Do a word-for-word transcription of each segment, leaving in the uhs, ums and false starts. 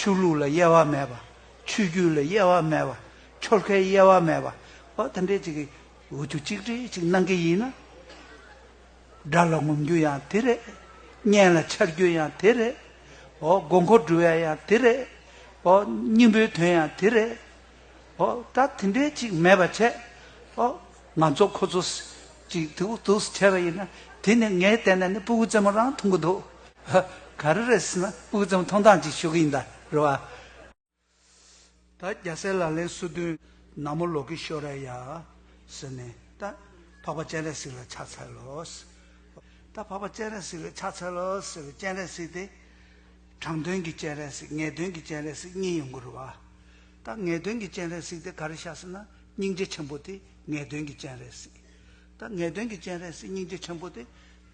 ཆོས་ལུགས་ལ་དབྱེ་བ་མེད་པ། ཆོས་བརྒྱུད་ལ་དབྱེ་བ་མེད་པ། ཆོལ་ཁའི་དབྱེ་བ་མེད་པ། འོ་དེ་འདྲའི་ཅིག་གི་འུ་ཚོ་གཅིག་སྒྲིལ་ཅིག་གནང་གི་ཡིན་ན། དགྲ་ལ་ངོམ་རྒྱུ་ཡང་དེ་རེད། གཉེན་ལ་འཆར་རྒྱུ་ཡང་དེ་རེད། འོ་མགོ་འཁོར་སྒྲུབ་ཡ་ཡང་དེ་རེད། འོ་སྙིང་པོའི་དོན་ཡང་དེ་རེད། འོ་ད་དེ་འདྲའི་ཅིག་མེད་པ་བྱས། འོ་ང་ཚོ་ཁོ་ཚོ་ཅིག་དུག་དུག་བྱས་པ་ཡིན་ན། དེ་ནི་ངས་བལྟས་ན་ནི་སྤུ་གུ་རྩེད་མོ་རང་མཐོང་གི་འདུག་ག་རེ་རེད་ཟེར་ན་སྤུ་གུ་རྩེད་མོ་མཐོང་སྟངས་ཅིག་ཞུ་གི་ཡིན་ད་རེད་བ། ད་རྒྱལ་སྲས་ལག་ལེན་སོ་བདུན་ན་མོ་ལོ་ཀི་ཤྭ་ར་ཡ་ཟེར་ནས་ད་འཕགས་པ་སྤྱན་རས་གཟིགས་ལ་ཕྱག་འཚལ་ལོ། ད་འཕགས་པ་སྤྱན་རས་གཟིགས་ལ་ཕྱག་འཚལ་ལོ་ཟེར་བའི་སྤྱན་རས་གཟིགས་དེ། དྲང་དོན་གྱི་སྤྱན་རས་གཟིགས། ངེས་དོན་གྱི་སྤྱན་རས་གཟིགས་གཉིས་ཡོང་གི་རེད་བ། ད་ངེས་དོན་གྱི་སྤྱན་རས་གཟིགས་དེ་ག་རེ་ཤག་ཟེར་ན་སྙིང་རྗེ་ཆེན་པོ་དེ་ངེས་དོན་གྱི་སྤྱན་རས་གཟིགས། ད་ངེས་དོན་གྱི་སྤྱན་རས་གཟིགས་སྙིང་རྗེ་ཆེན་པོ་དེ།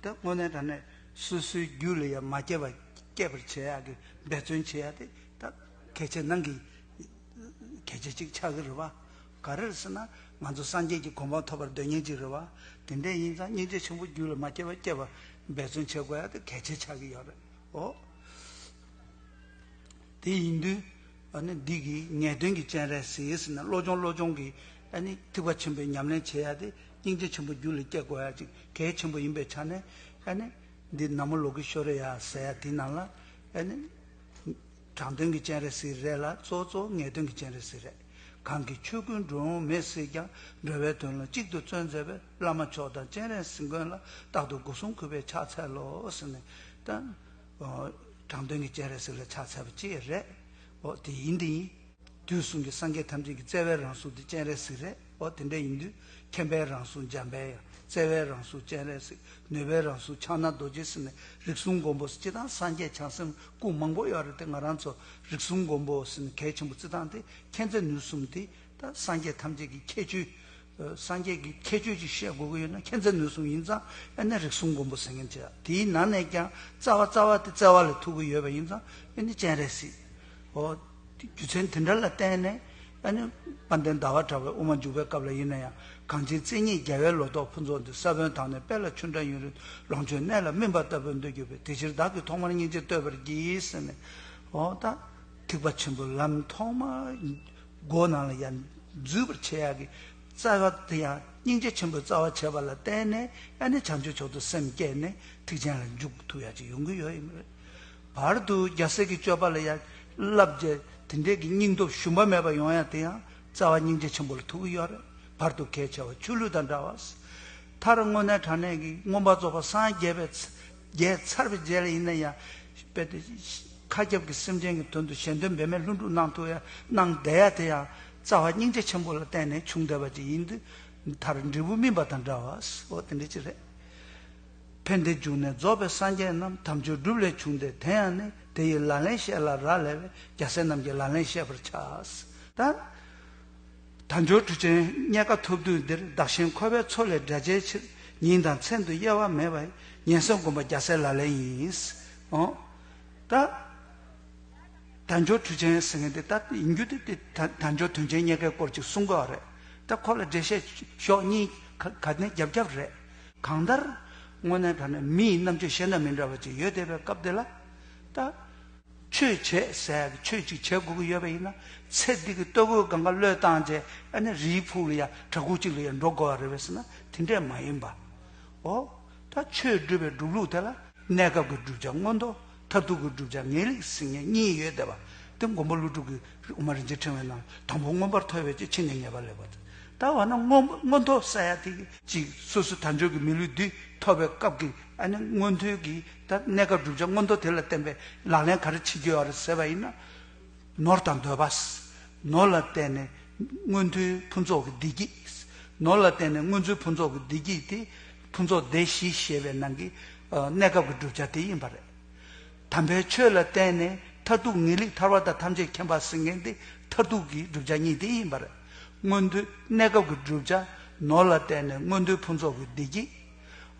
ད་དངོས་གནས་དྲང་གནས་སོ་སོའི་རྒྱུད་ལ་ཡང་མ་སྐྱེས་པ་སྐྱེད་པར་བྱེད་ཡག་གི་འབད་བརྩོན་བྱེད་ཡག་དེ་ད་གལ་ཆེ་ནང་གི་གལ་ཆེ་གཅིག་ཆགས་ཀྱི་རེད་བ། ག་རེ་རེད་ཟེར་ན་ང་ཚོ་སངས་རྒྱས་ཀྱི་གོ་འཕང་ཐོབ་པར་འདོད་མཁན་ཅིག་རེད་བ། དེ་འདྲ་ཡིན་ཙང་སྙིང་རྗེ་ཆེན་པོ་རྒྱུད་ལ་མ་སྐྱེས་པ་སྐྱེད་པར་འབད་བརྩོན་བྱེད་དགོས་ཡག་དེ་གལ་ཆེ་ཆགས་ཀྱི་ཡོད་རེད། འོ། དེ་ཡིན་དུས། ཨ་ནི་འདི་གི་ངེས་དོན་གྱི་སྤྱན་རས་གཟིགས་ཟེར་ན་བློ་སྦྱོང་བློ་སྦྱོང་གི། ཨ་ནི་ཐེག་པ་ཆེན་པོའི་ཉམས་ལེན་བྱེད་ཡ་དེ་སྙིང་རྗེ་ཆེན་པོ་རྒྱུད་ལ་སྐྱེ་དགོས་ཡ་ཅིག་གལ་ཆེན་པོ་ཡིན་པའི་ཆ་ནས། ཨ་ནི་འདི་ན་མོ་ལོ་ཀི་ཤྭ་ར་ཡ་ཟེར་ཡ་དེའི་ནང་ལ། ཨ་ནི་དྲང་དོན་གྱི་སྤྱན་རས་གཟིགས་རེད་ལ་གཙོ་བོ་གཙོ་བོ་ངེས་དོན་གྱི་སྤྱན་རས་གཟིགས་རེད། གང་གིས་ཆོས་ཀུན་འགྲོ་འོང་མེད་སྲིད་ཀྱང་། འགྲོ་བའི་དོན་ལ་གཅིག་ཏུ་བརྩོན་མཛད་པའི། བླ་མ་མཆོག་དང་སྤྱན་རས་གཟིགས་མགོན་ལ། རྟག་ཏུ་སྒོ་གསུམ་གུས་པས་ཕྱག་འཚལ་ལོ་ཟེར་ནས་ད། དྲང་དོན་གྱི་སྤྱན་རས་གཟིགས་ལ་ཕྱག་འཚལ་བ་ཅིག་རེད། འོ་དེ་ཡིན་དེ་ཡིན། དུས་གསུམ་གྱི་སངས་རྒྱས་ཐམས་ཅད་ཀྱི་བརྩེ་བའི་རང་གཟུགས་དེ་སྤྱན་རས་གཟིགས་རེད། འོ་དེ་འདྲ་ཡིན་དུས་མཁྱེན་པའི་རང་གཟུགས་འཇམ་དཔལ་དབྱངས། བརྩེ་བའི་རང་གཟུགས་སྤྱན་རས་གཟིགས། ནུས་པའི་རང་གཟུགས་ཕྱག་ན་རྡོ་རྗེ་ཟེར་ནས་རིགས་གསུམ་མགོན་པོ་ཟེར། སྤྱིར་བཏང་སངས་རྒྱས་བྱང་སེམས་སྐུ་མང་པོ་ཡོད་རེད་དེ། ང་རང་ཚོ་རིགས་གསུམ་མགོན་པོ་ཟེར་ནས་གལ་ཆེན་པོ་བརྩི་སྟངས་དེ་མཁྱེན་བརྩེ་ནུས་གསུམ་དེ། ད་སངས་རྒྱས་ཐམས་ཅད་ཀྱི་ཁྱད་ཆོས། ཨ། སངས་རྒྱས་ཀྱི་ཁྱད་ཆོས་ཅིག་བཤད་དགོས་ཀྱི་ཡོད་ན་མཁྱེན་བརྩེ་ནུས་གསུམ་ཡིན་ཙང་། ཨ་ནི་རིགས་གསུམ་མགོན་པོ་ཟེར་མཁན་བྱས། དེའི་ནང་ནས་ཀྱང་རྩ་བ་རྩ་བ་དེ་བརྩེ་བ་ལ་ཐུག་གི་ཡོད་པ་ཡིན་ཙང་། ཨ་ནི་སྤྱན་རས་གཟིགས། འོ། རྒྱུ་མཚན་དེ་འདྲ་ལ་བརྟེན་ནས། ཨ་ནི་དཔལ་ལྡན་ཟླ་བ་གྲགས་པའི་དབུ་མ་འཇུག་པའི་སྐབས་ལ་ཡིན་ན་ཡང་། གངས་ཅན་བརྩེ་ཉིད་རྒྱལ་བའི་ལོ་ཏོག་ཕུན་ཚོགས་འདུ། ས་བོན་དང་ནི་དཔལ་ལ་ཆུ་འདྲ་ཡུན་རིང་། ལོངས་སྤྱོད་གནས་ལ་སྨིན་པ་ལྟ་བུར་འདོད་གྱུར་པས། དེ་ཕྱིར་བདག་གིས་ཐོག་མར་སྙིང་རྗེ་བསྟོད་པར་བགྱི་ཟེར་ནས། འོ་ད། ཐེག་པ་ཆེན་པོའི་ལམ་ཐོག་མར་སྒོ་ནང་ལ་ཡང་འཛུལ་བར་བྱེད་ཡག་གི་རྩ་བ་དེ་ཡང་སྙིང་རྗེ་ཆེན་པོའི་རྩ་བ་བྱས་པ་ལ་བརྟེན་ནས། ཨ་ནི་བྱང་ཆུབ་མཆོག་ཏུ་སེམས་བསྐྱེད་ནས་ཐེག་ཆེན་ལ་འཇུག་ཐུབ་ཡག་ཅིག་ཡོང་གི་ཡོད་ཡིན་པ་རེད། བར་དུ་རྒྱལ་སྲས་ཀྱི་སྤྱོད་པ་ལ་ཡང་བསླབ་བྱ་དེ་འདྲས་ཀྱི་སྙིང་སྟོབས་ཞུམ་པ་མེད་པ་ཡོང་ཡག་དེ་ཡང་རྩ་བ་སྙིང་རྗེ་ཆེན་པོ་ལ་ཐུག་གི་ཡོད་རེད། བར་དུ་གལ་ཆེ་བ་ཆོས་ལུགས་དང་འདྲ་བ། མཐར་དངོས་གནས་དྲང་གནས་ཀྱི་མངོན་པར་རྫོགས་པར་སངས་རྒྱས་པའི་ཚ- རྒྱས་ཚར་བའི་རྗེས་ལ་ཡིན་ན་ཡང་། དཔེ་དེ་མཁའ་ཁྱབ་ཀྱི་སེམས་ཅན་གྱི་དོན་དུ་གཞན་དོན་འབད་མེད་ལྷུན་གྲུབ་གནང་ཐུབ་ཡ་གནང་བསྡད་ཡ་དེ་ཡང་རྩ་བ་སྙིང་རྗེ་ཆེན་པོ་ལ་བརྟེན་ནས་བྱུང་བསྡད་པ་ཅིག་ཡིན་དུས། མཐར་འབྲས་བུ་སྨིན་པ་དང་འདྲ་བ། འོ་དེ་འདྲ་ཅིག་རེད། ཕན་བདེའི་འབྱུང་གནས་རྫོགས་པའི་སངས་རྒྱས་རྣམས། དལ་འབྱོར་སྒྲུབ་ལས་བྱུང་སྟེ་དེ་ཡང་ནི། དེ་ཡི་ལག་ལེན་བཤད་ལ་རག་ལས་པས། རྒྱལ་སྲས་རྣམས་ཀྱི་ལག་ལེན་བཤད་པར་བྱ། ད། དལ་འབྱོར་གྲུབ་ཆེན་རྙེད་དཀའ་ཐུབ་དུས་འདིར། བདག་གཞན་འཁོར་བའི་མཚོ་ལས་བསྒྲལ་བྱའི་ཕྱིར། ཉིན་དང་མཚན་དུ་དབྱེ་བ་མེད་པར། ཉན་སེམས་སྒོམ་པ་རྒྱལ་སྲས་ལག་ལེན་ཡིན། འོ། ད། དལ་འབྱོར་གྲུབ་ཆེན་ཟེར་མཁན་དེ་ད་ཡིན་རྒྱུ་དེ་དེ་དལ་དལ་འབྱོར་དོན་ཆེན་རྙེད་དཀའི་སྐོར་ཅིག་གསུང་གི་ཡོད་རེད། ད་ཁོ་ལ་འགྲེལ་བཤད་ཤོག་གཉིས་ག་ག་ནས་རྒྱབ་རྒྱབ་རེད། གང་ལྟར། དངོས་གནས་དྲང་གནས་མི་ཡི་རྣམ་དཔྱོད་གཞན་དང་མི་འདྲ་བ་ཅིག་ཡོད་བསྡད་པའི་སྐབས་དེ་ལ། ད། ཆོས་བྱེད་ཟེར་ཡག་གི་ཆོས་ཅིག་བྱེད་དགོས་ཀྱི་ཡོད་པ་ཡིན་ན། ཚེ་འདི་གི་ལྟོ་གོས་སྒང་ག་བློས་བཏང་བྱས། ཨ་ནི་རིའི་ཕུག་ལ་ཡ་བྲག་ཕུག་ཅིག་ལ་ཡ་འགྲོ་དགོས་པ་རེད་པས་ཟེར་ན་དེ་འདྲས་མ་ཡིན་པ། འོ། ད་ཆོས་སྒྲུབ་པའི་སྒྲུབ་ལུགས་དེ་ལ་གནས་སྐབས་ཀྱི་བསྒྲུབ་བྱ་མངོན་མཐོ། མཐར་ཐུག་གི་བསྒྲུབ་བྱ་ངེས་ལེགས་ཟེར་མཁན་གཉིས་ཡོད་བསྡད་པ། དེ་མགོན་པོ་ཀླུ་སྒྲུབ་ཀྱི་དབུ་མ་རིན་ཆེན་ཕྲེང་བའི་ནང་དང་པོ་མངོན་པར་མཐོ་བའི་ཕྱིར། ཕྱིས་ནས་ངེས་པ་ལེགས་པར་ཐོབ། ད་འོ་ན་མངོན་མངོན་མཐོ་ཟེར་ཡ་དེ་ཅིག་སོ་སོ་དལ་འབྱོར་གྱི་མི་ལུས་འདི་ཐོབ་པའི་སྐབས་ཀྱི་ཨ་ནི་མངོན་མཐོའི་གི་ད་གནས་སྐབས་བསྒྲུབ་བྱ་མངོན་མཐོ་དེ་ལ་བརྟེན་པའི་ལག་ལེན་ག་རེ་བྱེད་ཀྱི་ཡོད་རེད་ཟེར་བ་ཡིན་ན། ནོར་དང་འདོད་པ། ནོར་ལ་བརྟེན་ནས་མངོན་མཐོའི་ཕུན་ཚོགས་ཀྱི་བདེ་སྐྱིད། ནོར་ལ་བརྟེན་ནས་མངོན་མཐོའི་ཕུན་ཚོགས་ཀྱི་བདེ་སྐྱིད་དེ། ཕུན་ཚོགས་བདེ་བཞི་ཞེས་པའི་ནང་གི་ཨ་གནས་སྐབས་ཀྱི་བསྒྲུབ་བྱ་དེ་ཡིན་པ་རེད། དམ་པའི་ཆོས་ལ་བརྟེན་ནས་མཐར་ཐུག་ངེས་ལེགས་ཐར་པ་དང་ཐམས་ཅད་མཁྱེན་པ་ཟེར་མཁན་དེ་མཐར་ཐུག་གི་བསྒྲུབ་བྱ་གཉིས་དེ་ཡིན་པ་རེད། མངོན་མཐོའི་གནས་སྐབས་ཀྱི་བསྒྲུབ་བྱ། ནོར་ལ་བརྟེན་ནས་མངོན་མཐོའི་ཕུན་ཚོགས་ཀྱི་བདེ་སྐྱིད།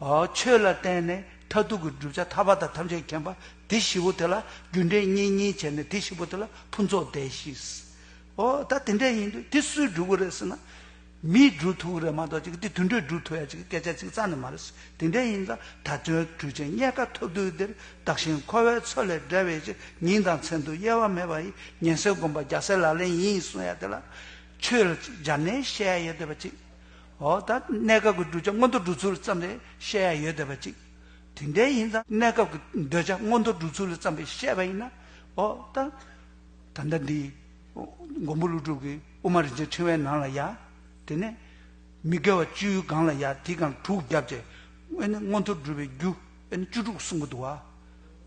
ཨ་ཆོས་ལ་བརྟེན་ནས་མཐར་ཐུག་གི་བསྒྲུབ་བྱ་ཐར་པ་དང་ཐམས་ཅད་མཁྱེན་པ། དེ་བཞི་པོ་དེ་ལ་རྒྱུ་འབྲས་གཉིས་གཉིས་བྱས་ནས་དེ་བཞི་པོ་དེ་ལ་ཕུན་ཚོགས་བདེ་བཞི། ཨོ་ད་དེ་འདྲ་ཡིན་དུས་དེ་སུས་སྒྲུབ་དགོས་རེད་ཟེར་ན། མིས་སྒྲུབ་ཐུབ་ཀྱི་རེད་མ་གཏོགས་ཅིག་དེ་དུད་འགྲོས་སྒྲུབ་ཐུབ་ཡ་ཅིག་སྐད་ཆ་ཅིག་རྩ་ནས་མ་རེད། དེ་འདྲ་ཡིན་ཙང་ད་དོན་གྲུབ་ཆེན་རྙེད་དཀའ་ཐུབ་དུས་འདིར། བདག་གཞན་འཁོར་བའི་མཚོ་ལས་བསྒྲལ་བའི་ཕྱིར། ཉིན་དང་མཚན་དུ་གཡེལ་བ་མེད་པ་ཡི། ཉན་སེམས་སྒོམ་པ་རྒྱལ་སྲས་ལག་ལེན་ཡིན་གསུང་ཡ་དེ་ལ། ཆོས་ལ་སྦྱར་ནས་བཤད་ཡ་ཡོད་བསྡད་པ་ཅིག་འོ་ད་གནས་སྐབས་ཀྱི་བསྒྲུབ་བྱ་མངོན་མཐོ་སྒྲུབ་ཚུལ་ཙམ་རེ་བཤད་ཡ་ཡོད་བསྡད་པ་ཅིག་དེ་འདྲ་ཡིན་ཙང་གནས་སྐབས་ཀྱི་འདོད་ཆགས་མངོན་མཐོ་སྒྲུབ་ཚུལ་ཙམ་རེ་བཤད་པ་ཡིན་ན། འོ་ད། ད་ལྟ་འདི། མགོན་པོ་ཀླུ་སྒྲུབ་ཀྱིས་དབུ་མ་རིན་ཆེན་ཕྲེང་བའི་ནང་ལ་ཡ། དེ་ནས། མི་དགེ་བ་བཅུའི་སྒང་ལ་ཡ་དེའི་སྒང་དྲུག་བརྒྱབ་བྱས། ཨེ་ནི་མངོན་མཐོ་སྒྲུབ་པའི་རྒྱུ། ཨེ་ནི་བཅུ་དྲུག་གསུང་གི་འདུག་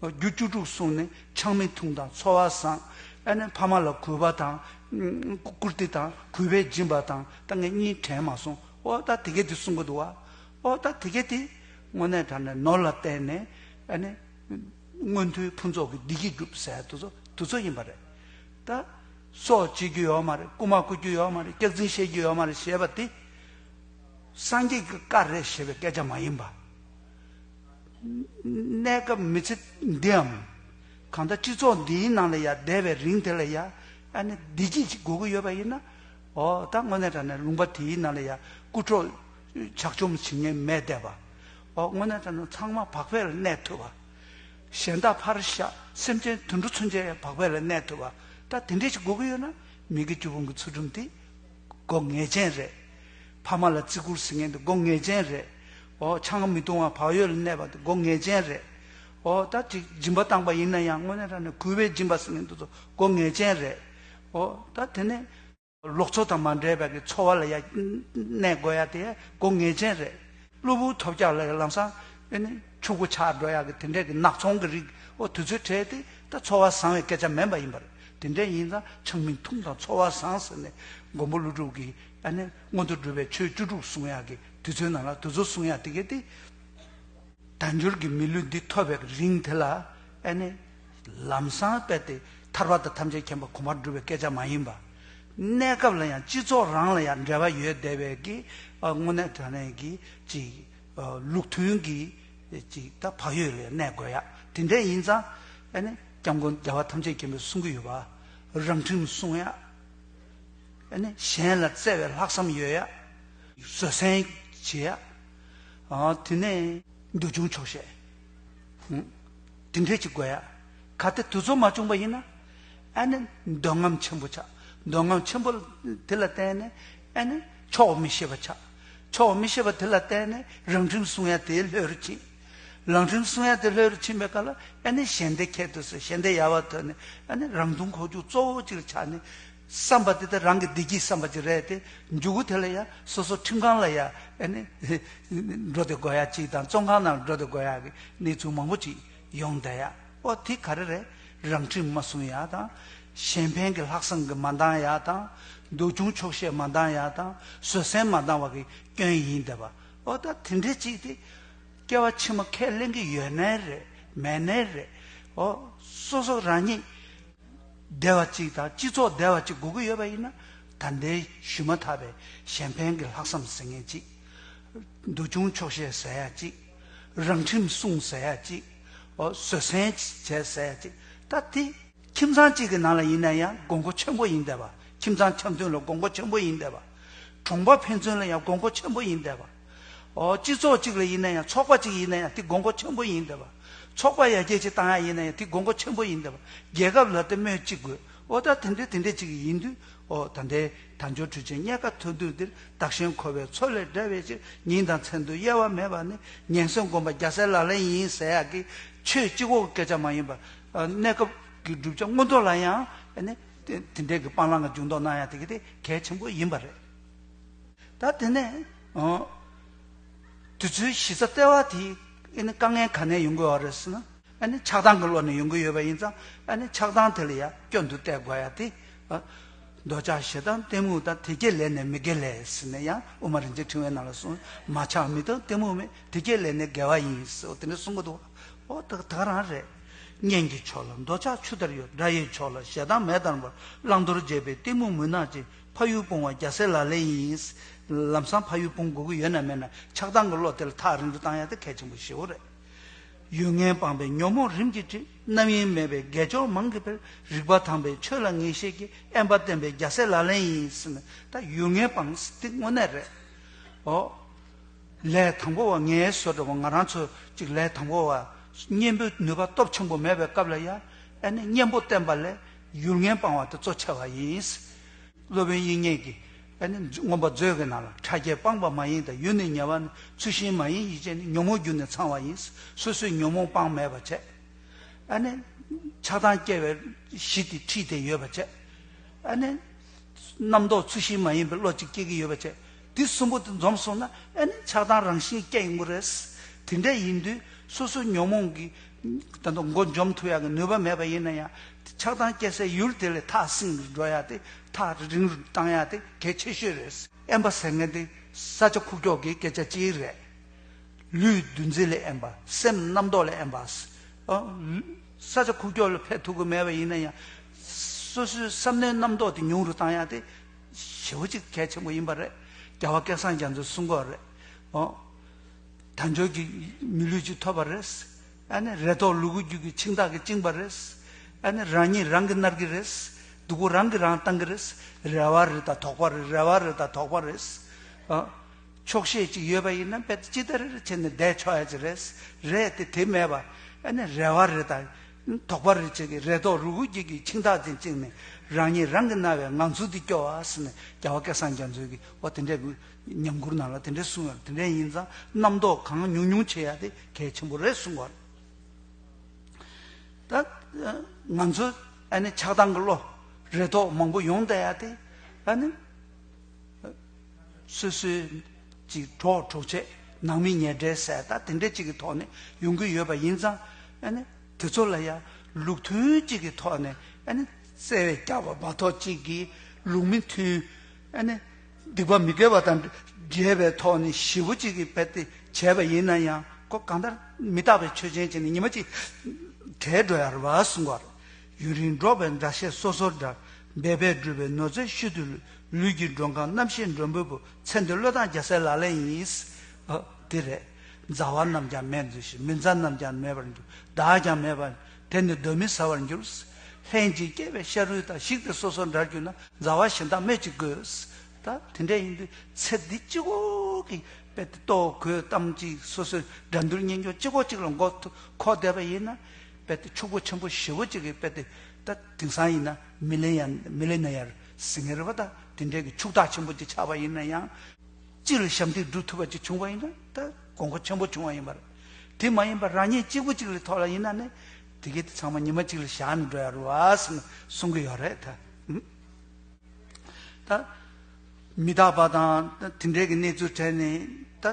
བ། རྒྱུ་བཅུ་དྲུག་གསུངས་ནས་ཆང་མི་འཐུང་དང་འཚོ་བ་བཟང་། ཨེ་ནི་ཕ་མ་ལ་གུས་པ་དང་། བཀུར་སྟི་དང་གུས་པས་སྦྱིན་པ་དང་ད་ངས་གཉིས་དྲན་མ་སོང་། ཨོ་ད་དེ་གས་དེ་གསུང་གི་འདུག་བ། ཨོ་ད་དེ་གས་དེ། དངོས་གནས་དྲང་གནས་ནོར་ལ་བརྟེན་ནས། ཨེ་ནི། མངོན་མཐོའི་ཕུན་ཚོགས་ཀྱི་བདེ་སྐྱིད་སྒྲུབ་ཟེར་དུ་ཚོ་དུ་ཚོ་ཡིན་པ་རེད། ད། སྲོག་བཅད་རྒྱུ་ཡོད་མ་རེད། རྐུ་མ་རྐུ་རྒྱུ་ཡོད་མ་རེད། སྐྱག་རྫུན་བཤད་རྒྱུ་ཡོད་མ་རེད་ཞེས་པ་དེ། སངས་རྒྱས་ཀྱི་བཀའ་རེད་ཞེས་པའི་སྐད་ཆ་མ་ཡིན་པ། གནས་སྐབས་མི་ཚེ་འདིའམ། གང་ལྟར་སྤྱི་ཚོགས་འདིའི་ནང་ལ་ཡ་བསྡད་པའི་རིང་དེ་ལ་ཡ། ཨ་ནི་བདེ་སྐྱིད་ཅིག་དགོས་ཀྱི་ཡོད་པ་ཡིན་ན། འོ་ད་དངོས་གནས་དྲང་གནས་ལུང་པ་དེའི་ནང་ལ་ཡ་རྐུ་འཕྲོག་ཇག་བཅོམ་བྱེད་མཁན་མེད་བསྡད་པ། འོ་དངོས་གནས་དྲང་གནས་ཚང་མ་བག་ཕེབས་ལ་གནས་ཐུབ་པ། གཞན་དག་ཕར་བཞག་སེམས་ཅན་དུད་འགྲོ་ཚུན་ཆད་ཡང་བག་ཕེབས་ལ་གནས་ཐུབ་པ། ད་དེ་འདྲས་ཞིག་དགོས་ཀྱི་ཡོད་ན། མི་དགེ་བཅུ་སྤོང་གི་ཚུལ་ཁྲིམས་དེ། སྒོ་ངེས་ཅན་རེད། ཕ་མ་ལ་བརྩི་བཀུར་ཟེར་མཁན་དེ་སྒོ་ངེས་ཅན་རེད། འོ་ཆང་མི་འཐུང་བ་བག་ཡོད་ལ་གནས་པ་དེ་སྒོ་ངེས་ཅན་རེད། འོ་ད་ཅིག་སྦྱིན་པ་བཏང་པ་ཡིན་ན་ཡང་དངོས་གནས་དྲང་གནས་གུས་པས་སྦྱིན་པ་ཟེར་མཁན་དེ་ཚོ་སྒོ་ངེས་ཅན་རེད། འོ་ད་དེ་ནས། ལོག་འཚོ་དང་མ་འདྲེས་པའི་གི་འཚོ་བ་ལ་ཡ་གནས་དགོས་ཡ་དེ་སྒོ་ངེས་ཅན་རེད། གློ་བུར་ཐོལ་རྒྱག་ལ་ལམ་སང་ཨེ་ནི་ཕྱུག་པོ་ཆགས་འགྲོ་ཡ་གི་དེ་འདྲས་གི་ནག་ཚོང་གི་རིགས། འོ་དུས་ཚོད་བྲལ་ཏེ་ད་འཚོ་བ་བཟང་བའི་སྐད་ཆ་མིན་པ་ཡིན་པ་རེད། དེ་འདྲས་ཡིན་ཙང་ཆང་མི་འཐུང་དང་འཚོ་བ་བཟང་ཟེར་ནས་མགོན་པོ་ཀླུ་སྒྲུབ་ཀྱིས་ཨ་ནི་མངོན་མཐོ་སྒྲུབ་པའི་ཆོས་བཅུ་དྲུག་གསུང་ཡ་གི་དུས་ཚོད་ནང་ལ་དེ་ཚོ་གསུང་ཡ་དེ་གས་དེ། དལ་འབྱོར་གྱི་མི་ལུས་འདི་ཐོབ་པའི་རིང་དེ་ལ་ཨ་ནི་ལམ་སང་རྦད་དེ་ཐར་པ་དང་ཐམས་ཅད་མཁྱེན་པ་གོ་འཕང་སྒྲུབ་པའི་སྐད་ཆ་མ་ཡིན་པ། གནས་སྐབས་ལ་ཡང་སྤྱི་ཚོགས་རང་ལ་ཡང་འབྲེལ་བ་ཡོད་བསྡད་པའི་གི་ཨ་དངོས་གནས་དྲང་གནས་ཀྱི་ཅིག་ཨ་ལུགས་མཐུན་གྱི་ཅིག་ད་བག་ཡོད་ལ་གནས་དགོས་ཡ། དེ་འདྲ་ཡིན་ཙང་ཨ་ནི་སྐྱབས་མགོན་རྒྱལ་བ་ཐམས་ཅད་མཁྱེན་པས་གསུང་གི་ཡོད་པ། རང་ཁྲིམས་སྲུང་ཡ། ཨ་ནི་གཞན་ལ་བརྩེ་བའི་ལྷག་བསམ་ཡོད་ཡ། བཟོད་བསྲན་བྱེད་ཡ། ཨ་དེ་ནས་འདོད་ཆུང་ཆོག་ཤེས། ཨང་། དེ་འདྲས་ཅིག་དགོས་ཡ། གལ་ཏེ་དེ་ཚོ་མ་བྱུང་པ་ཡིན་ན། ཨ་ནི་འདོད་རྔམ་ཆེན་པོ་ཆགས། འདོད་རྔམ་ཆེན་པོ་དེ་ལ་བརྟེན་ནས་ཨ་ནི་ཆོག་མི་ཤེས་པ་ཆགས། ཆོག་མི་ཤེས་པ་དེ་ལ་བརྟེན་ནས་རང་ཁྲིམས་སྲུང་ཡ་དེ་ལྷོད་རུ་ཕྱིན། རང་ཁྲིམས་སྲུང་ཡ་དེ་ལྷོད་རུ་ཕྱིན་པའི་སྐབས་ལ་ཨ་ནི་ཞལ་འདེབས་ཁྱད་དུ་གསོད། ཞལ་འདེབས་ཡལ་བར་དོར་ནས་ཨ་ནི་རང་མཐོང་ཁོག་རྒྱུག་གཙོ་བོ་གཅིག་ལ་ཆགས་ནས། བསམ་པ་དེ་ལྟར་རང་གི་བདེ་སྐྱིད་བསམ་པ་ཅིག་རེད་དེ། མཇུག་གུ་དེ་ལ་ཡ་སོ་སོ་ཁྲིམས་ཁང་ལ་ཡ་ཨ་ནི་འགྲོ་དེ་དགོས་ཡ་ཅིག་དང་བཙོན་ཁང་ནང་འགྲོ་དེ་དགོས་ཡ་གི་གནས་ཚུལ་མང་པོ་ཅིག་ཡོང་བསྡད་ཡ། ཨོ་དེ་ག་རེ་རེད། རང་ཁྲིམས་མ་སྲུང་ཡ་དང་། གཞན་ཕན་གྱི་ལྷག་བསམ་གྱི་མ་འདང་ཡ་དང་། འདོད་ཆུང་ཆོག་ཤེས་མ་འདང་ཡ་དང་། བཟོད་བསྲན་མ་འདང་བ་གི་སྐྱོན་ཡིན་བསྡད་པ། ཨོ་ད་དེ་འདྲས་ཅིག་དེ། སྐྱེ་བ་ཕྱི་མ་ཁས་ལེན་གྱི་ཡོད་ནའི་རེད་མེད་ནའི་རེད། ཨོ། སོ་སོ་རང་ཉིད་བདེ་བ་གཅིག་དང་སྤྱི་ཚོགས་བདེ་བ་གཅིག་དགོས་ཀྱི་ཡོད་པ་ཡིན་ན། ད་ལྟའི་ཞུས་མ་ཐག་པའི་གཞན་ཕན་གྱི་ལྷག་བསམ་ཟེར་མཁན་གཅིག་འདོད་ཆུང་ཆོག་ཤེས་ཟེར་ཡ་གཅིག་རང་ཁྲིམས་སྲུང་ཟེར་ཡ་གཅིག་ཨོ། བཟོད་བསྲན་བྱས་ཟེར་ཡ་གཅིག་ད་དེ། ཁྱིམ་ཚང་གཅིག་གི་ནང་ལ་ཡིན་ན་ཡང་དགོས་མཁོ་ཆེན་པོ་ཡིན་བསྡད་པ། ཁྱིམ་ཚང་འཆམ་མཐུན་ལ་དགོས་མཁོ་ཆེན་པོ་ཡིན་བསྡད་པ། གྲོང་པ་ཕན་ཚུན་ལ་ཡང་དགོས་མཁོ་ཆེན་པོ་ཡིན་བསྡད་པ། ཨོ། སྤྱི་ཚོགས་གཅིག་ལ་ཡིན་ན་ཡང་ཚོགས་པ་གཅིག་ཡིན་ན་ཡང་དེ་དགོས་མཁོ་ཆེན་པོ་ཡིན་བསྡད་པ། ཚོགས་པ་ཡར་རྒྱས་ཅིག་བཏང་ཡ་ཡིན་ན་ཡང་དེ་དགོས་མཁོ་ཆེན་པོ་ཡིན་བསྡད་པ། རྒྱལ་ཁབ་ལ་དེ་སྨོས་ཅི་དགོས། ཨོ་ད་དེ་འདྲས་དེ་འདྲས་ཅིག་ཡིན་དུས། ཨོ་ད་ལྟའི་དལ་འབྱོར་གྲུ་ཆེན་རྙེད་དཀའ་ཐུབ་དུས་འདིར། བདག་གཞན་འཁོར་བའི་མཚོ་ལས་བསྒྲལ་བའི་ཕྱིར། ཉིན་དང་མཚན་དུ་གཡེལ་བ་མེད་པ་ནི། ཉན་སེམས་སྒོམ་པ་རྒྱལ་སྲས་ལག་ལེན་ཡིན་ཟེར་ཡག་གི་ཆོས་གཅིག་པོ་གི་སྐད་ཆ་མ་ཡིན་པར། ཨ་གནས་སྐབས་ཀྱི་བསྒྲུབ་བྱ་མངོན་མཐོ་ལ་ཡང་ཨ་ནི་དེ་དེ་འདྲའི་གི་སྤང་བླང་གི་འཇུག་ལྡོག་གནང་ཡག་དེ་གི་དེ་གལ་ཆེན་པོ་ཡིན་པ་རེད། ད་དེ་ནས་ཨོ། དུས་ཚོད་གཞི་རྩ་ལྟེ་བ་དེ་ཨ་ནི་དཀའ་ངལ་ག་ནས་ཡོང་གི་ཡོད་རེད་ཟེར་ན། ཨ་ནི་ཆགས་སྡང་གི་བློ་ནས་ཡོང་གི་ཡོད་པ་ཡིན་ཙང་ཨ་ནི་ཆགས་སྡང་དེ་ལ་ཡང་སྐྱོན་དུ་བལྟ་དགོས་ཡ་དེ། ཨ། འདོད་ཆགས་ཞེ་སྡང་གཏི་མུག་དང་། དེ་སྐྱེས་ལས་ནི་མི་དགེ་ལས་ཟེར་ནས་ཡང་དབུ་མ་རིན་ཆེན་ཕྲེང་བའི་ནང་ལ་གསུངས། མ་ཆགས་མི་རྟག་གཏི་མུག་མེད། དེ་སྐྱེས་ལས་ནི་དགེ་བ་ཡིན་ཟེར་དེ་འདྲ་གསུང་གི་འདུག་ཨོ་ད་ད་ག་རང་རེད། གཉེན་གྱི་ཕྱོགས་ལ་འདོད་ཆགས་ཆུ་ལྟར་གཡོ། དགྲ་ཡི་ཕྱོགས་ལ་ཞེ་སྡང་མེ་ལྟར་འབར། བླང་དོར་བརྗེད་པའི་གཏི་མུག་མུན་ནག་ཅན། ཕ་ཡུལ་སྤོང་བ་རྒྱལ་སྲས་ལག་ལེན་ཡིན། ལམ་སང་ཕ་ཡུལ་སྤོང་དགོས་ཀྱི་ཡོད་ན་མེད་ན་ཆགས་སྡང་གི་བློ་དེ་ལ་ཐག་རིང་རུ་བཏང་ཡ་དེ་གལ་ཆེན་པོ་ཞེ་པོ་རེད། ཡུལ་ངན་སྤངས་པས་ཉོན་མོངས་རིམ་གྱིས་བྲི། རྣམ་གཡེང་མེད་པས་དགེ་སྦྱོར་མང་གིས་འཕེལ། རིག་པ་དྭངས་པས་ཆོས་ལ་ངེས་ཤེས་སྐྱེ། དབེན་པ་བསྟེན་པས་རྒྱལ་སྲས་ལག་ལེན་ཡིན། ཟེར་ནས་ད་ཡུལ་ངན་སྤངས་ཟེར་དེ་དངོས་གནས་རེད། ཨོ། ལས་དང་པོ་བ་ངལ་གསོ་འགྲོ་བ་ང་རང་ཚོ་གཅིག་ལས་དང་པོ་བ་གཉེན་པོའི་ནུས་པ་སྟོབས་ཆེན་པོ་མེད་པའི་སྐབས་ལ་ཡ། ཨ་ནི་གཉེན་པོ་བསྟེན་པ་ལས་ཡུལ་ངན་སྤངས་པ་དེ་གཙོ་ཆེ་བ་ཡིན། སློབ་དཔོན་དབྱིག་གཉེན་གྱིས་ཨ་ནི་མངོན་པ་མཛོད་ཀྱི་ནང་ལ། ཕྲ་རྒྱས་སྤངས་པ་མ་ཡིན་དང་། ཡུལ་ནི་ཉེ་བ་ནི། ཚུལ་ཤིང་མ་ཡིན་ཡིད་ཅན་ནི། ཉོན་མོངས་རྒྱུ་ནི་ཚང་བ་ཡིན། སོ་སོས་ཉོན་མོངས་སྤངས་མེད་པ་བྱས། ཨ་ནི་ཆགས་སྡང་སྐྱེ་བའི་གཞི་དེ་ཁྲིད་དེ་ཡོད་པ་བྱས། ཨ་ནི་རྣམ་རྟོག་ཚུལ་ཤིང་མ་ཡིན་པའི་བློ་གཅིག་སྐྱེ་གི་ཡོད་པ་བྱས། འདི་གསུམ་པོ་དེ་འཛོམས་སོང་ན་ཨ་ནི་ཆགས་སྡང་རང་བཞིན་སྐྱེ་ཡོང་གི་རེད། དེ་འདྲ་ཡིན་དུས་སོ་སོའི་ཉོན་མོངས་ཀྱི་ད་དུང་མགོ་འཇོམས་ཐུབ་ཡག་གི་ནུས་པ་མེད་པ་ཡིན་ན་ཡང་། ཆགས་སྡང་སྐྱེ་སའི་ཡུལ་དེ་ལས་ཐག་བསྲིང་འགྲོ་ཡག་དེ། ཐག་རིང་རུ་བཏང་ཡག་དེ་གལ་ཆེ་ཤོས་རེད། དབེན་པ་ཟེར་མཁན་དེ་ས་ཆ་ཁུག་ཀྱོག་གི་སྐད་ཆ་གཅིག་རེད། ལུས་འདུ་འཛི་ལས་དབེན་པ། སེམས་རྣམ་རྟོག་ལས་དབེན་པ། ཨ། ས་ཆ་ཁུག་ཀྱོག་ལ་ཕེབས་ཐུབ་ཀྱི་མེད་པ་ཡིན་ན་ཡང་། སོ་སོའི་བསམ་མནོའི་རྣམ་རྟོག་དེ་ཉུང་རུ་བཏང་ཡག་དེ་ཞེ་པོ་ཅིག་གལ་ཆེན་པོ་ཡིན་པ་རེད། རྒྱལ་བ་སྐལ་བཟང་རྒྱ་མཚོས་གསུང་གི་ཡོད་རེད། ཨོ། དལ་འབྱོར་གྱི་མི་ལུས་ཅིག་ཐོབ་པ་རེད། ཨ་ནི་རེ་དོགས་ལུ་གུ་རྒྱུད་ཀྱི་འཆིང་ཐག་གིས་བཅིངས་པ་རེད། ཨ་ནི་རང་ཉིད་རང་གིས་མནར་གྱི་རེད། སྡུག་པོ་རང་གིས་རང་བཏང་གི་རེད། རེ་བ་རེ་དང་དོགས་པ་རེ། རེ་བ་རེ་དང་དོགས་པ་རེད། ཨ། ཆོག་ཤེས་ཅིག་ཡོད་པ་ཡིན་ན་རྦད་དེ་ཅི་ལྟར་བྱས་ནས་བསྡད་ཆོག་ཡ་ཅིག་རེད། རེད་དེ། དེ་མེད་པ། ཨ་ནི་རེ་བ་རེ་དང་དོགས་པ་རེ་བྱེད་ཀྱི། རེ་དོགས་ལུ་གུ་རྒྱུད་ཀྱི་འཆིང་ཐག་ཅིག་བཅིངས་ནས་རང་ཉིད་རང་གིས་མནར་བའི་ངང་ཚུལ་འདི་སྐྱོ་བ་ཟེར་ནས་རྒྱལ་བ་སྐལ་བཟང་རྒྱ་མཚོས་ཀྱི་འོ་དེ་འདྲའི་གི་ཉམས་མགུར་ནང་ལ་དེ་འདྲའི་གསུངས་ཡོད། དེ་འདྲ་ཡིན་ཙང་རྣམ་རྟོག་གང་ཉུང་ཉུང་བྱེད་ཡ་དེ་གལ་ཆེན་པོ་རེད་གསུངས་པ་རེད། ད་ང་ཚོ་ཨ་ནི་ཆགས་སྡང་གི་བློ། རེ་དོགས་མང་པོ་ཡོང་བསྡད་ཡ་དེ་ཨ་ནི་སོ་སོའི་ཅིག་གྲོགས་གྲོགས་མཆེད་ནང་མི་ཉེ་འབྲེལ་ཟེར་ད་དེ་འདྲ་ཅིག་གི་ཐོག་ནས་ཡོང་གི་ཡོད་པ་ཡིན་ཙང་། ཨ་ནི་དེ་ཚོ་ལ་ཡ་ལུགས་མཐུན་ཅིག་གི་ཐོག་ནས། ཨ་ནི་བརྩེ་བས་བསྐྱབས་པ་མ་གཏོགས་ཅིག་གིས་ལུགས་མི་མཐུན། ཨ་ནི་སྡིག་པ་མི་དགེ་བ་དང་འདྲེས་པའི་ཐོག་ནས་ཞེ་པོ་ཅིག་གིས་རྦད་དེ་བྱས་པ་ཡིན་ན་ཡང་། ཁོ་གང་ལྟར་མི་རྟག་པའི་ཆོས་ཅན་བྱས་ནས་ཉི་མ་གཅིག་བྲལ་འགྲོ་ཡ་རེད་པ་གསུང་གི་ཡོད་རེད། ཡུན་རིང་འགྲོགས་པའི་དགྲ་བཤེས་སོ་སོར་འབྲལ། འབད་པས་བསྒྲུབས་པའི་ནོར་རྫས་ཤུལ་དུ་ལུས། ལུས་ཀྱི་མགྲོན་ཁང་རྣམ་ཤེས་མགྲོན་པོའི་བུ། ཚེ་འདི་བློས་བཏང་རྒྱལ་སྲས་ལག་ལེན་ཡིན། ཨ། དེ་རེད། མཛའ་བ་རྣམས་ཀྱང་མེད་མཛོད་ཅིག་མི་མཛའ་རྣམས་ཀྱང་མེད་པར་འགྱུར། བདག་ཀྱང་མེད་པར། དེ་ནི་གདོན་མི་ཟ་བར་འགྱུར། ལྷན་ཅིག་སྐྱེས་པའི་ཤ་རུས་དང་། ཞིག་སྟེ་སོ་སོར་འབྲལ་གྱུར་ན། མཛའ་བ་གཞན་དག་སྨོས་ཅི་དགོས། ད་དེ་འདྲ་ཡིན་དུས་ཚེ་འདི་གཅིག་པོ་གི་རྦད་དེ་ལྟོ་གོས་གཏམ་གཅིག་སོ་སོའི་འགྲན་བསྡུར་གཉེན་སྐྱོང་གཅིག་པོ་གཅིག་ལ་མགོ་འཁོར་བསྡད་པ་ཡིན་ན། རྦད་དེ་ཕྱུག་པོ་ཆེན་པོ་ཞེ་པོ་གཅིག་གི་རྦད་དེ་ད་དེང་སང་ཡིན་ན་མི་ལེ་ཡ་མི་ལེ་ན་ཡར་ཟེར་མཁན་རེད་པ། ད་དེ་འདྲའི་གི་ཕྱུག་བདག་ཆེན་པོ་ཅིག་ཆགས་པ་ཡིན་ན་ཡང་། སྤྱི་ལ་ཞབས་འདེགས་སྒྲུབ་ཐུབ་པ་ཅིག་བྱུང་བ་ཡིན་ན་ད་དགོས་མཁོ་ཆེན་པོ་བྱུང་བ་ཡིན་པ་རེད། དེ་མ་ཡིན་པར་རང་ཉིད་གཅིག་པུ་གཅིག་ལ་ཐོགས་ལ་ཡིན་ན་ནི། དེ་གས་དེ་ཚང་མ་ཉི་མ་གཅིག་ལ་བཞག་ནས་འགྲོ་ཡ་རེད་པ་ཟེར་ནས་གསུང་གི་ཡོད་རེད་ད། ད་མི་རྟག་པ་དང་དེ་འདྲའི་གི་གནས་ཚུལ་དྲན་ནས་ད་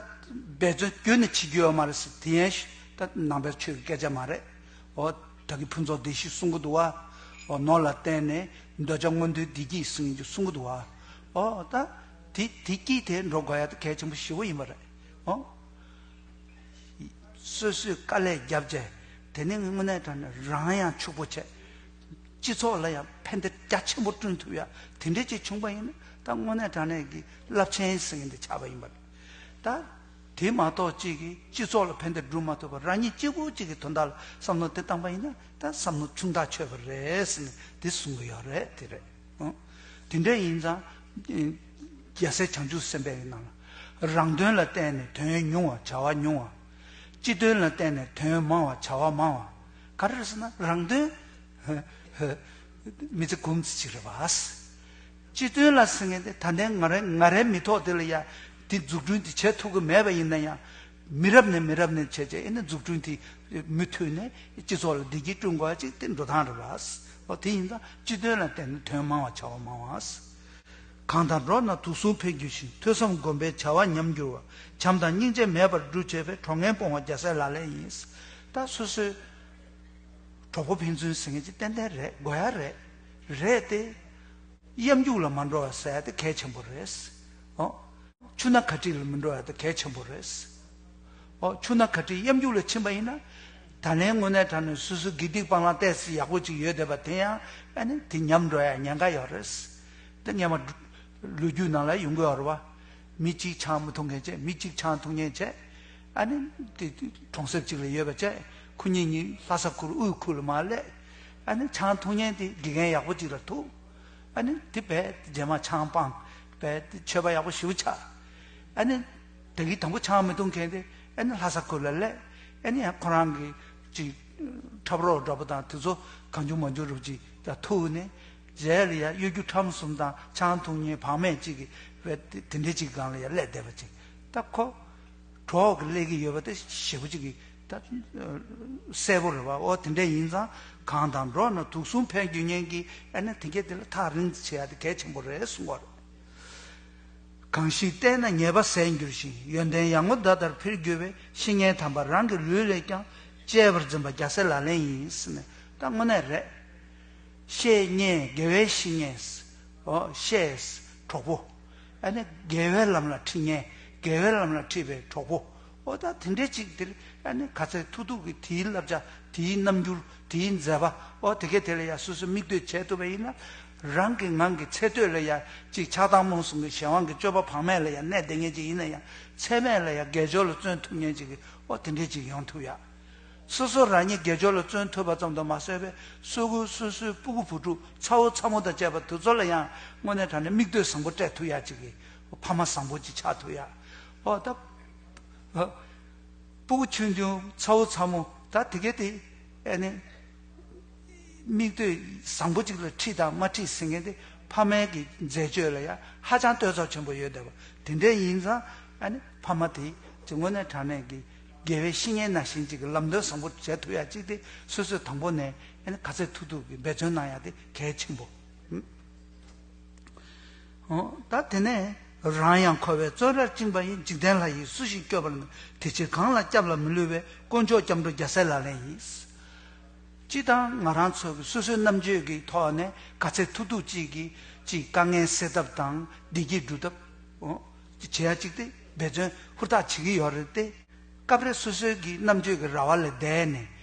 འབད་བརྩོན་ཁྱོན་ནས་བྱེད་རྒྱུ་ཡོད་མ་རེད་ཟེར། དེ་ཡང་ད་ནང་པའི་ཆོས་ཀྱི་སྐད་ཆ་མ་རེད། འོ་ད་གི་ཕུན་ཚོགས་བདེ་གཤེགས་གསུང་གི་འདུག་པ། འོ་ནོར་ལ་བརྟེན་ནས་འདོད་ཆགས་མངོན་མཐོའི་བདེ་སྐྱིད་ཟེར་གྱི་གསུང་གི་འདུག་པ། འོ་ད་དེ་བདེ་སྐྱིད་དེ་འགྲོ་དགོས་ཡ་དེ་གལ་ཆེན་པོ་ཞེ་པོ་ཡིན་པ་རེད། འོ། སོ་སོས་དཀའ་ལས་བརྒྱབ་བྱས། དེ་ནས་དངོས་གནས་དྲང་གནས་རང་ཡང་ཕྱུག་པོ་བྱས། སྤྱི་ཚོགས་ལ་ཡང་ཕན་བདེ་རྒྱ་ཆེན་པོ་བསྐྲུན་ཐུབ་ཡ་དེ་འདྲས་ཅིག་བྱུང་པ་ཡིན་ན། ད་དངོས་གནས་དྲང་གནས་ཀྱི་རླབས་ཆེན་ཟེར་མཁན་དེ་ཆགས་པ་ཡིན་པ་རེད། ད་དེ་མ་གཏོགས་གཅིག་གིས་སྤྱི་ཚོགས་ལ་ཕན་བདེ་བསྐྲུན་མ་ཐུབ་པར་རང་ཉིད་གཅིག་པུ་གཅིག་གི་དོན་དག་ལ་བསམ་བློ་དེ་བཏང་པ་ཡིན་ན། ད་བསམ་བློ་ཆུང་ཐག་ཆོད་པ་རེད་ཟེར་ནས་དེ་གསུང་གི་ཡོད་རེད། དེ་རེད། ཨང་། དེ་འདྲ་ཡིན་ཙང་། རྒྱལ་སྲས་བྱང་ཆུབ་སེམས་དཔའི་ནང་ལ། རང་དོན་ལ་བརྟེན་ནས་དོན་ཉུང་བ། བྱ་བ་ཉུང་བ། སྤྱི་དོན་ལ་བརྟེན་ནས་དོན་མང་བ། བྱ་བ་མང་བ། ག་རེ་རེད་ཟེར་ན་རང་དོན་མི་ཚེ་གུང་ཙམ་ཅིག་རེད་པ། སྤྱི་དོན་ལ་ཟེར་མཁན་དེ་ད་ལྟའི་ང་རའི་ང་རའི་མི་ཐོག་དེ་ལ་ཡ། དེ་འཛུགས་སྐྲུན་དེ་བྱེད་ཐུབ་ཀྱི་མེད་པ་ཡིན་ན་ཡང་། མི་རབས་ནས་མི་རབས་ནས་བྱས་བྱས་ཨེ་ནི་འཛུགས་སྐྲུན་དེ་མུ་མཐུད་ནས་སྤྱི་ཚོགས་ལ་བདེ་སྐྱིད་བསྐྲུན་དགོས་ཅིག་དེ་འགྲོ་སྟངས་རེད་པ། འོ་དེ་ཡིན་ཙང་སྤྱི་དོན་ལ་བརྟེན་ནས་དོན་མང་བ། བྱ་བ་མང་བ། གང་དང་འགྲོགས་ན་དུག་གསུམ་འཕེལ་འགྱུར་ཞིང་། ཐོས་བསམ་སྒོམ་པས་བྱ་བ་ཉམས་འགྱུར་བ། བྱམས་དང་སྙིང་རྗེ་མེད་པར་སྒྲུབ་བྱེད་པའི། གྲོགས་ངན་སྤོང་བ་རྒྱལ་སྲས་ལག་ལེན་ཡིན། ད་སོ་སོའི་གྲོགས་པོ་ཕན་ཚུན་ཟེར་མཁན་ཅིག་ཏན་ཏན་རེད། དགོས་ཡ་རེད། རེད་དེ། གཡམ་རྒྱུག་ལ་མ་འགྲོ་བ་ཟེར་ཡ་དེ་གལ་ཆེན་པོ་རེད། ཨོ། ཆུ་སྣ་ག་ཏི་ལ་མི་འགྲོ་བ་དེ་གལ་ཆེན་པོ་རེད། ཨོ། ཆུ་སྣ་ག་ཏི་གཡམ་རྒྱུག་ལ་ཕྱིན་པ་ཡིན་ན། ད་ལན་དངོས་གནས་དྲང་གནས་སོ་སོའི་དགེ་སྡིག་སྤང་བླང་ཏོག་ཙམ་ཡག་པོ་ཅིག་ཡོད་བསྡད་པ་དེ་ཡང་ཨ་ནི་དེ་ཉམས་འགྲོ་ཡ་ཉེན་ཁ་ཡོད་རེད། དེ་སྔོན་མ་ལོ་རྒྱུས་ནང་ལ་ཡོང་གི་ཡོད་རེད་པ། མི་གཅིག་ཆང་མི་འཐུང་མཁན་བྱས། མི་གཅིག་ཆང་འཐུང་མཁན་བྱས། ཨ་ནི་དེ་གྲོང་གསེབ་ཅིག་ལ་ཡོད་པ་བྱས། ཁོ་གཉིས་གཉིས་ལྷ་ས་ཁུལ་དབུས་ཁུལ་ལ་མར་སླེབས། ཨ་ནི་ཆང་འཐུང་མཁན་དེ་དགེ་རྒན་ཡག་པོ་ཅིག་ལ་ཐུག་ཨ་ནི་དེ་བས་རྗེས་མ་ཆང་སྤངས། བས་དེ་ཆོས་པ་ཡག་པོ་ཞེ་པོ་ཆགས། ཨ་ནི་དེ་གི་དང་པོ་ཆང་མི་འཐུང་མཁན་དེ་ཨ་ནི་ལྷ་ས་ཁུལ་ལ་སླེབས། ཨ་ནི་ཡང་ཁོ་རང་གི་ཅིག་འཁྲབ་རོགས་འདྲ་པོ་དང་དེ་ཚོ་གང་བྱུང་མང་བྱུང་རུ་ཅིག་ད་ཐུག་ནས། རྗེས་ལ་ཡང་གཡོ་སྒྱུ་ཁྲམ་གསུམ་དང་ཆང་འཐུང་མཁན་བག་མེད་ཅིག་གི་བས་དེ་འདྲ་ཅིག་སྒང་ལ་ཡང་སླེབས་བསྡད་པ་ཅིག་ད་ཁོ་གྲོགས་ཀྱི་སླེབས་ཀྱི་ཡོད་པ་དེ་ཞེ་པོ་ཅིག་གི་ད་གསལ་པོ་རེད་བ། ཨོ་དེ་འདྲ་ཡིན་ཙང་གང་དང་འགྲོགས་ན་དུག་གསུམ་འཕེལ་རྒྱུ་ཉེན་གྱི་ཨ་ནི་དེ་གས་དེ་ལ་ཐག་རིང་ཙམ་བྱེད་ཡ་དེ་གལ་ཆེན་པོ་རེད་གསུང་བ་རེད། གང་ཞིག་བསྟེན་ན་ཉེས་པ་ཟད་འགྱུར་ཞིང་། ཡོན་ཏན་ཡར་ངོ་ཟླ་ལྟར་འཕེལ་འགྱུར་བའི། བཤེས་གཉེན་དམ་པ་རང་གི་ལུས་ལས་ཀྱང་། གཅེས་པར་འཛིན་པ་རྒྱལ་སྲས་ལག་ལེན་ཡིན་ཟེར་ནས་ད་དངོས་གནས་རེད། བཤེས་གཉེན་དགེ་བའི་བཤེས་གཉེན། ཨོ་བཤེས་གྲོགས་པོ། ཨ་ནི་དགེ་བའི་ལམ་ལ་ཁྲིད་མཁན་དགེ་བའི་ལམ་ལ་ཁྲིད་པའི་གྲོགས་པོ། ཨོ་ད་དེ་འདྲའི་ཅིག་དེར་ཨ་ནི་ག་ཚད་ཐུབ་ཐུབ་ཀྱི་དེའི་བསླབ་བྱ། དེའི་རྣམ་འགྱུར། དེའི་མཛད་པ། ཨོ་དེ་གས་དེ་ལ་ཡ་སོ་སོས་མིག་ལྟོས་བྱས་ཐུབ་པ་ཡིན་ན། རང་གི་ངང་གི་ཚེ་སྟོད་ལ་ཡ་ཅིག་ཆགས་སྡང་རྨོངས་གསུམ་གྱི་གཞན་དབང་གི་སྤྱོད་པ་བག་མེད་ལ་ཡ་གནས་བསྡད་མཁན་ཅིག་ཡིན་ན་ཡང་ཚད་མེད་ལ་ཡ་དགེ་སྦྱོར་ལ་བརྩོན་ཐུབ་མཁན་ཅིག་གི་ཨོ་དེ་འདྲས་ཅིག་ཡོང་ཐུབ་ཡ། སོ་སོ་རང་ཉིད་དགེ་སྦྱོར་ལ་བརྩོན་ཐུབ་པ་ཙམ་དུ་མ་ཟད་པའི་སོ་སོའི་སོ་སོའི་སྤུ་གུ་བུ་ཕྲུག་ཚ་བོ་ཚ་མོ་དང་བཅས་པ་དེ་ཚོ་ལ་ཡང་དངོས་གནས་དྲང་གནས་མིག་ལྟོས་བཟང་པོ་སྤྲད་ཐུབ་ཡ་ཅིག་གི་ཕ་མ་བཟང་པོ་ཅིག་ཆགས་ཐུབ་ཡ། ཨོ་ད། སྤུ་གུ་ཆུང་ཆུང་ཚ་བོ་ཚ་མོ་ད་དེ་གས་དེ་ཨ་ནི་མིག་ལྟོས་བཟང་པོ་ཅིག་ལ་ཁྲིད་དང་མ་ཁྲིད་ཟེར་མཁན་དེ་ཕ་མའི་གི་མཛད་སྤྱོད་ལ་ཡང་ཧ་ཅང་ལྟོས་ཚོར་ཆེན་པོ་ཡོད་བསྡད་པ་དེ་འདྲ་ཡིན་ཙང་ཨ་ནི་ཕ་མ་དེ་ཅིག་དངོས་གནས་དྲང་གནས་ཀྱི་དགེ་བའི་བཤེས་གཉེན་ནང་བཞིན་ཅིག་གི་ལམ་སྟོན་བཟང་པོ་བྱེད་ཐུབ་ཡ་ཅིག་དེ་སོ་སོས་དང་པོ་ནས་ཨ་ནི་ག་ཚད་ཐུབ་ཐུབ་ཀྱི་འབད་བརྩོན་གནང་ཡ་དེ་གལ་ཆེན་པོ། ད་དེ་ནས་རང་ཡང་འཁོར་བའི་བཙོན་རར་བཅིངས་པ་ཡི། འཇིག་རྟེན་ལྷ་ཡིས་སུ་ཞིག་སྐྱོབ་པར་ནུས། དེ་ཕྱིར་གང་ལ་སྐྱབས་ལ་མི་བསླུ་བའི། དཀོན་མཆོག་སྐྱབས་འགྲོ་རྒྱལ་སྲས་ལག་ལེན་ཡིན། སྤྱི་དང་ང་རང་ཚོ་གི་སོ་སོའི་རྣམ་དཔྱོད་ཀྱི་ཐོག་ནས་ག་ཚད་ཐུབ་ཐུབ་ཅིག་གིས་ཅིག་དཀའ་ངལ་སེལ་ཐབས་དང་བདེ་སྐྱིད་སྒྲུབ་ཐབས་ཨོ་ཅིག་བྱེད་ཡ་ཅིག་དེ་འབད་བརྩོན་ཧུར་ཐག་བྱེད་ཀྱི་ཡོད་རེད་དེ། སྐབས་རེ་སོ་སོའི་གི་རྣམ་དཔྱོད་ཀྱི་ར་བ་ལས་འདས་ནས་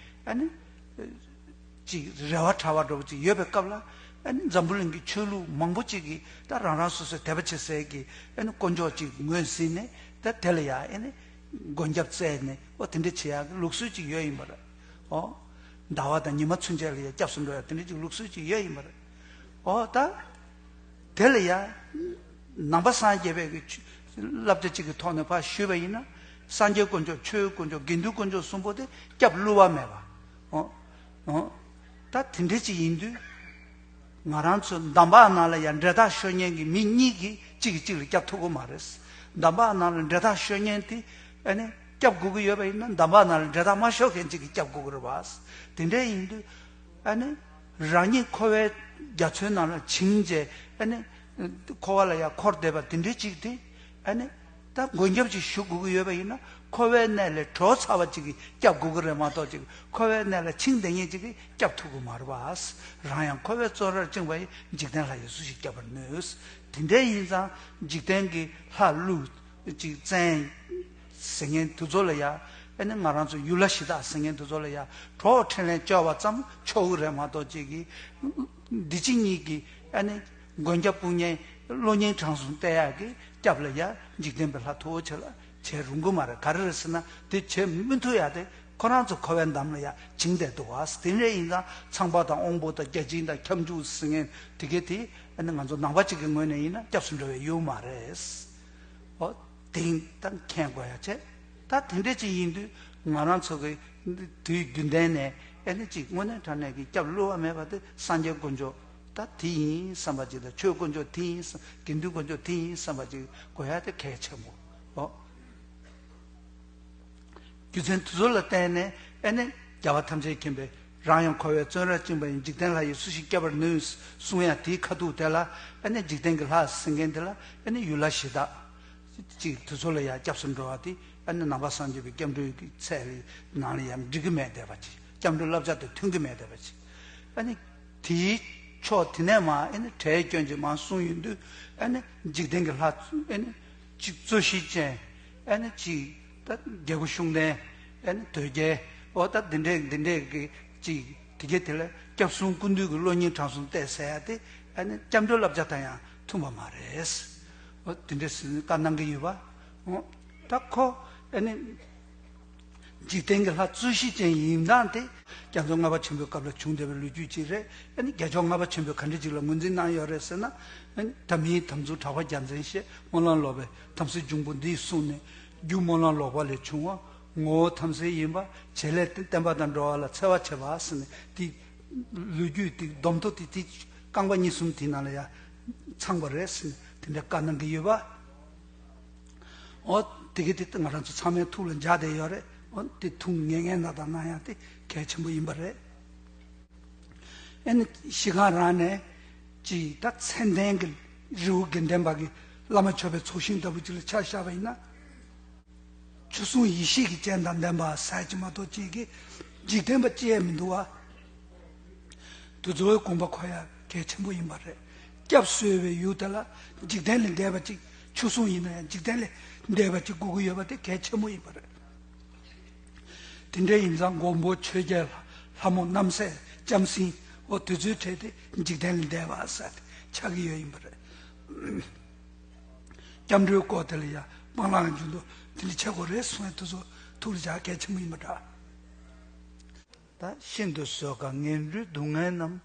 ཨ་ནི། ཅིག་རེ་བ་བྲལ་བ་འདྲ་པོ་ཅིག་ཡོད་པའི་སྐབས་ལ་ཨ་ནི་འཛམ་བུ་གླིང་གི་ཆོས་ལུགས་མང་པོ་ཅིག་གིས་ད་རང་རང་སོ་སོའི་དད་པ་བྱེད་སའི་གི་ཨ་ནི་དཀོན་མཆོག་ཅིག་ངོས་ཟིན་ནས་ད་དེ་ལ་ཡ་ཨ་ནི་མགོན་སྐྱབས་བཙལ་ནས་ཨོ་དེ་འདྲ་བྱེད་ཡག་གི་ལུགས་སྲོལ་ཅིག་ཡོད་ཡིན་པ་རེད། ཨོ། ཟླ་བ་དང་ཉི་མ་ཚུན་ཆད་ལ་ཡ་སྐྱབས་སུ་འགྲོ་ཡ་དེ་འདྲ་ཅིག་ལུགས་སྲོལ་ཅིག་ཡོད་ཡིན་པ་རེད། ཨོ་ད། དེ་ལ་ཡ། ནང་པ་སངས་རྒྱས་པའི་གི་ཆོས་བསླབ་བྱ་གཅིག་གི་ཐོག་ནས་ཕར་ཞུས་པ་ཡིན་ན། སངས་རྒྱས་དཀོན་མཆོག་ཆོས་དཀོན་མཆོག་དགེ་འདུན་དཀོན་མཆོག་གསུམ་པོ་དེ་སྐྱབས་བསླུ་བ་མེད་པ། ཨོ། ཨོ། ད་དེ་འདྲ་ཅིག་ཡིན་དུས། ང་རང་ཚོ་འདམ་བག་ནང་ལ་ཡ་འབྲེལ་ཐག་ཤོད་མཁན་གྱི་མི་གཉིས་ཀྱིས་གཅིག་གིས་གཅིག་ལ་སྐྱབས་ཐུབ་ཀྱི་མ་རེད། འདམ་བག་ནང་ལ་འབྲེལ་ཐག་ཤོད་མཁན་དེ་ཨ་ནི་སྐྱབས་དགོས་ཀྱི་ཡོད་པ་ཡིན་ན་འདམ་བག་ནང་ལ་འབྲེལ་ཐག་མ་ཤོད་མཁན་གཅིག་གིས་སྐྱབས་དགོས་ཀྱི་རེད་བ། དེ་འདྲ་ཡིན་དུས། ཨ་ནི། རང་ཉིད་འཁོར་བའི་རྒྱ་མཚོའི་ནང་ལ་བྱིང་བྱས་ཨ་ནི། འཁོར་བ་ལ་ཡང་འཁོར་བསྡད་པ་དེ་འདྲའི་ཅིག་དེ་ཨ་ནི། ད་མགོན་སྐྱབས་ཅིག་ཞུ་དགོས་ཀྱི་ཡོད་པ་ཡིན་ན་འཁོར་བའི་གནས་ལས་གྲོལ་ཚར་བ་ཅིག་གིས་སྐྱབས་དགོས་ཀྱི་རེད་མ་གཏོགས་ཅིག་འཁོར་བའི་གནས་ལ་བྱིང་བསྡད་མཁན་ཅིག་གིས་སྐྱབས་ཐུབ་ཀྱི་མ་རེད་པ། རང་ཡང་འཁོར་བའི་བཙོན་རར་བཅིངས་པ་ཡི། འཇིག་རྟེན་ལྷ་ཡིས་སུ་ཞིག་སྐྱོབ་པར་ནུས། དེ་འདྲ་ཡིན་ཙང་འཇིག་རྟེན་གྱི་ལྷ་ཀླུ། ཅིག་བཙན་ཟེར་མཁན་དེ་ཚོ་ལ་ཡ། ཨ་ནི་ང་རང་ཚོ་ཡུལ་ལྷ་གཞི་བདག་ཟེར་མཁན་དེ་ཚོ་ལ་ཡ་གྲོགས་འཕྲིན་ལས་བཅོལ་བ་ཙམ་ཆོག་གི་རེད་མ་གཏོགས་ཅིག་གི་འདི་ཕྱི་གཉིས་ཀྱི་ཨ་ནི་མགོན་སྐྱབས་དཔུང་གཉེན་བློ་སྙིང་བྲང་གསུམ་གཏད་ཡག་གི་སྐྱབས་ལ་ཡ་འཇིག་རྟེན་པའི་ལྷ་མཐུ་བོ་ཆེ་ལ་བྱེད་རུང་གི་མ་རེད། ག་རེ་རེད་ཟེར་ན་དེ་བྱེད་མི་ཐུབ་ཡ་དེ་ཁོ་རང་ཚོ་འཁོར་བའི་འདམ་ལ་ཡ་བྱིང་བསྡད་འདུག་བ། དེ་འདྲ་ཡིན་ཙང་ཚངས་པ་དང་དབང་པོ་དང་བརྒྱ་བྱིན་དང་ཁྱབ་འཇུག་ཟེར་མཁན་དེ་གས་དེ་ཨ་ནི་ང་ཚོ་ནང་པ་གཅིག་གི་ངོས་ནས་ཡིན་ན་སྐྱབས་སུ་འགྲོ་བའི་ཡུལ་མ་རེད། ཨོ། དེང་ད་མཁྱེན་དགོས་ཡ་བྱས། ད་དེ་འདྲ་ཅིག་ཡིན་དུས་ང་རང་ཚོ་གི་དུས་རྒྱུན་ལྡན་ནས་ཨེ་ནི་ཅིག་དངོས་གནས་དྲང་གནས་ཀྱི་སྐྱབས་བསླུ་བ་མེད་པ་དེ་སངས་རྒྱས་དཀོན་མཆོག་ད་དེ་ཡིན་བསམ་པ་ཅིག་དང་ཆོས་དཀོན་མཆོག་དེ་ཡིན་བསམ་དགེ་འདུན་དཀོན་མཆོག་དེ་ཡིན་བསམ་པ་ཅིག་དགོས་ཡ་དེ་གལ་ཆེན་པོ། ཨོ། རྒྱུ་མཚན་དེ་ཚོ་ལ་བརྟེན་ནས་ཨེ་ནི་རྒྱལ་བ་ཐམས་ཅད་མཁྱེན་པས་རང་ཡང་འཁོར་བའི་བཙོན་རར་བཅིངས་པ་ཡི། འཇིག་རྟེན་ལྷ་ཡིས་སུ་ཞིག་སྐྱོབ་པར་ནུས་གསུང་ཡ་དེའི་ཁ་ཐུག་དེ་ལ་ཨེ་ནི་འཇིག་རྟེན་གྱི་ལྷ་ཟེར་མཁན་དེ་ལ་ཨེ་ནི་ཡུལ་ལྷ་གཞི་བདག་ཅིག་དེ་ཚོ་ལ་ཡང་སྐྱབས་སུ་འགྲོ་བ་དེ་ཨ་ནི་ནང་པ་སངས་རྒྱས་པའི་སྐྱབས་འགྲོའི་གི་ཚད་ལ་ནང་ལ་ཡང་འགྲིག་གི་མེད་བསྡད་པ་ཅིག་སྐྱབས་འགྲོའི་བསླབ་བྱ་དང་མཐུན་གི་མེད་བསྡད་པ་ཅིག་ཨ་ནི་དེའི་ཕྱོགས་དེ་ནས་མ་ཨ་ནི་བྲལ་སྐྱོན་ཅིག་མ་གསུངས་ཡོང་དུས་ཨ་ནི་འཇིག་རྟེན་གྱི་ལྷ་ཨ་ནི་ཅིག་རྩོད་གཞི་ཅན་ཨ་ནི་ཅིག་ད་རྒྱལ་པོ་ཤུགས་ལྡན་ཨ་ནི་དོལ་རྒྱལ་འོ་ད་འདི་འདྲས་འདི་འདྲས་ཀྱི་ཅིག་དེ་གས་དེ་ལ་སྐྱབས་གསུམ་ཀུན་འདུས་ཀྱི་བློ་སྙིང་བྲང་གསུམ་གཏད་ཟེར་ཡ་དེ་ཨ་ནི་སྐྱབས་འགྲོའི་བསླབ་བྱ་དང་ཡང་མཐུན་པ་མ་རེད། འོ་དེ་འདྲས་ཟེར་ནས་བཀའ་གནང་གི་ཡོད་པ། འོ་ད་ཁོ་ཨ་ནི་ འཇིག་རྟེན་གྱི་ལྷ་རྩོད་གཞི་ཅན་ཡིན་སྟངས་དེ་རྒྱ་མཚོ་ལྔ་པ་ཆེན་པོའི་སྐབས་ལ་བྱུང་བསྡད་པའི་ལོ་རྒྱུས་ཅིག་རེད། ཨ་ནི་རྒྱལ་མཆོག་ལྔ་པ་ཆེན་པོས་ག་འདྲ་ཅིག་ལ་ངོས་འཛིན་གནང་ཡོད་རེད་ཟེར་ན། ཨ་ནི་ད་མིའི་དམ་ཚིག་གྲགས་པ་རྒྱལ་མཚན་ཞེས་སྨོན་ལམ་ལོག་པའི་དམ་སྲི་འབྱུང་པོ་འདིས་གསུངས་ནས། རྒྱུ་སྨོན་ལམ་ལོག་པ་ལས་བྱུང་བ། ངོ་བོ་དམ་སྲི་ཡིན་པ། བྱེད་ལས་བསྟན་པ་དང་འགྲོ་བ་ལ་འཚེ་བ་བྱེད་པ་ཟེར་ནས། དེ་ལོ་རྒྱུས་དེ་སྡོམ་ཐོ་དེ་དེ་རྐང་པ་གཉིས་གསུམ་དེའི་ནང་ལ་ཡང་ཚང་བ་རེད་ཟེར་ནས་དེ་འདྲ་བཀའ་གནང་གི་ཡོད་པ། འོ། དེ་གི་དེ་ང་རང་ཚོ་ཚང་མའི་ཐུགས་ལ་འཇགས་བསྡད་ཡོད་རེད། འོ། དེ་ཐུགས་ངེས་ངེས་ན་དང་ན་ཡང་དེ་གལ་ཆེན་པོ་ཡིན་པ་རེད། ཨ་ནི་ཤི་ཁང་རང་ནས་ཅིག་ད་མཚན་ལྡན་གྱི་རི་བོ་དགེ་ལྡན་པ་གི་བླ་མ་མཆོད་པའི་ཚོགས་ཞིང་ལྟ་བུ་ཅིག་ལ་ཆ་བཞག་པ་ཡིན་ན། ཆོས་སྲུང་ཡེ་ཤེས་ཀྱི་སྤྱན་དང་ལྡན་པ་ཟེར་གྱི་མ་གཏོགས་ཅིག་གི་འཇིག་རྟེན་པ་ཅི་ཡང་མི་འདུག་བ། དེ་ཚོའི་དགོངས་པ་འཁོར་ཡ་གལ་ཆེན་པོ་ཡིན་པ་རེད། སྐྱབས་བཅོལ་བའི་ཡུལ་དེ་ལ་འཇིག་རྟེན་ལས་འདས་པ་ཅིག་ཆོས་སྲུང་ཡིན་ན་ཡང་འཇིག་རྟེན་ལས་འདས་པ་ཅིག་དགོས་ཀྱི་ཡོད་པ་དེ་གལ་ཆེན་པོ་ཡིན་པ་རེད། དེ་འདྲ་ཡིན་ཙང་མགོན་པོ་ཆོས་རྒྱལ་ལྷ་མོ་རྣམ་སྲས་ལྕམ་སྲིང་འོ་དེ་ཚོའི་གྲས་དེ་འཇིག་རྟེན་ལས་འདས་པ་ཟེར་ཏེ་ཆགས་ཀྱི་ཡོད་ཡིན་པ་རེད། སྐྱབས་འགྲོའི་སྐོར་དེ་ལ་ཡང་སྤང་བླང་གི་རྒྱུན་དུ་དེ་འདྲ་བྱེད་དགོས་རེད་གསུངས་ཡ་དེ་ཚོ་ཐུགས་ལ་འཇགས་གལ་ཆེན་པོ་ཡིན་པ་འདྲ། ད་ཤིན་ཏུ་བཟོད་དཀའ་ངན་འཁྲུལ་སྡུག་བསྔལ་རྣམས།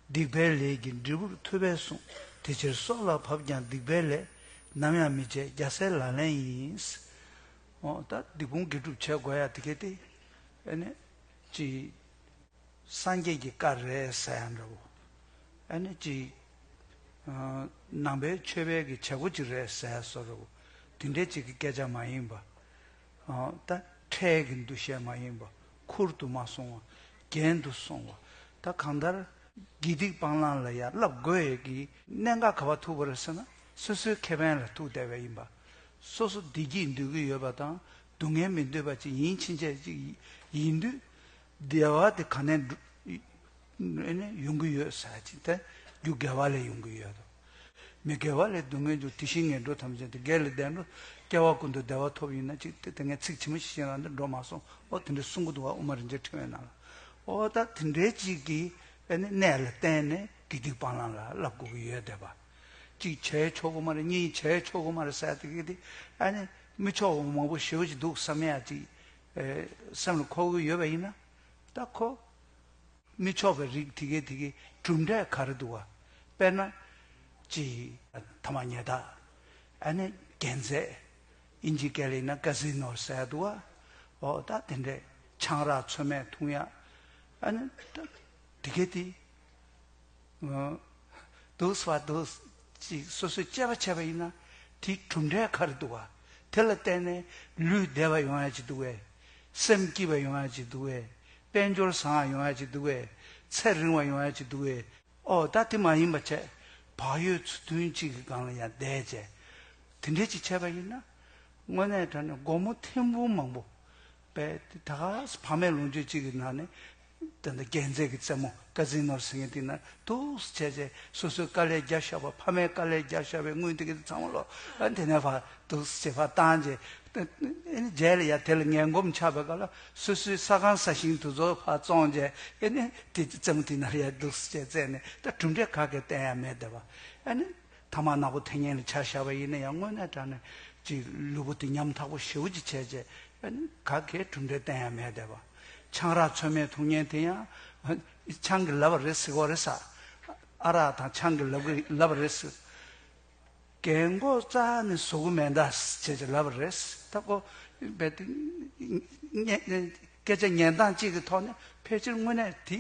སྡིག་པའི་ལས་ཀྱི་འབྲས་བུར་ཐུབ་པས་གསུངས། དེ་ཕྱིར་སྲོག་ལ་བབ་ཀྱང་སྡིག་པའི་ལས། ནམ་ཡང་མི་བྱེད་རྒྱལ་སྲས་ལག་ལེན་ཡིན། འོ། ད་སྡིག་སྤོང་དགེ་སྒྲུབ་བྱེད་དགོས་ཡ་དེ་ག་དེ། ཨ་ནི་ཅི། སངས་རྒྱས་ཀྱི་བཀའ་རེད་ཟེར་ཡ་འདྲ་བོ། ཨ་ནི་ཅི། ཨ། ནང་པའི་ཆོས་པའི་གི་བྱེད་སྒོ་ཅིག་རེད་ཟེར་ཡ་བཟོ་འདྲ་བོ། དེ་འདྲའི་ཅིག་གི་སྐད་ཆ་མ་ཡིན་པ། ཨ། ད་ཁྲེལ་གྱི་འདུ་ཤེས་མ་ཡིན་པ། ཁུར་དུ་མ་སོང་བ། རྒྱན་དུ་སོང་བ། ད་གང་ལྟར། དགེ་སྡིག་སྤང་བླང་ལ་ཡང་བསླབ་དགོས་ཡས་ཀྱི་གནད་འགག་ག་པར་ཐུག་པ་རེད་ཟེར་ན། སོ་སོའི་ཁེ་ཕན་ལ་ཐུག་བསྡད་པ་ཡིན་པ། སོ་སོ་བདེ་སྐྱིད་འདོད་ཀྱི་ཡོད་པ་དང་སྡུག་བསྔལ་མི་འདོད་པ་ཅིག་ཡིན་ཕྱིན་ཆད་ཅིག་ཡིན་དུས། བདེ་བ་དེ་ག་ནས་འགྲོ། ཨེ་ནས་ཡོང་གི་ཡོད་ཟེར་ཅིག་དེ་རྒྱུ་དགེ་བ་ལས་ཡོང་གི་ཡོད་དོ། མི་དགེ་བ་ལས་སྡུག་བསྔལ་འབྱུང་། དེ་བཞིན་ངན་འགྲོ་ཐམས་ཅད་དེ། དགེ་ལས་འདས་འགྲོ། སྐྱེ་བ་ཀུན་ཏུ་བདེ་བ་ཐོབ་ཡིན་ན་ཅིག་དེ་དེ་ངས་ཚིག་ཇི་མ་ཞིག་བཤད་ན་འདི་འགྲོ་མ་སོང་། ཨོ་དེ་འདྲ་གསུང་གི་འདུག་བ། དབུ་མ་རིན་ཆེན་ཕྲེང་བའི་ནང་ལ། ཨོ་ད་དེ་འདྲའི་ཅིག་གི་ཨེ་ནི་གནས་ལ་བརྟེན་ནས་དགེ་སྡིག་སྤང་བླང་ལ་བསླབ་དགོས་ཀྱི་ཡོད་བསྡད་པ། གཅིག་བྱས་ཆོག་གི་མ་རེད། གཉིས་བྱས་ཆོག་གི་མ་རེད་ཟེར་དེ་གི་དེ་ཨེ་ནི་མི་ཆོག་པ་མང་པོ་ཞེ་པོ་ཅིག་འདུག་བསམ་ཡ་ཅིག་ཨེ་སེམས་ལ་འཁོར་གི་ཡོད་པ་ཡིན་ན། ད་ཁོ་མི་ཆོག་པའི་རིགས་དེ་གའི་དེ་གའི་གྲུབ་འབྲས་ག་རེ་འདུག་བ། དཔེར་ན། གཅིག་ཐ་མག་ཉལ་ཐ། ཨ་ནི་རྒྱན་རྩེད། ཨིན་ཇི་སྐད་ལ་ཡིན་ན་ཀ་སི་ནོ་ཟེར་འདུག་བ། འོ་ད་དེ་འདྲས་ཆང་རག་ཚོད་མེད་འཐུང་ཡ། ཨ་ནི་ད་དེ་གའི་དེ། འདུག་སེ་བ་འདུག་ཅིག་སོ་སོས་དཔྱད་པ་བྱས་པ་ཡིན་ན་དེའི་གྲུབ་འབྲས་ག་རེ་འདུག་བ། དེ་ལ་བརྟེན་ནས་ལུས་བདེ་བ་ཡོང་ཡ་ཅིག་འདུག་གས། སེམས་སྐྱིད་པ་ཡོང་ཡ་ཅིག་འདུག་གས། དཔལ་འབྱོར་བཟང་བ་ཡོང་ཡ་ཅིག་འདུག་གས། ཚེ་རིང་བ་ཡོང་ཡ་ཅིག་འདུག་གས། ཨོ་ད་དེ་མ་ཡིན་པ་བྱས། བག་ཡོད་ཚུལ་མཐུན་གཅིག་གི་སྒང་ལ་ཡང་བསྡད་བྱས། དེ་འདྲས་ཅིག་བྱས་པ་ཡིན་ན། དངོས་གནས་དྲང་གནས་སྒོར་མོ་ཐེར་འབུམ་མང་པོ། པས་དེ་ད་ག་ཕ་མེས་ལོངས་སྤྱོད་གཅིག་གི་ནང་ནས། དེ་འདྲ་རྒྱན་རྩེད་ཀྱི་རྩེད་མོ་ཀ་ཟིན་ནོར་ཟེར་མཁན་དེ་ན་འདུག་སེ་བྱས་བྱས་སོ་སོའི་དཀའ་ལས་རྒྱབ་བཞག་པ། ཕ་མའི་དཀའ་ལས་རྒྱབ་བཞག་པའི་དངུལ་དེ་གི་ཚང་མ་ལོ་ཨ་དེ་ནས་ཕར་འདུག་སེ་བྱས་ཕར་བཏང་བྱས། ཨེ་ནི་རྗེས་ལ་ཡ་དེ་ལ་ངན་གོམས་ཆགས་པའི་སྐབས་ལ་སོ་སོའི་ས་ཁང་ས་ཞིང་དེ་ཚོ་ཕར་བཙོང་བྱས། ཨེ་ནི་དེ་རྩེད་མོ་དེ་ན་ཡ་འདུག་སེ་བྱས་རྩེས་ནས་ད་གྲུབ་འབྲས་ག་གེ་བསྟན་ཡ་མེད་བསྡད་པ། ཨེ་ནི་ཐ་མག་ནག་པོ་འཐེན་མཁན་ལ་ཆ་བཞག་པ་ཡིན་ན་ཡང་དངོས་གནས་དྲང་གནས་ཅིག་ལུས་པོ་དེ་ཉམ་ཐག་པོ་ཞེ་པོ་ཅིག་བྱས་བྱས། ཨེ་ནི་ག་གེ་གྲུབ་འབྲས་བསྟན་ཡ་མེད་བསྡད་པ། ཆང་རག་ཚོད་མེད་འཐུང་མཁན་དེ་ཡང་ཆང་གིས་ལབ་པ་རེད་ཟེར་གོ་རེད་ས། ཨ་རག་དང་ཆང་གིས་ལབ་གི་ལབ་པ་རེད་ཟེར། རྒན་གོག་རྩ་ནས་བཟོ་གི་མེད་ད་ཟེར་བྱས་ལབ་པ་རེད། ད་ཁོ་རྦད་དེ་སྐད་ཆ་ཉན་སྟངས་གཅིག་གི་ཐོག་ནས་ཕལ་ཆེར་དངོས་གནས་དེ་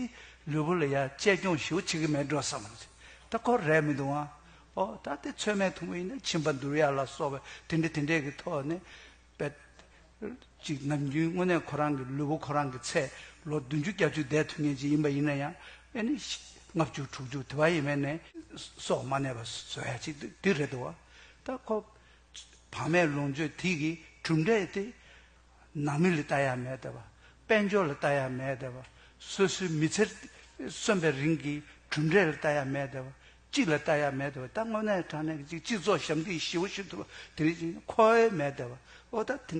ལུས་པོ་ལ་ཡ་གཅེས་སྐྱོང་ཞེ་པོ་བྱེད་ཀྱི་མེད་འགྲོ་བསམ་རེད། ད་ཁོ་རེད་མི་འདུག་ཨ། ཨོ་ད་དེ་ཚོད་མེད་འཐུང་བ་ཡིན་ན་མཆིན་པ་འདུར་ཡ་ལ་སོགས་པ་དེ་འདྲ་དེ་འདྲས་ཀྱི་ཐོག་ནས་རྦད། ཅིག་ནམ་རྒྱུན་དངོས་གནས་ཁོ་རང་གི་ལུས་པོ་ཁོ་རང་གི་ཚད་ལོ་བདུན་ཅུ་བརྒྱད་ཅུ་བསྡད་ཐུབ་མཁན་ཅིག་ཡིན་པ་ཡིན་ན་ཡང་ཨེ་ནི་ལྔ་བཅུ་དྲུག་ཅུ་དེ་བ་ཡིན་མིན་ནས་སྲོག་མ་གནས་པ་བཟོ་ཡ་ཅིག་འདི་རེད་འདུག་བ། ད་ཁོ་བག་མེད་ལོངས་སྤྱོད་དེ་གི་གྲུབ་འབྲས་དེ་ནང་མི་ལ་ལྟ་ཡ་མེད་བསྡད་པ། དཔལ་འབྱོར་ལ་ལྟ་ཡ་མེད་བསྡད་པ། སོ་སོའི་མི་ཚེ་གསོན་པའི་རིང་གི་གྲུབ་འབྲས་ལ་ལྟ་ཡ་མེད་བསྡད་པ། སྤྱི་ལ་ལྟ་ཡ་མེད་དོ། ད་དངོས་གནས་དྲང་གནས་ཀྱི་སྤྱི་ཚོགས་ཞབས་འདེགས་ཞེ་པོ་ཞུ་ཐུབ་པ་དེ་རིགས་ཀྱི་ཁོ་བོའི་མེད་བསྡད་པ། ཨོ་ད་དེ་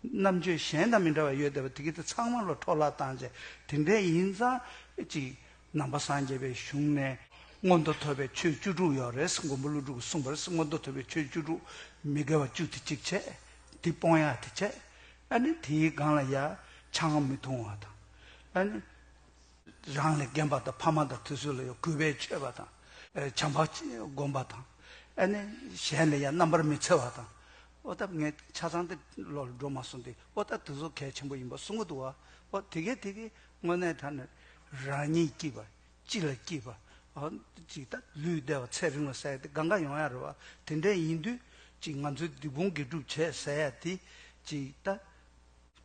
རྣམ་དཔྱོད་གཞན་དང་མི་འདྲ་བ་ཡོད་བསྡད་པ་དེ་གི་དེ་ཚང་མ་ལ་འཕྲོ་བརླག་བཏང་བྱས། དེ་འདྲས་ཡིན་ཙང་ཅིག་ནང་པ་སངས་རྒྱས་པའི་གཞུང་ནས་མངོན་མཐོ་ཐོབ་པའི་ཆོས་བཅུ་དྲུག་ཡོད་རེད། མགོན་པོ་ཀླུ་སྒྲུབ་ཀྱིས་གསུངས་པ་རེད། མངོན་མཐོ་ཐོབ་པའི་ཆོས་བཅུ་དྲུག་མི་དགེ་བ་བཅུ་དེ་གཅིག་བྱས། དེ་སྤོང་ཡག་དེ་བྱས། ཨ་ནི་དེའི་སྒང་ལ་ཡ་ ཆང་མི་འཐུང་བ་དང་། ཨ་ནི། རང་ལས་རྒན་པ་དང་ཕ་མ་དང་དེ་ཚོ་ལ་ཡང་གུས་པས་མཆོད་པ་དང་། ཨེ་བྱམས་པ་སྒོམ་པ་དང་། ཨ་ནི་གཞན་ལ་ཡང་རྣམ་པར་མི་འཚེ་བ་དང་། ཨོ་ད་ངས་ཆ་ཚང་དེ་ལོག་ལ་འགྲོ་མ་སོང་སྟེ། ཨོ་ད་དེ་ཚོ་གལ་ཆེན་པོ་ཡིན་པ་གསུང་གི་འདུག་བ། ཨོ་དེ་གས་དེ་གས་དངོས་གནས་དྲང་གནས་རང་ཉིད་སྐྱིད་པ། སྤྱི་ལ་སྐྱིད་པ། ཨོ་ཅིག་ད་ལུས་བདེ་བ་ཚེ་རིང་བ་ཟེར་ཡ་དེ་གང་ག་ཡོང་ཡ་རེད་བ། དེ་འདྲ་ཡིན་དུས་ཅིག་ང་ཚོའི་སྡིག་སྤོང་དགེ་སྒྲུབ་བྱས་ཟེར་ཡ་དེ་ཅིག་ད།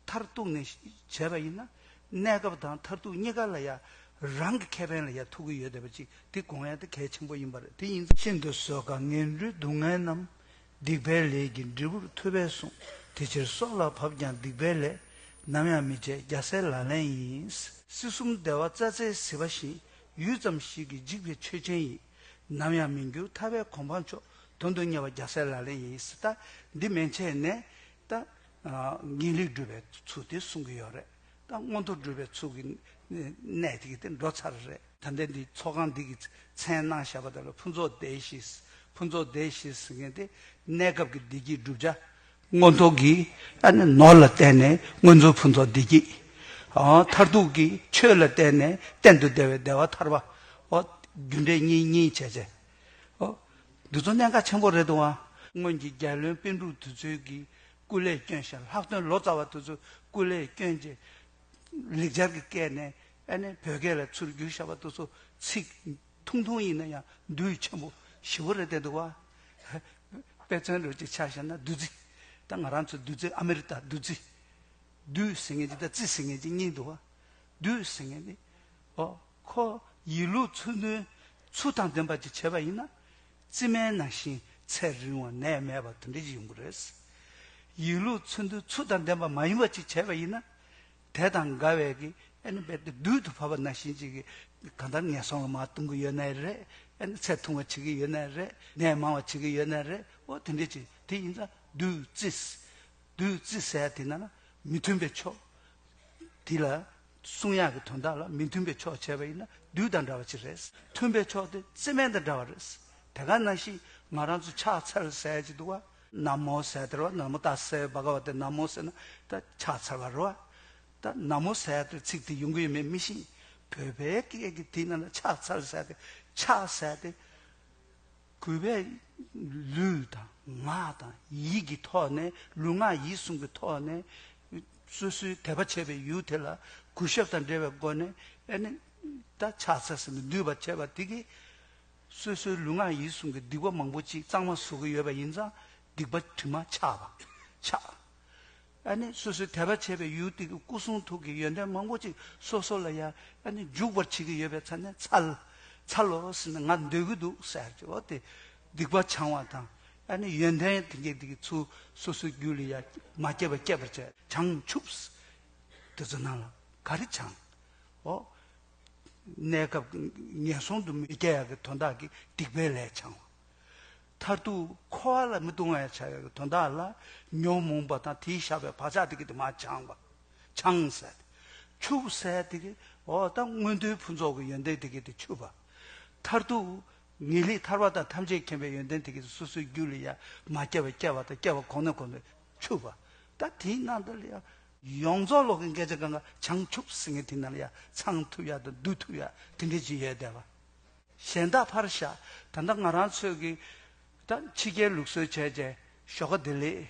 མཐར་གཏུགས་ནས་བྱས་པ་ཡིན་ན། གནས་སྐབས་དང་མཐར་ཐུག་གཉིས་ཀ་ལ་ཡང་རང་གི་ཁེ་ཕན་ལ་ཡང་ཐུག་གི་ཡོད་བསྡད་པ་ཅིག་དེ་དགོངས་ཡ་དེ་གལ་ཆེན་པོ་ཡིན་པ་རེད། དེ་ཡིན་ཙང་། ཤིན་ཏུ་བཟོད་དཀའ་ངན་འཁྲུལ་སྡུག་བསྔལ་རྣམས། སྡིག་པའི་ལས་ཀྱི་འབྲས་བུར་ཐུབ་པས་གསུངས། དེ་ཕྱིར་སྲོག་ལ་བབ་ཀྱང་སྡིག་པའི་ལས། ནམ་ཡང་མི་བྱེད་རྒྱལ་སྲས་ལག་ལེན་ཡིན། སྲིད་གསུམ་བདེ་བ་རྩྭ་རྩེའི་ཟིལ་པ་བཞིན། ཡུད་ཙམ་ཞིག་གིས་འཇིག་པའི་ཆོས་ཅན་ཡིན། ནམ་ཡང་མི་འགྱུར་ཐར་པའི་གོ་འཕང་མཆོག་དོན་དུ་གཉེར་བ་རྒྱལ་སྲས་ལག་ལེན་ཡིན། ད་འདི་མན་ཆད་ནས་ད། ངེས་ལེགས་སྒྲུབ་པའི་ཚུལ་དེ་གསུང་གི་ཡོད་རེད། ད་མངོན་མཐོ་སྒྲུབ་པའི་ཚུལ་གྱི་གནས་དེ་གི་དེ་འགྲོ་ཚར་རེད། ད་ལྟའི་འདི་ཚོགས་ཁང་འདི་གི་མཚན་གནང་བཞག་པ་དེ་ལ་ཕུན་ཚོགས་སྡེ་བཞི། ཕུན་ཚོགས་སྡེ་བཞི་ཟེར་མཁན་དེ་གནས་སྐབས་ཀྱི་བདེ་སྐྱིད་བསྒྲུབ་བྱ། མངོན་མཐོ་གི་ཨ་ནི་ནོར་ལ་བརྟེན་ནས་མངོན་མཐོ་ཕུན་ཚོགས་བདེ་སྐྱིད། ཨ་མཐར་ཐུག་གི་ཆོས་ལ་བརྟེན་ནས་གཏན་དུ་བདེ་བའི་བདེ་བ་ཐར་པ། ཨོ་རྒྱུ་འབྲས་གཉིས་གཉིས་བྱས་བྱས། ཨོ་འདི་ཚོ་གནད་འགག་ཆེན་པོ་རེད་འདུག་ཨ། སྔོན་གྱི་རྒྱལ་བློན་པཎ་གྲུབ་དེ་ཚོའི་གི་སྐུ་ལས་བསྐྱོན་ཞིང་། ལྷག་དོན་ལོ་ཙཱ་བ་དེ་ཚོ་སྐུ་ལས་བསྐྱོན་རྗེས་ལེགས་སྦྱར་གྱི་སྐད་ནས་ཨ་ནི་བོད་སྐད་ལ་ཚུར་བསྒྱུར་བཞག་པ་དེ་ཚོ་ཚིག་ཐུང་ཐུང་ཡིན་ན་ཡང་བསྡུས་ཆེན་པོ་ཞེ་པོ་རེད་བསྡད་འདུག་བ། དཔེ་མཚོན་རེ་ཅིག་ཆ་བཞག་ན་བདུད་རྩི། ད་ང་རང་ཚོ་བདུད་རྩི་ཨ་མེ་རི་ད་བདུད་རྩི། བདུད་ཟེར་མཁན་ཅིག་དང་རྩི་ཟེར་མཁན་ཅིག་གཉིས་འདུག་བ། བདུད་ཟེར་མཁན་ནི། ཨོ་ཁོ་ཡིད་ལུས་ཚུལ་མཐུན་ཚུལ་དང་ལྡན་པ་ཅིག་བྱས་པ་ཡིན་ན། རྩི་སྨན་ནང་བཞིན་ཚེ་རིང་བ་ནད་མེད་པ་དེ་འདྲ་ཅིག་ཡོང་གི་རེད། ཡིད་ལུས་ཚུལ་མཐུན་ཚུལ་དང་ལྡན་པ་མ་ཡིན་པ་ཅིག་བྱས་པ་ཡིན་ན། དེ་དང་འགལ་བའི་གི་ཨ་ནི་རྦད་དེ་བདུད་དུ་བབས་པ་ནང་བཞིན་ཅིག་གི་གང་ལྟར་ངན་སོང་ལ་མར་ལྟུང་གི་ཡོད་ནའི་རེད། ཨ་ནི་ཚེ་ཐུང་བ་བྱེད་ཀྱི་ཡོད་ནའི་རེད། ནད་མང་བ་བྱེད་ཀྱི་ཡོད་ནའི་རེད། ཨོ་དེ་འདྲ་ཅིག་དེ་ཡིན་ཙང་བདུད་རྩི། བདུད་རྩི་ཟེར་དེ་ན་ལ་མི་མཐུན་པའི་ཕྱོགས། དེ་ལ་གསུང་ཡག་གི་དོན་དག་ལ་མི་མཐུན་པའི་ཕྱོགས་བྱས་པ་ཡིན་ན་བདུད་དང་འདྲ་བ་ཅིག་རེད། མཐུན་པའི་ཕྱོགས་དེ་རྩི་སྨན་དང་འདྲ་བ་རེད། དེ་ག་ནང་བཞིན་ང་རང་ཚོ་ཕྱག་འཚལ་ཟེར་གྱི་འདུག་བ། ན་མོ་ཟེར་དེ་རེད་བ། ན་མོ་ཏཱ་སེ་བྷ་ག་ཝ་ཏེ་ན་མོ་ཟེར་ན་ད་ཕྱག་འཚལ་བ་རེད་བ། ད་ན་མོ་ཟེར་དེ་ཚིག་དེ་ཡོང་གི་ཡོད་མེད་མི་ཤེས། བོད་པའི་སྐད་ཀྱི་དེ་ནང་ལ་ཕྱག་འཚལ་ཟེར་དེ་ཕྱག་ཟེར་དེ། གུས་པས་ལུས་དང་ངག་དང་ཡིད་ཀྱི་ཐོག་ནས། ལུས་ངག་ཡིད་གསུམ་གྱི་ཐོག་ནས་སོ་སོའི་དད་པ་བྱས་པའི་ཡུལ་དེ་ལ་གུས་ཞབས་དང་འབྲེལ་བའི་སྒོ་ནས་ཨ་ནི་ད་ཕྱག་འཚལ་ཟེར་ནས་འདུད་པ་བྱས་པ་དེ་གིས་སོ་སོའི་ལུས་ངག་ཡིད་གསུམ་གྱི་སྡིག་པ་མང་པོ་ཅིག་གཙང་མ་བཟོ་གི་ཡོད་པ་ཡིན་ཙང་། སྡིག་པ་དྲི་མ་ཆགས་པ་ཆགས། ཨ་ནི་སོ་སོའི་དད་པ་བྱས་པའི་ཡུལ་དེ་གི་སྐུ་གསུང་ཐུགས་ཀྱི་ཡོན་ཏན་མང་པོ་ཅིག་སོ་སོ་ལ་ཡང་ཨ་ནི་འཇུག་པར་བྱེད་ཀྱི་ཡོད་པའི་ཆ་ནས་འཚལ། འཚལ་ལོ་ཟེར་ནས་ང་འདོད་ཀྱི་འདུག་ཟེར་གྱི། འོ་དེ་སྡིག་པ་བྱང་བ་དང་། ཨ་ནི་ཡོན་ཏན་དེ་གའི་དེ་གི་ཚུལ་སོ་སོའི་རྒྱུད་ལ་ཡང་མ་སྐྱེས་པ་སྐྱེས་པར་བྱས། བྱང་ཆུབ་དེ་ཚོ་ནང་ལ་ག་རེ་བྱང་། འོ། གནས་སྐབས་ངན་སོང་དུ་མི་སྐྱེ་ཡག་གི་དོན་དག་གི་སྡིག་པའི་ལས་བྱང་བ། མཐར་ཐུག་འཁོར་བ་ལ་མི་ལྟུང་བ་ཡང་བྱ་ཡག་གི་དོན་དག་ལ་ཉོན་མོངས་པ་དང་དེའི་ཞགས་པའི་བག་ཆགས་དེ་གི་དེ་མར་བྱང་བ། བྱང་ཟེར་ཏེ། ཆུབ་ཟེར་དེ་གི་འོ་ད་མངོན་མཐོའི་ཕུན་ཚོགས་ཀྱི་ཡོན་ཏན་དེ་གི་དེ་ཆུབ་པ། མཐར་ཐུག་ངེས་ལེགས་ཐར་པ་དང་ཐམས་ཅད་མཁྱེན་པའི་ཡོན་ཏན་དེ་གི་དེ་སོ་སོའི་རྒྱུད་ལ་ཡང་མ་སྐྱེས་པ་སྐྱེ་བ་དང་སྐྱེ་བ་གོང་ནས་གོང་དུ་ཆུབ་པ། ད་དེའི་ནང་དུ་ལ་ཡང་ཡོངས་རྫོགས་ལོག་གི་སྐད་ཆ་གང་ག་བྱང་ཆུབ་ཟེར་མཁན་དེ་ནང་ལ་ཡང་ཚང་ཐུབ་ཡ་དང་འདུ་ཐུབ་ཡ་དེ་འདྲ་ཅིག་ཡོད་བསྡད་པ། གཞན་དག་ཕར་བཞག་ད་ལྟ་ང་རང་ཚོས་ཀྱི་ད་ཕྱི་རྒྱལ་ལུགས་སྲོལ་བྱས་བྱས་ཞོགས་ཀ་བདེ་ལེགས།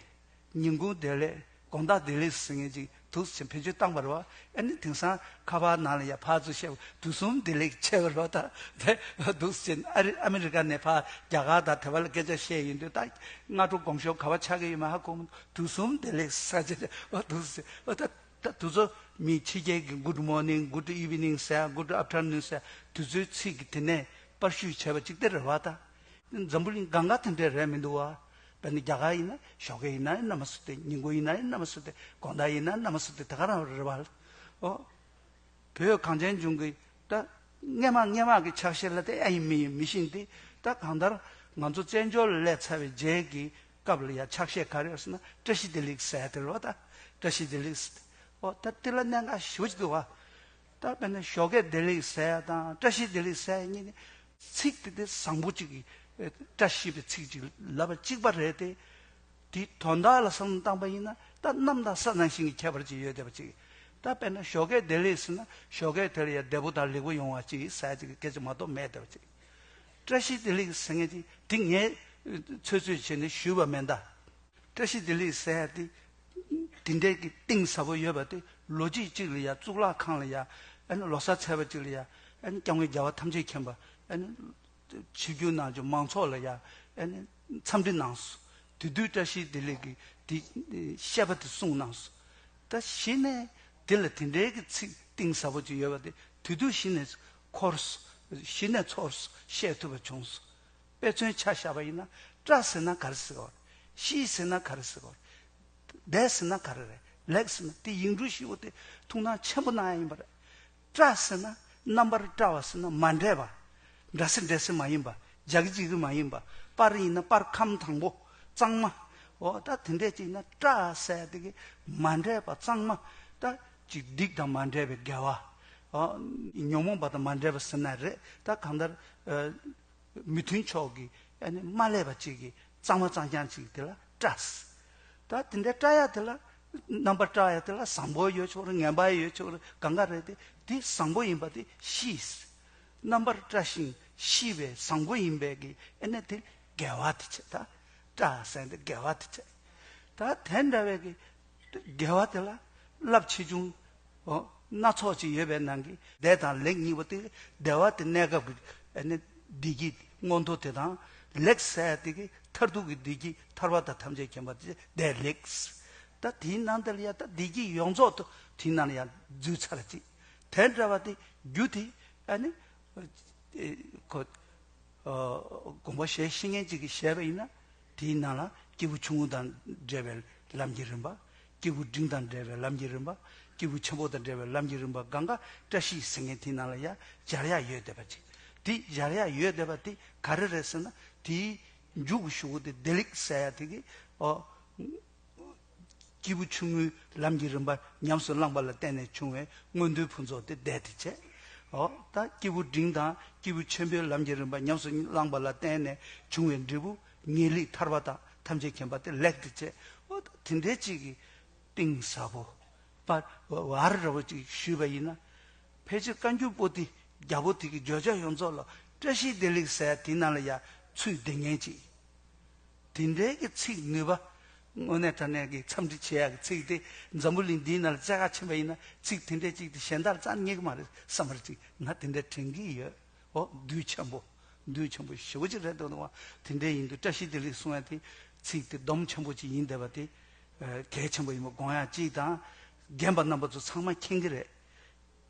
ཉིན་གུང་བདེ་ལེགས། དགོང་དག་བདེ་ལེགས་ཟེར་མཁན་ཅིག་འདུག་ཟེར་བེད་སྤྱོད་བཏང་བ་རེད་བ། ཨ་ནི་དེང་སང་ཁ་པར་ནང་ལ་ཡ་ཕར་ཚུར་བཤད་པ་དུས་གསུམ་བདེ་ལེགས་བྱས་པ་རེད་བ། ད་དེ་འདུག་ཟེར་ཨ་རི་ཨ་མི་རི་ཀ་ནས་ཕར་རྒྱ་གར་དང་དེ་བ་ལ་སྐད་ཆ་བཤད་ཡོང་དུས། ད་སྔ་དྲོ་དགོང་ཞོགས་ག་བ་ཆགས་ཀྱི་ཡོད་མེད་ཧ་གོ་མི་འདུག་དུས་གསུམ་བདེ་ལེགས་ཟེར་བྱས་བྱས་འདུག་ཟེར་བ། ད་ད་དུས་ཚོད་མི་ཕྱི་རྒྱལ་གྱི་good morning, good evening ཟེར། good afternoon ཟེར། དུས་ཚོད་ཚིག་གི་དེ་ནས་པར་བཤུས་བྱས་པ་ཅིག་དེ་རེད་བ། ད་འཛམ་བུ་གླིང་སྒང་ག་དེ་འདྲས་རེད་མི་འདུག་བ། དཔེར་ན་རྒྱ་གར་ཡིན་ན་ཞོགས་ཀས་ཡིན་ན་གནམ་མ་སྲིད་དེ། ཉིན་གུང་ཡིན་ན་གནམ་མ་སྲིད་དེ། དགོང་དག་ཡིན་ན་གནམ་མ་སྲིད་དེ། དེ་ག་རང་རེད་བ། ཨོ། བོད་གངས་ཅན་ལྗོངས་ཀྱི་ད་སྔས་མ་སྔས་མ་གི་ཕྱག་བཞེས་ལ་དེ་ཨེ་ཡིན་མི་ཡིན་མི་ཤེས་ཏེ། ད་གང་ལྟར་ང་ཚོ་བཙན་བྱོལ་ལ་སླེབས་ཚར་བའི་རྗེས་ཀྱི་སྐབས་ལ་ཡ་ཕྱག་བཞེས་ག་རེ་ཡོད་ཟེར་ན། བཀྲ་ཤིས་བདེ་ལེགས་ཟེར་ཡ་དེ་རེད་བ། ད་བཀྲ་ཤིས་བདེ་ལེགས་ཟེར་ཏེ། ཨོ་ད་དེ་ལ་གནད་འགག་ཞེ་པོ་ཅིག་འདུག་བ། ད་དཔེར་ན་ཞོགས་ཀས་བདེ་ལེགས་ཟེར་ཡ་དང་བཀྲ་ཤིས་བདེ་ལེགས་ཟེར་ཡ་གཉིས་ནི་ཚིག་དེ་དེ་བཟང་པོ་ཅིག་གི་བཀྲ་ཤིས་པའི་ཚིག་ཅིག་ལབ་པ་གཅིག་པ་རེད་དེ། དེའི་དོན་དག་ལ་བསམ་བློ་བཏང་པ་ཡིན་ན། ད་གནམ་དང་ས་ནང་བཞིན་གྱི་ཁྱད་པར་ཅིག་ཡོད་བསྡད་པ་ཅིག་ད་དཔེར་ན་ཞོགས་ཀས་བདེ་ལེགས་ཟེར་ན་ཞོགས་ཀས་དེ་ལ་ཡང་བདེ་པོ་དང་ལེགས་པོ་ཡོང་བ་ཅིག་ཟེར་ཅིག་སྐད་ཆ་མ་གཏོགས་མེད་བསྡད་པ་ཅིག་བཀྲ་ཤིས་བདེ་ལེགས་ཟེར་མཁན་ཅིག་དེ་ངས་ཚོད་ཚོད་བྱས་ནས་ཞུས་པ་མིན་ད། བཀྲ་ཤིས་བདེ་ལེགས་ཟེར་ཡ་དེ། དེ་འདྲའི་གི་གཏིང་ཟབ་པོ་ཡོད་པ་དེ་ལོ་རྒྱུས་གཅིག་ལ་ཡ་གཙུག་ལག་ཁང་ལ་ཡ། ཨ་ནི་ལོ་གསར་ཚེས་པ་གཅིག་ལ་ཡ། ཨ་ནི་སྐྱབས་མགོན་རྒྱལ་བ་ཐམས་ཅད་མཁྱེན་པ། ཨ་ནི་ཆིབས་བསྒྱུར་གནང་རྒྱུ་མང་ཚོགས་ལ་ཡ། ཨ་ནི་འཚམས་འདྲི་གནང་སོང་། དེ་དུས་བཀྲ་ཤིས་བདེ་ལེགས་ཀྱི་དེ་བཤད་པ་དེ་གསུངས་གནང་སོང་། ད་གཞི་ནས་དེ་ལ་དེ་འདྲའི་གི་ཚིག་གཏིང་ཟབ་པོ་ཅིག་ཡོད་པ་དེ་དེ་དུས་གཞི་ནས་འཁོར་སོང་། གཞི་ནས་ཚོར་སོང་། བཤད་ཐུབ་པ་བྱུང་སོང་། དཔེ་མཚོན་ཆ་བཞག་པ་ཡིན་ན་བཀྲ་ཟེར་ན་ག་རེ་ཟེར་གོ། ཤིས་ཟེར་ན་ག་རེ་ཟེར་གོ། བདེ་ཟེར་ན་ག་རེ་རེད། ལེགས་ཟེར་ན་དེ་ཡིག་འབྲུ་བཞི་པོ་དེ་ཐུགས་སྣང་ཆེན་པོ་གནང་ཡ་ཡིན་པ་རེད། བཀྲ་ཟེར་ན་རྣམ་པར་བཀྲ་བ་ཟེར་ན་མ་འདྲེས་པ། འདྲ་སེ་འདྲེས་སེ་མ་ཡིན་པ། འཇའ་གི་འཇིག་གི་མ་ཡིན་པ། པར་ཡིན་ན་པར་ཁམས་དང་པོ། གཙང་མ། འོ་ད་དེ་འདྲས་ཅིག་ན་བཀྲ་ཟེར་དེ་གི་མ་འདྲེས་པ་གཙང་མ། ད་ཅིག་སྡིག་དང་མ་འདྲེས་པའི་དགེ་བ། འོ་ཉོན་མོངས་པ་དང་མ་འདྲེས་པ་ཟེར་ན་རེད། ད་གང་ལྟར། མི་མཐུན་ཕྱོགས་ཀྱི་ཨ་ནི་མ་བསླད་པ་ཅིག་གི་གཙང་མ་གཙང་རྐྱང་ཅིག་དེ་ལ་བཀྲ། ད་དེ་འདྲའི་བཀྲ་ཡ་དེ་ལ་རྣམ་པར་བཀྲ་ཡ་དེ་ལ་བཟང་པོ་ཡོད་ཆོག་རེད། ངན་པ་ཡོད་ཆོག་རེད། གང་ག་རེད་དེ་དེ་བཟང་པོ་ཡིན་པ་དེ་ཤིས། རྣམ་པར་བཀྲ་ཞིང་ཤིས་པའི་བཟང་པོ་ཡིན་པའི་གི་ཨ་ནི་དེ་དགེ་བ་དེ་བྱས། ད་བཀྲ་ཟེར་དེ་དགེ་བ་དེ་བྱས། ད་དེ་འདྲ་བའི་གི་དགེ་བ་དེ་ལ་རླབས་ཆེ་ཆུང་། འོ། སྣ་ཚོགས་ཅིག་ཡོད་པའི་ནང་གི་བདེ་དང་ལེགས་གཉིས་པོ་དེ་བདེ་བ་དེ་གནས་སྐབས་ཀྱི་ཨ་ནི་བདེ་སྐྱིད་མངོན་མཐོ་དེ་དང་། ལེགས་ཟེར་ཡ་དེ་གི་མཐར་ཐུག་གི་བདེ་སྐྱིད་ཐར་པ་དང་ཐམས་ཅད་མཁྱེན་པ་དེ་བདེ་ལེགས། ད་དེའི་ནང་དེ་ལ་ཡ་ད་བདེ་སྐྱིད་ཡོངས་རྫོགས་དུ་དེའི་ནང་ལ་ཡ་འཛུལ་ཚར་ཅིག་དེ་འདྲ་བ་དེ་རྒྱུ་དེ་ཨ་ནི། ཨེ། ཁོ། ཨ། དགོངས་པ་བཞེས་ཤེས་མཁན་ཅིག་གིས་བཞེས་པ་ཡིན་ན། དེའི་ནང་ལ་སྐྱེས་བུ་ཆུང་ངུ་དང་འབྲེལ་བའི་ལམ་གྱི་རིམ་པ། སྐྱེས་བུ་འབྲིང་དང་འབྲེལ་བའི་ལམ་གྱི་རིམ་པ། སྐྱེས་བུ་ཆེན་པོ་དང་འབྲེལ་བའི་ལམ་གྱི་རིམ་པ་གང་ག་བཀྲ་ཤིས་ཟེར་མཁན་དེའི་ནང་ལ་ཡ་སྦྱར་ཡག་ཡོད་བསྡད་པ་ཅིག་དེ་སྦྱར་ཡག་ཡོད་བསྡད་པ་དེ་ག་རེ་རེད་ཟེར་ན། དེའི་མཇུག་གི་གཞུག་གུ་དེ་བདེ་ལེགས་ཟེར་ཡ་དེ་གི། ཨོ། སྐྱེས་བུ་ཆུང་ངུའི་ལམ་གྱི་རིམ་པ་ཉམས་སུ་བླངས་པ་ལ་བརྟེན་ནས་བྱུང་བའི་མངོན་མཐོའི་ཕུན་ཚོགས་དེ་བདེ་དེ་བྱས། འོ། ད་སྐྱེས་བུ་འབྲིང་དང་སྐྱེས་བུ་ཆེན་པོའི་ལམ་གྱི་རིམ་པ་ཉམས་སུ་བླངས་པ་ལ་བརྟེན་ནས་བྱུང་བའི་འབྲས་བུ་ངེས་ལེགས་ཐར་པ་དང་ཐམས་ཅད་མཁྱེན་པ་དེ་ལེགས་དེ་བྱས། འོ། ད་དེ་འདྲའི་ཅིག་གི་གཏིང་ཟབ་པོ། པ། བར་ར་བོ་ཅིག་ཞུས་པ་ཡིན་ན། ཕལ་ཆེར་བཀའ་འགྱུར་པོ་ཏི་རྒྱལ་པོ་དེ་གི་བརྗོད་བྱ་ཡོངས་རྫོགས་ལ་བཀྲ་ཤིས་བདེ་ལེགས་ཟེར་དེ་ནང་ལ་ཡ་ཚུད་བསྡད་མཁན་ཅིག་དེ་འདྲའི་གི་ཚིག་ནུས་པ། དངོས་གནས་དྲང་གནས་ཀྱི་འཚམས་འདྲི་བྱེད་ཡག་གི་ཚིག་དེ་འཛམ་བུ་གླིང་འདིའི་ནང་ལ་བཙལ་ག་ཕྱིན་པ་ཡིན་ན་ཚིག་དེ་འདྲའི་ཅིག་དེ་གཞན་དག་ལ་རྩ་རྙེད་ཀྱི་མ་རེད་བསམ་པར་ཅིག་ང་དེ་འདྲ་དྲན་གྱི་ཡོད། འོ། འདུས་ཆེན་པོ། འདུས་ཆེན་པོ་ཞེ་པོ་ཅིག་རེད་འདུག་ནོ། དེ་འདྲའི་ཡིན་དུས་བཀྲ་ཤིས་བདེ་ལེགས་གསུང་ཡ་དེ་ཚིག་དེ་སྡོམ་ཆེན་པོ་ཅིག་ཡིན་བསྡད་པ་དེ་གལ་ཆེན་པོ་ཡིན་པ་དགོངས་ཡག་ཅིག་དང་། རྒན་པ་རྣམ་པ་ཚོ་ཚང་མ་མཁྱེན་གྱི་རེད།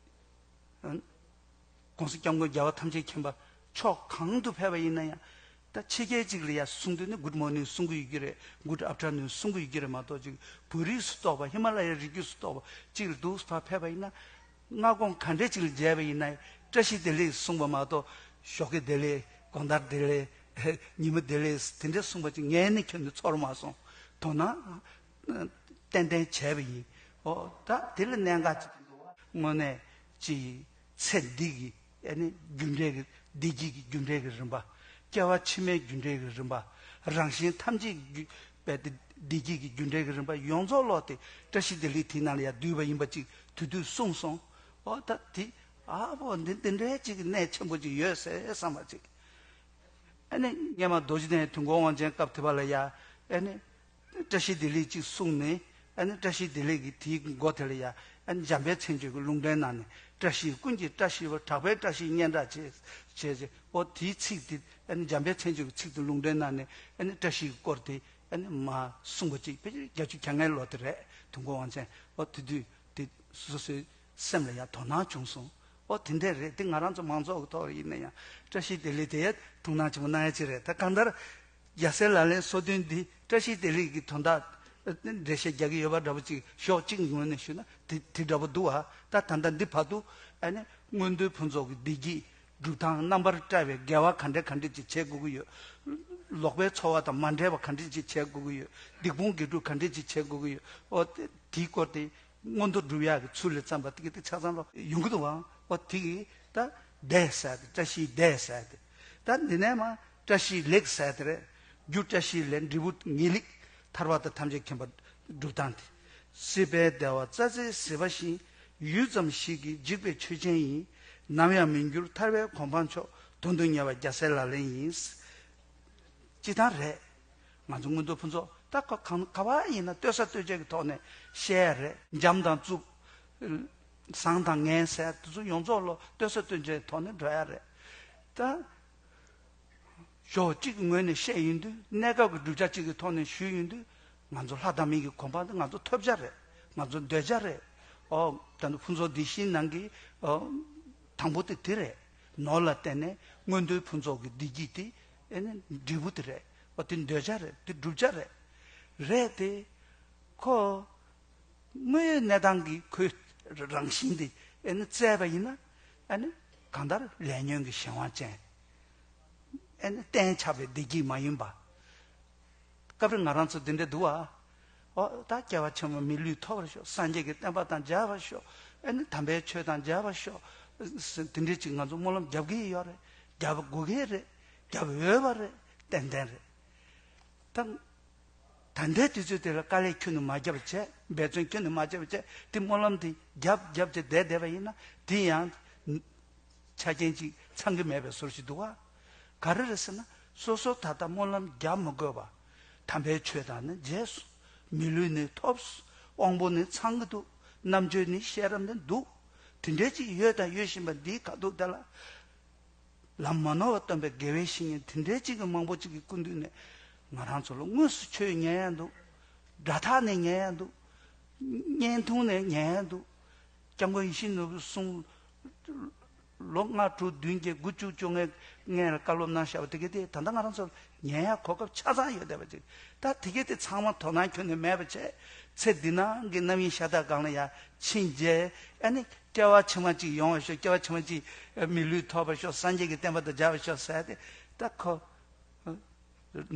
ཨ། ༸གོང་ས་༸སྐྱབས་མགོན་རྒྱལ་བ་ཐམས་ཅད་མཁྱེན་པ་ཕྱོགས་གང་དུ་ཕེབས་པ་ཡིན་ན་ཡང་། ད་ཕྱི་རྒྱལ་ཅིག་ལ་ཡ་གསུང་དུས་ནི་Good morning གསུང་གི་ཡོད་ཀྱི་རེད། Good afternoon གསུང་གི་ཡོད་ཀྱི་རེད་མ་གཏོགས། ཅིག་བོད་རིགས་སུ་གཏོགས་པ་ཧི་མ་ལ་ཡའི་རི་རྒྱུད་སུ་གཏོགས་པ་ཅིག་ལ་འདུག་ཕར་ཕེབས་པ་ཡིན་ན། སྔ་དགོང་ག་འདྲས་ཅིག་ལ་མཇལ་བ་ཡིན་ན་བཀྲ་ཤིས་བདེ་ལེགས་གསུང་བ་མ་གཏོགས། ཞོགས་ཀས་བདེ་ལེགས། དགོང་དག་བདེ་ལེགས། ཉི་མ་བདེ་ལེགས་དེ་འདྲས་གསུང་བ་ཅིག་ངས་ནི་ཁྱོན་ནས་ཚོར་མ་སོང་། དོ་སྣང་ཏན་ཏན་བྱས་པ་ཡིན། ཨོ། ད་དེ་ལ་གནད་འགག་ཅིག་དངོས་གནས་ཅིག་ཚེ་འདི་གི་ཨ་ནི་རྒྱུ་འབྲས་ཀྱི་བདེ་སྐྱིད་ཀྱི་རྒྱུ་འབྲས་ཀྱི་རིམ་པ། སྐྱེ་བ་ཕྱི་མའི་རྒྱུ་འབྲས་ཀྱི་རིམ་པ། རང་གཞན་ཐམས་ཅད་ཀྱི་བདེ་སྐྱིད་ཀྱི་རྒྱུ་འབྲས་ཀྱི་རིམ་པ་ཡོངས་རྫོགས་ལོག་སྟེ་བཀྲ་ཤིས་བདེ་ལེགས་དེའི་ནང་ལ་ཡང་འདུས་པ་ཡིན་པ་ཅིག་དེ་དུས་གསུངས་སོང་། ཨོ། ད་དེ་ཨ་ཕོ་འདི་འདི་འདྲའི་ཅིག་གནད་ཆེན་པོ་ཅིག་ཡོད་ཟེར་བསམ་པ་ཅིག་ཨ་ནི་སྔོན་མ་རྡོ་རྗེ་གདན་དུས་འཁོར་དབང་ཆེན་སྐབས་དེ་བ་ལ་ཡ། ཨ་ནི་བཀྲ་ཤིས་བདེ་ལེགས་ཅིག་གསུངས་ནས། ཨ་ནི་བཀྲ་ཤིས་བདེ་ལེགས་ཀྱི་དེའི་མགོ་དེ་ལ་ཡ། ཨ་ནི་འཇམ་དཔལ་མཚན་བརྗོད་ཀྱི་ལུང་འདྲེན་གནང་ནས། བཀྲ་ཤིས་ཀུན་གྱི་བཀྲ་ཤིས་པ། གྲགས་པའི་བཀྲ་ཤིས་སྙན་གྲགས་ཆེ། ཆེ་ཆེ། ཨོ། དེའི་ཚིག་དེ་ཨ་ནི་འཇམ་དཔལ་མཚན་བརྗོད་ཀྱི་ཚིག་དེ་ལུང་འདྲེན་གནང་ནས། ཨ་ནི་བཀྲ་ཤིས་ཀྱི་སྐོར་དེ་ཨ་ནི་མ་གསུངས་པ་ཅིག་ཕལ་ཆེར་བརྒྱད་ཅུ་གྱ་ལྔའི་ལོ་དེ་རེད། དུས་འཁོར་དབང་ཆེན། ཨོ། དེ་དུས་དེ་སོ་སོའི་སེམས་ལ་ཡང་དོ་སྣང་བྱུང་སོང་། ཨོ། དེ་འདྲས་རེད། དེ་ང་རང་ཚོ་མང་ཚོགས་ཀྱི་ཐོག་ལ་ཡིན་ན་ཡང་བཀྲ་ཤིས་བདེ་ལེགས་དེ་ཡང་ཐུགས་སྣང་ཆེན་པོ་གནང་ཡ་ཅིག་རེད། ད་གང་ལྟར་རྒྱལ་སྲས་ལག་ལེན་སོ་བདུན་འདི་བཀྲ་ཤིས་བདེ་ལེགས་ཀྱི་དོན་དག་འགྲེལ་བཤད་རྒྱག་གི་ཡོད་པ་འདྲ་པོ་ཅིག་ཕྱོགས་གཅིག་ངོས་ནས་ཞུས་ན་དེ་དེ་འདྲ་པོ་འདུག་བ། ད་ད་ལྟ་འདི་བར་དུ་ཨ་ནི་མངོན་མཐོའི་ཕུན་ཚོགས་ཀྱི་བདེ་སྐྱིད་སྒྲུབ་སྟངས། རྣམ་པར་བཀྲ་བའི་དགེ་བ་ག་འདྲས་ག་འདྲས་ཅིག་བྱེད་དགོས་ཀྱི་ཡོད། ལོག་པའི་འཚོ་བ་དང་མ་འདྲེས་པ་ག་འདྲས་ཅིག་བྱེད་དགོས་ཀྱི་ཡོད། སྡིག་སྤོང་དགེ་སྒྲུབ་ག་འདྲས་ཅིག་བྱེད་དགོས་ཀྱི་ཡོད། ཨོ། དེ་དེའི་སྐོར་དེ། མངོན་མཐོ་སྒྲུབ་ཡག་གི་ཚུལ་ལ་བརྩམས་པ་དེ་གི་དེ་ཆ་ཚང་ལོ་ཡོང་གི་འདུག་བ། ཨོ། དེ་གི་ད་བདེ་ཟེར་ཏེ། བཀྲ་ཤིས་བདེ་ཟེར་ཏེ། ད་འདི་ནས་མ་བཀྲ་ཤིས་ལེགས་ཟེར་ཏེ་རེད། རྒྱུ་བཀྲ་ཤིས་ལས་འབྲས་བུ་ངེས་ལེགས་ཐར་པ་དང་ཐམས་ཅད་མཁྱེན་པ་སྒྲུབ་སྟངས་དེ། སྲིད་པའི་བདེ་བ་རྩྭ་རྩེའི་ཟིལ་པ་བཞིན། ཡུད་ཙམ་ཞིག་གིས་འཇིག་པའི་ཆོས་ཅན་ཡིན། ནམ་ཡང་མི་འགྱུར་ཐར་པའི་གོ་འཕང་མཆོག། དོན་དུ་གཉེར་བ་རྒྱལ་སྲས་ལག་ལེན་ཡིན། སྤྱིར་བཏང་རེད། ང་ཚོ་མངོན་མཐོའི་ཕུན་ཚོགས་ད་ཁོ་གང་ག་བ་ཡིན་ན་ལྟོས་ས་ལྟོས་བྱེད་ཀྱི་ཐོག་ནས་བཤད་ཡ་རེད། འཇམ་དང་རྩུབ། བཟང་དང་ངན་ཟེར་དེ་ཚོ་ཡོངས་རྫོགས་ལོ་ལྟོས་ས་ལྟོས་བྱེད་ཀྱི་ཐོག་ནས་འགྲོ་ཡ་རེད། ད། ཞོག་གཅིག་གི་ངོས་ནས་བཤད་ཡིན་དུས། གནས་སྐབས་ཀྱི་བསྒྲུབ་བྱ་གཅིག་གི་ཐོག་ནས་ཞུས་ཡིན་དུས། ང་ཚོ་ལྷ་དང་མི་གི་གོ་འཕང་དེ་ང་ཚོ་ཐོབ་བྱ་རེད། ང་ཚོ་འདོད་བྱ་རེད། ཨོ། ད་ནི་ཕུན་ཚོགས་བདེ་གཤིས་ནང་གི། ཨོ། དང་པོ་དེ་དེ་རེད། ནོར་ལ་བརྟེན་ནས་མངོན་མཐོའི་ཕུན་ཚོགས་ཀྱི་བདེ་སྐྱིད་དེ། ཨེ་ནི་འབྲས་བུ་དེ་རེད། ཨོ། དེ་འདོད་བྱ་རེད། དེ་བསྒྲུབ་བྱ་རེད། རེད་དེ། ཁོ། དངོས་ཡོད་གནས་སྟངས་ཀྱི་ཁོའི་རང་བཞིན་དེ་ཨེ་ནི་བཙལ་བ་ཡིན་ན། ཨེ་ནི་གང་ལྟར་ལས་ཉོན་གྱི་གཞན་དབང་ཅན། ཨེ་ནི་གཏན་ཆགས་པའི་བདེ་སྐྱིད་མ་ཡིན་པ། སྐབས་རེ་ང་རང་ཚོ་འདི་འདྲ་འདུག་བ། ཨོ། ད་སྐྱེ་བ་ཕྱི་མ་མི་ལུས་ཐོབ་པར་ཤོག། སངས་རྒྱས་ཀྱི་བསྟན་པ་དང་མཇལ་བར་ཤོག། ཨེ་ནི་དམ་པའི་ཆོས་དང་མཇལ་བར་ཤོག། དེ་འདྲའི་ཅིག་ང་ཚོ་སྨོན་ལམ་རྒྱབ་ཀྱི་ཡོད་རེད། རྒྱབ་དགོས་ཀྱི་རེད། རྒྱབ་འོས་པ་རེད། ཏན་ཏན་རེད། ད། ད་ལྟའི་དུས་ཚོད་དེ་ལ་དཀའ་ལས་ཁྱོན་ནས་མ་བརྒྱབ་པ་བྱས། འབད་བརྩོན་ཁྱོན་ནས་མ་བརྒྱབ་པ་བྱས། དེ་སྨོན་ལམ་དེ་རྒྱབ་རྒྱབ་བྱས་བསྡད་བསྡད་པ་ཡིན་ན། དེ་ཡང་ཆ་རྐྱེན་ཅིག་ཚང་གི་མེད་པའི་བཟོ་ཞིག་འདུག་བ། ག་རེ་རེད་ཟེར་ན། སོ་སོ་ད་ལྟ་སྨོན་ལམ་རྒྱབ་མི་དགོས་པ། དམ་པའི་ཆོས་དང་ནི་མཇལ་སོང་། མི་ལུས་ནི་ཐོབ་སོང་། དབང་པོ་ནི་ཚང་གི་འདུག། རྣམ་དཔྱོད་ནི་ཤེས་རབ་ནི་འདུག། དེ་འདྲའི་ཅིག་ཡོད་དང་ཡོད་བཞིན་པ་འདིའི་ཁ་ཐུག་དེ་ལ། ལམ་མ་ནོར་བ་སྟོན་པའི་དགེ་བའི་བཤེས་གཉེན་དེ་འདྲའི་ཅིག་གི་མང་པོ་ཅིག་གི་སྐུ་མདུན་ནས། ང་རང་ཚོ་ལ་དངོས་སུ་ཆོས་ཉན་ཡ་འདུག། སྒྲ་ཐག་ནས་ཉན་ཡ་འདུག། བརྙན་ཐུང་ནས་ཉན་ཡ་འདུག། སྐྱབས་མགོན་ཡིད་བཞིན་ནོར་བུས་གསུངས། ལོ་ལྔ་དྲུག་བདུན་བརྒྱད་དགུ་བཅུ་བཅོ་ལྔ་ལྔ་ལ་བཀའ་སློབ་གནང་བཞག་པ་དེ་ག་དེ་ད་ལྟ་ང་རང་ཚོ་ལ་ཉན་ཡ་གོ་སྐབས་ཆ་ཚང་ཡོད་བསྡད་པ་ཅིག། ད་དེ་ག་དེ་ཚང་མ་དོ་སྣང་ཁྱོན་ནས་མེད་པ་བྱས། ཚེ་འདི་ནང་གི་རྣམ་གཡེང་ཤ་སྟག་སྒང་ལ་ཡ་ཕྱིན་རྗེས། ཨ་ནི་སྐྱེ་བ་ཕྱི་མ་ཅིག་ཡོང་བ་ཤོག། སྐྱེ་བ་ཕྱི་མ་ཅིག་མི་ལུས་ཐོབ་པ་ཤོག། སངས་རྒྱས་ཀྱི་བསྟན་པ་དང་མཇལ་བ་ཤོག་ཟེར་ཏེ། ད་ཁོ།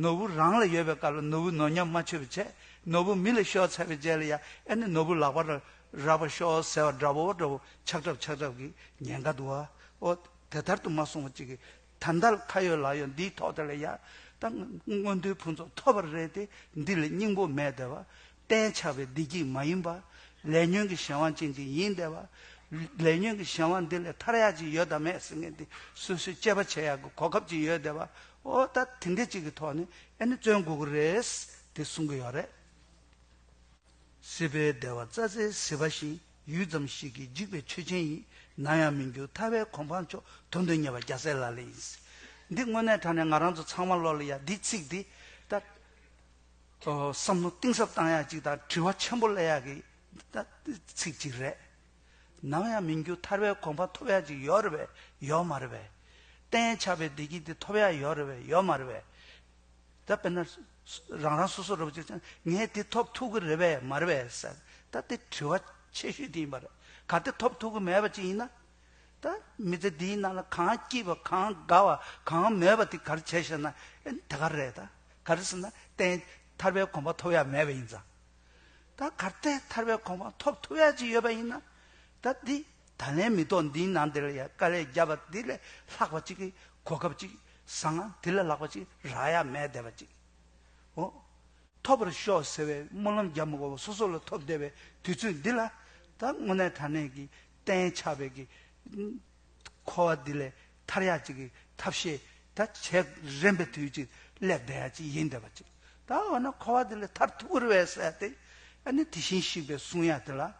ནོར་བུ་རང་ལ་ཡོད་པའི་སྐབས་ལ་ནོར་བུ་ནོར་ཉམས་མ་ཆོད་པ་བྱས། ནོར་བུ་མི་ལ་ཤོར་ཚར་བའི་རྗེས་ལ་ཡ། ཨ་ནི་ནོར་བུ་ལག་པ་ར་རག་པ་ཤོག་ཟེར་བ་འདྲ་བོ་འདྲ་བོ་ཆགས་གྲབས་ཆགས་གྲབས་ཀྱི་ཉེན་ཁ་འདུག་བ། ཨོ། དེ་ལྟར་དུ་མ་སོང་བ་ཅིག་གི། ད་ལྟ་ལ་ཁ་ཡོད་ལག་ཡོད་འདིའི་ཐོག་དེ་ལ་ཡ། ད་མངོན་མཐོའི་ཕུན་ཚོགས་ཐོབ་པར་རེད་དེ། འདི་ལ་སྙིང་པོ་མེད་བསྡད་པ། གཏན་ཆགས་པའི་བདེ་སྐྱིད་མ་ཡིན་པ། ལས་ཉོན་གྱི་གཞན་དབང་ཅན་ཅིག་ཡིན་བསྡད་པ། ལས་ཉོན་གྱི་གཞན་དབང་འདི་ལས་ཐར་ཡག་ཅིག་ཡོད་དམ་མེད་ཟེར་མཁན་དེ་སོ་སོས་དཔྱད་པ་བྱེད་ཡག་གི་གོ་སྐབས་ཅིག་ཡོད་བསྡད་པ། ཨོ། ད་དེ་འདྲ་ཅིག་གི་ཐོག་ནས་ཨ་ནི་བརྩོན་དགོས་ཀྱི་རེད་དེ་གསུང་གི་ཡོད་རེད། སྲིད་པའི་བདེ་བ་རྩྭ་རྩེའི་ཟིལ་པ་བཞིན། ཡུད་ཙམ་ཞིག་གིས་འཇིག་པའི་ཆོས་ཅན་ཡིན། ནམ་ཡང་མི་འགྱུར་ཐར་པའི་གོ་འཕང་མཆོག། དོན་དུ་གཉེར་བ་རྒྱལ་སྲས་ལག་ལེན་ཡིན། འདི་དངོས་གནས་དྲང་གནས་ང་རང་ཚོ་ཚང་མ་བློ་ལ་ཡ་འདི་ཚིག་འདི་ད། ཨོ། བསམ་བློ་གཏིང་ཟབ་བཏང་ཡག་ཅིག་དང་དྲི་བ་ཆེན་པོ་སླེབས་ཡག་གི་ད་ཚིག་ཅིག་རེད། ནམ་ཡང་མི་འགྱུར་ཐར་པའི་གོ་འཕང་ཐོབ་ཡག་ཅིག་ཡོད་རེད་པས། ཡོད་མ་རེད་པས། གཏན་ཆགས་པའི་བདེ་སྐྱིད་དེ་ཐོབ་ཡག་ཡོད་རེད་པས། ཡོད་མ་རེད་པས། ད་དཔེར་ན། རང་རང་སོ་སོ་རེ་བ་ཅིག་ངས་དེ་ཐོབ་ཐུབ་ཀྱི་རེད་པས་མ་རེད་པས་ཟེར། ད་དེ་དྲི་བ་ཆེ་ཤོས་དེ་ཡིན་པ་རེད། གལ་ཏེ་ཐོབ་ཐུབ་ཀྱི་མེད་པ་ཅིག་ཡིན་ན། ད་མི་ཚེ་འདིའི་ནང་ལ་གང་སྐྱིད་པ་གང་དགའ་བ་གང་མོས་པ་དེ་ག་རེ་བྱས་ཤག་ན། ཨེ། དེ་ག་རེད་ད། ག་རེ་ཟེར་ན་གཏན་ཐར་པའི་གོ་འཕང་ཐོབ་ཡག་མེད་པ་ཡིན་ཙང་། ད་གལ་ཏེ་ཐར་པའི་གོ་འཕང་ཐོབ་ཐུབ་ཡག་ཅིག་ཡོད་པ་ཡིན་ན། ད་འདི་ད་ལན་མི་ཐོག་འདིའི་ནང་འདི་ལ་ཡ་དཀའ་ལས་བརྒྱབ་པ་འདི་ལས་ལྷག་པ་ཅིག་གི་གོ་སྐབས་ཅིག་བཟང་ང་འདི་ལས་ལྷག་པ་ཅིག་རག་ཡག་མེད་བསྡད་པ་ཅིག། འོ། ཐོབ་པར་ཤོག་ཟེར་བའི་སྨོན་ལམ་རྒྱག་མི་དགོས་པར་སོ་སོ་ལ་ཐོབ་བསྡད་པའི་དུས་ཚོད་འདི་ལ། ད་དངོས་གནས་དྲང་གནས་ཀྱི་གཏན་ཆགས་པའི་གི་འཁོར་བ་འདི་ལས་ཐར་ཡག་ཅིག་གི་ཐབས་ཤེས་ད་བྱེད་རན་པའི་དུས་ཅིག་སླེབས་བསྡད་ཡག་ཅིག་ཡིན་བསྡད་པ་ཅིག། ད་འོ་ན་འཁོར་བ་འདི་ལས་ཐར་ཐུབ་ཀྱི་རེད་པས་ཟེར་ཏེ། ཨ་ནི་དེ་བཞིན་གཤེགས་པས་གསུང་ཡག་དེ་ལ།